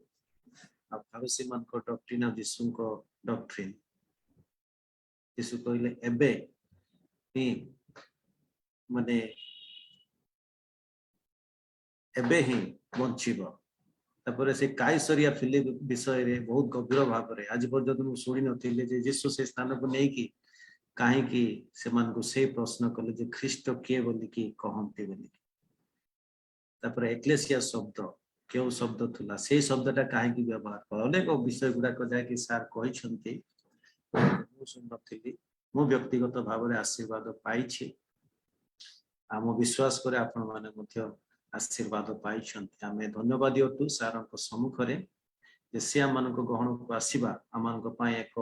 [SPEAKER 2] ଆଉ ଫାରୁସୀ ମାନଙ୍କ ଡକ୍ଟ୍ରିନ୍ ଆଉ ଯୀଶୁଙ୍କ ଡକ୍ଟ୍ରିନ୍। ଯୀଶୁ କହିଲେ ଏବେ ହିଁ, ମାନେ ଏବେ ହିଁ ବଞ୍ଚିବ। ତାପରେ ସେ କାଇସରିଆ ଫିଲିପ ବିଷୟରେ ବହୁତ ଗଭୀର ଭାବରେ ଆଜି ପର୍ଯ୍ୟନ୍ତ ମୁଁ ଶୁଣି ନଥିଲି ଯେ ଯୀଶୁ ସେ ସ୍ଥାନକୁ ନେଇକି କାହିଁକି ସେମାନଙ୍କୁ ସେଇ ପ୍ରଶ୍ନ କଲେ ଯେ ଖ୍ରୀଷ୍ଟ କିଏ ବୋଲିକି କହନ୍ତି ବୋଲିକି। ତାପରେ ଏକ୍ଲେସିଆ ଶବ୍ଦ କେଉଁ ଶବ୍ଦ ଥିଲା, ସେଇ ଶବ୍ଦଟା କାହିଁକି ବ୍ୟବହାର କଲା, ଅନେକ ବିଷୟ ଗୁଡାକ ଯାହାକି ସାର୍ କହିଛନ୍ତି ମୁଁ ଶୁଣିନଥିଲି। ମୁଁ ବ୍ୟକ୍ତିଗତ ଭାବରେ ଆଶୀର୍ବାଦ ପାଇଛି ଆଉ ମୁଁ ବିଶ୍ୱାସ କରେ ଆପଣମାନେ ମଧ୍ୟ ଆଶୀର୍ବାଦ ପାଇଛନ୍ତି। ଆମେ ଧନ୍ୟବାଦୀ ଅଟୁ ସାରଙ୍କ ସମ୍ମୁଖରେ ଯେ ସେ ଆମମାନଙ୍କ ଗହଣକୁ ଆସିବା ଆମମାନଙ୍କ ପାଇଁ ଏକ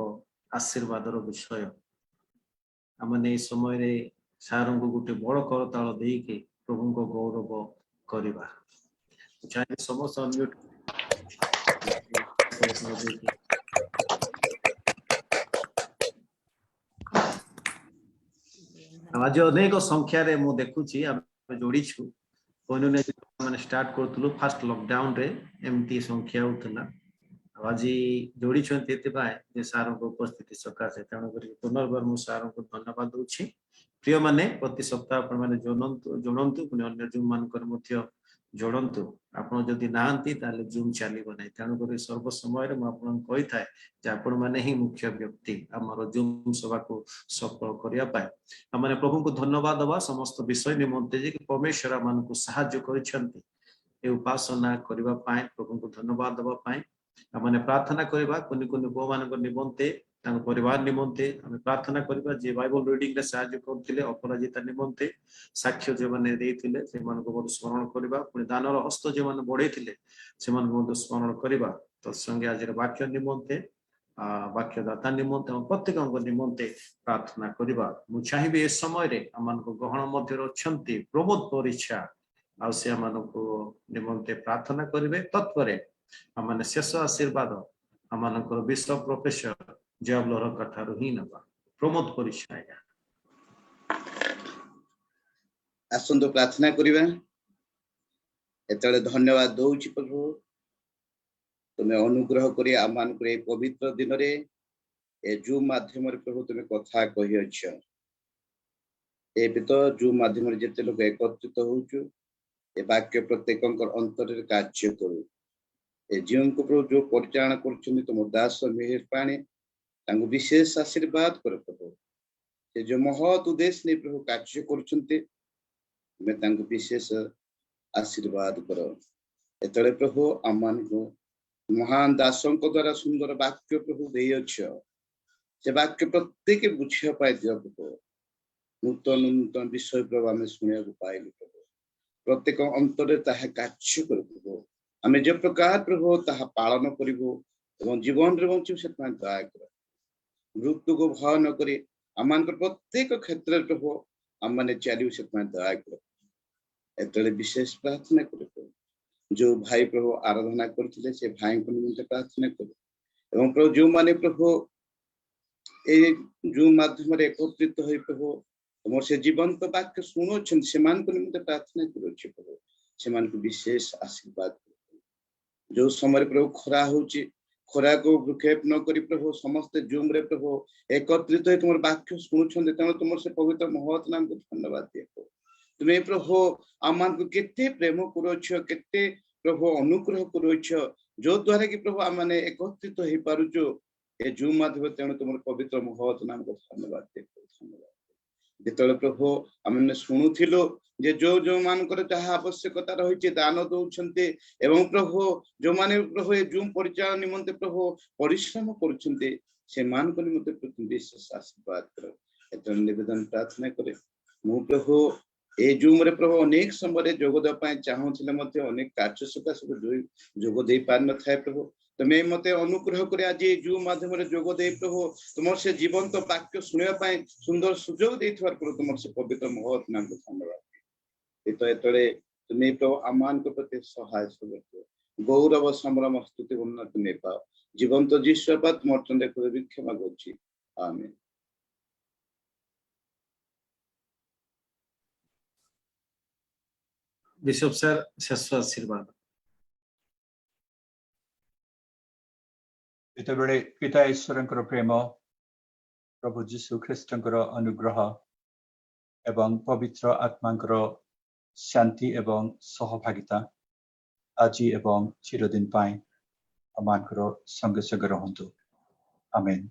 [SPEAKER 2] ଆଶୀର୍ବାଦର ବିଷୟ। ଆମମାନେ ଏଇ ସମୟରେ ସାରଙ୍କୁ ଗୋଟେ ବଡ କରତାଳ ଦେଇକି ପ୍ରଭୁଙ୍କ ଗୌରବ କରିବା। ଚାହିଁଲେ ସମସ୍ତେ ଅନମ୍ୟୁଟ ଦେଇକି। ଆଉ ଆଜି ଅନେକ ସଂଖ୍ୟାରେ ମୁଁ ଦେଖୁଛି ଆମେ ଯୋଡ଼ିଛୁ। ମାନେ ଷ୍ଟାର୍ଟ କରୁଥିଲୁ ଫାଷ୍ଟ ଲକଡାଉନ ରେ ଏମିତି ସଂଖ୍ୟା ହଉଥିଲା, ଆଉ ଆଜି ଯୋଡ଼ିଛନ୍ତି ଏଥିପାଇଁ ଯେ ସାରଙ୍କ ଉପସ୍ଥିତି ସକାଶେ। ତେଣୁକରି ପୁନର୍ବାର ମୁଁ ସାରଙ୍କୁ ଧନ୍ୟବାଦ ଦଉଛି। ପ୍ରିୟମାନେ, ପ୍ରତି ସପ୍ତାହ ଆପଣମାନେ ଯୋଡ଼ନ୍ତୁ, ଯୋଡ଼ନ୍ତୁ, ପୁଣି ଅନ୍ୟ ଜୁମ୍ ମାନଙ୍କରେ ମଧ୍ୟ ଯୋଡ଼ନ୍ତୁ। ଆପଣ ଯଦି ନାହାନ୍ତି ତାହେଲେ ଜୁମ୍ ଚାଲିବ ନାହିଁ। ତେଣୁକରି ସର୍ବ ସମୟରେ ମୁଁ ଆପଣଙ୍କୁ କହିଥାଏ ଯେ ଆପଣମାନେ ହିଁ ମୁଖ୍ୟ ବ୍ୟକ୍ତି ଆମର ଜୁମ୍ ସଭାକୁ ସଫଳ କରିବା ପାଇଁ। ଆମେ ପ୍ରଭୁଙ୍କୁ ଧନ୍ୟବାଦ ଦବା ସମସ୍ତ ବିଷୟ ନିମନ୍ତେ ଯେ କି ପରମେଶ୍ୱର ଆମମାନଙ୍କୁ ସାହାଯ୍ୟ କରିଛନ୍ତି ଏ ଉପାସନା କରିବା ପାଇଁ। ପ୍ରଭୁଙ୍କୁ ଧନ୍ୟବାଦ ଦବା ପାଇଁ ଆମେ ପ୍ରାର୍ଥନା କରିବା। କୁନି କୁନି ପୁଅମାନଙ୍କ ନିମନ୍ତେ, ତାଙ୍କ ପରିବାର ନିମନ୍ତେ ଆମେ ପ୍ରାର୍ଥନା କରିବା। ଯିଏ ବାଇବଲ ରିଡିଂ ରେ ସାହାଯ୍ୟ କରୁଥିଲେ ଅପରାଜିତା ନିମନ୍ତେ, ସାକ୍ଷ୍ୟ ଯେଉଁମାନେ ଦେଇଥିଲେ ସେମାନଙ୍କୁ ମଧ୍ୟ ସ୍ମରଣ କରିବା। ପୁଣି ଦାନର ହସ୍ତ ଯେଉଁମାନେ ବଢେଇଥିଲେ ସେମାନଙ୍କୁ ମଧ୍ୟ ସ୍ମରଣ କରିବା। ତତ୍ସଙ୍ଗେ ଆଜିର ବାକ୍ୟ ନିମନ୍ତେ, ବାକ୍ୟଦାତା ନିମନ୍ତେ ଏବଂ ପ୍ରତ୍ୟେକଙ୍କ ନିମନ୍ତେ ପ୍ରାର୍ଥନା କରିବା। ମୁଁ ଚାହିଁବି ଏ ସମୟରେ ଆମମାନଙ୍କ ଗହଣ ମଧ୍ୟରେ ଅଛନ୍ତି ପ୍ରମୋଦ ପରିଛା, ଆଉ ସେ ଆମମାନଙ୍କୁ ନିମନ୍ତେ ପ୍ରାର୍ଥନା କରିବେ। ତତ୍ପରେ ଆମମାନେ ଶେଷ ଆଶୀର୍ବାଦ ଆମମାନଙ୍କର ବିଶପ ପ୍ରଫେସର ଜୟବଲରଙ୍କ ଠାରୁ ହିଁ ନେବା। ପ୍ରମୋଦ ପରିଚୟ ଆଜ୍ଞା।
[SPEAKER 4] ଆସନ୍ତୁ ପ୍ରାର୍ଥନା କରିବା। ଏତେବେଳେ ଧନ୍ୟବାଦ ଦଉଛି ପ୍ରଭୁ, ତୁମେ ଅନୁଗ୍ରହ କରି ଆମମାନଙ୍କର ଏଇ ପବିତ୍ର ଦିନରେ ଏ ଜୁମ୍ ମାଧ୍ୟମରେ ପ୍ରଭୁ ତୁମେ କଥା କହିଅଛ। ଏବେ ତ ଜୁମ୍ ମାଧ୍ୟମରେ ଯେତେ ଲୋକ ଏକତ୍ରିତ ହଉଛୁ, ଏ ବାକ୍ୟ ପ୍ରତ୍ୟେକଙ୍କର ଅନ୍ତରରେ କାର୍ଯ୍ୟ କରୁ। ଏ ଜୁମ୍କୁ ପ୍ରଭୁ ଯୋଉ ପରିଚାଳନା କରୁଛନ୍ତି ତୁମ ଦାସ ମିହିର ପାଣି, ତାଙ୍କୁ ବିଶେଷ ଆଶୀର୍ବାଦ କର ପ୍ରଭୁ। ସେ ଯୋଉ ମହତ୍ ଉଦ୍ଦେଶ୍ୟ ନେଇ ପ୍ରଭୁ କାର୍ଯ୍ୟ କରୁଛନ୍ତି, ତୁମେ ତାଙ୍କୁ ବିଶେଷ ଆଶୀର୍ବାଦ କର। ଏତେବେଳେ ପ୍ରଭୁ ଆମମାନଙ୍କୁ ମହାନ ଦାସଙ୍କ ଦ୍ଵାରା ସୁନ୍ଦର ବାକ୍ୟ ପ୍ରଭୁ ଦେଇଅଛ, ସେ ବାକ୍ୟ ପ୍ରତ୍ୟେକ ବୁଝିବା ପାଇଁ ଦିଅ ପ୍ରଭୁ। ନୂତନ ନୂତନ ବିଷୟ ପ୍ରଭୁ ଆମେ ଶୁଣିବାକୁ ପାଇଲୁ ପ୍ରଭୁ। ପ୍ରତ୍ୟେକ ଅନ୍ତରରେ ତାହା କାର୍ଯ୍ୟ କରୁ ପ୍ରଭୁ। ଆମେ ଯେ ପ୍ରକାର ପ୍ରଭୁ ତାହା ପାଳନ କରିବୁ ଏବଂ ଜୀବନରେ ବଞ୍ଚିବୁ, ସେଥିପାଇଁ ଦୟା କର। ମୃତ୍ୟୁକୁ ଭୟ ନ କରି ଆମମାନଙ୍କର ପ୍ରତ୍ୟେକ କ୍ଷେତ୍ରରେ ପ୍ରଭୁ ଆମମାନେ ଚାଲିବୁ, ସେଥିପାଇଁ ଦୟା କର। ଏତେବେଳେ ବିଶେଷ ପ୍ରାର୍ଥନା କରୁ ପ୍ରଭୁ, ଯୋଉ ଭାଇ ପ୍ରଭୁ ଆରାଧନା କରୁଥିଲେ ସେ ଭାଇଙ୍କ ନିମନ୍ତେ ପ୍ରାର୍ଥନା କରୁ ଏବଂ ପ୍ରଭୁ ଯୋଉମାନେ ପ୍ରଭୁ ଏଇ ଯୋଉ ମାଧ୍ୟମରେ ଏକତ୍ରିତ ହୋଇ ପ୍ରଭୁ ତୁମର ସେ ଜୀବନ୍ତ ବାକ୍ୟ ଶୁଣୁଅଛନ୍ତି, ସେମାନଙ୍କ ନିମନ୍ତେ ପ୍ରାର୍ଥନା କରୁଅଛି ପ୍ରଭୁ। ସେମାନଙ୍କୁ ବିଶେଷ ଆଶୀର୍ବାଦ କରୁ। ଯୋଉ ସମୟରେ ପ୍ରଭୁ ଖରା ହଉଛି, ଖରାକୁ ଭ୍ରୂକ୍ଷେପ ନ କରି ପ୍ରଭୁ ସମସ୍ତେ ଜୁମ୍ ରେ ପ୍ରଭୁ ଏକତ୍ରିତ ହୋଇ ତୁମର ବାକ୍ୟ ଶୁଣୁଛନ୍ତି, ତେଣୁ ତୁମର ସେ ପବିତ୍ର ମହତ୍ ନାମକୁ ଧନ୍ୟବାଦ ଦିଏ ପ୍ରଭୁ। ତୁମେ ପ୍ରଭୁ ଆମମାନଙ୍କୁ କେତେ ପ୍ରେମ କରୁଅଛ, କେତେ ପ୍ରଭୁ ଅନୁଗ୍ରହ କରୁଅଛ, ଯୋଉ ଦ୍ୱାରା କି ପ୍ରଭୁ ଆମମାନେ ଏକତ୍ରିତ ହେଇପାରୁଛୁ ଏ ଜୁମ୍ ମାଧ୍ୟମରେ, ତେଣୁ ତୁମର ପବିତ୍ର ମହତ୍ ନାମକୁ ଧନ୍ୟବାଦ ଦିଏ ପ୍ରଭୁ, ଧନ୍ୟବାଦ। ଯେତେବେଳେ ପ୍ରଭୁ ଆମେ ଶୁଣୁଥିଲୁ ଯେ ଯୋଉ ଯୋଉମାନଙ୍କର ଯାହା ଆବଶ୍ୟକତା ରହିଛି ଦାନ ଦଉଛନ୍ତି ଏବଂ ପ୍ରଭୁ ଯୋଉମାନେ ପ୍ରଭୁ ଏ ଜୁମ୍ ପରିଚାଳନା ନିମନ୍ତେ ପ୍ରଭୁ ପରିଶ୍ରମ କରୁଛନ୍ତି, ସେମାନଙ୍କ ନିମନ୍ତେ ପ୍ରଭୁ ବିଶେଷ ଆଶୀର୍ବାଦ କର। ଏତେବେଳେ ନିବେଦନ ପ୍ରାର୍ଥନା କରେ ମୁଁ ପ୍ରଭୁ, ଏ ଜୁମ୍ ରେ ପ୍ରଭୁ ଅନେକ ସମୟରେ ଯୋଗ ଦେବା ପାଇଁ ଚାହୁଁଥିଲେ ମଧ୍ୟ ଅନେକ କାର୍ଯ୍ୟ ସକାଶେ ଯୋଗ ଦେଇ ପାରିନଥାଏ ପ୍ରଭୁ। ତୁମେ ମତେ ଅନୁଗ୍ରହ କରି ଆଜି ଏ ଜୁମ୍ ମାଧ୍ୟମରେ ଯୋଗ ଦେଇ ପ୍ରଭୁ ତୁମର ସେ ଜୀବନ୍ତ ବାକ୍ୟ ଶୁଣିବା ପାଇଁ ସୁନ୍ଦର ସୁଯୋଗ ଦେଇଥିବାର ପ୍ରଭୁ ତୁମର ସେ ପବିତ୍ର ମହତ୍ ନାମକୁ ଧନ୍ୟବାଦ। ଏତେବେଳେ ତୁମେ ପ୍ରଭୁ ଆମମାନଙ୍କ ପ୍ରତି ସହାୟ ସହଯୋଗ, ଗୌରବ ସମ୍ଭ୍ରମ ସ୍ତୁତି ବର୍ଣ୍ଣନା ତୁମେ ପାଅ। ଜୀବନ୍ତ ଯୀଶୁ ତୁମର ଚନ୍ଦ୍ର କ୍ଷମା କରୁଛି, ଆମେନ୍।
[SPEAKER 2] ବିଶପ ସାର୍, ଶେଷ ଆଶୀର୍ବାଦ।
[SPEAKER 1] ଯେତେବେଳେ ପିତା ଈଶ୍ୱରଙ୍କର ପ୍ରେମ, ପ୍ରଭୁ ଯୀଶୁ ଖ୍ରୀଷ୍ଟଙ୍କର ଅନୁଗ୍ରହ ଏବଂ ପବିତ୍ର ଆତ୍ମାଙ୍କର ଶାନ୍ତି ଏବଂ ସହଭାଗିତା ଆଜି ଏବଂ ଚିରଦିନ ପାଇଁ ଆମମାନଙ୍କର ସଙ୍ଗେ ସଙ୍ଗେ ରହନ୍ତୁ। ଆମେନ୍।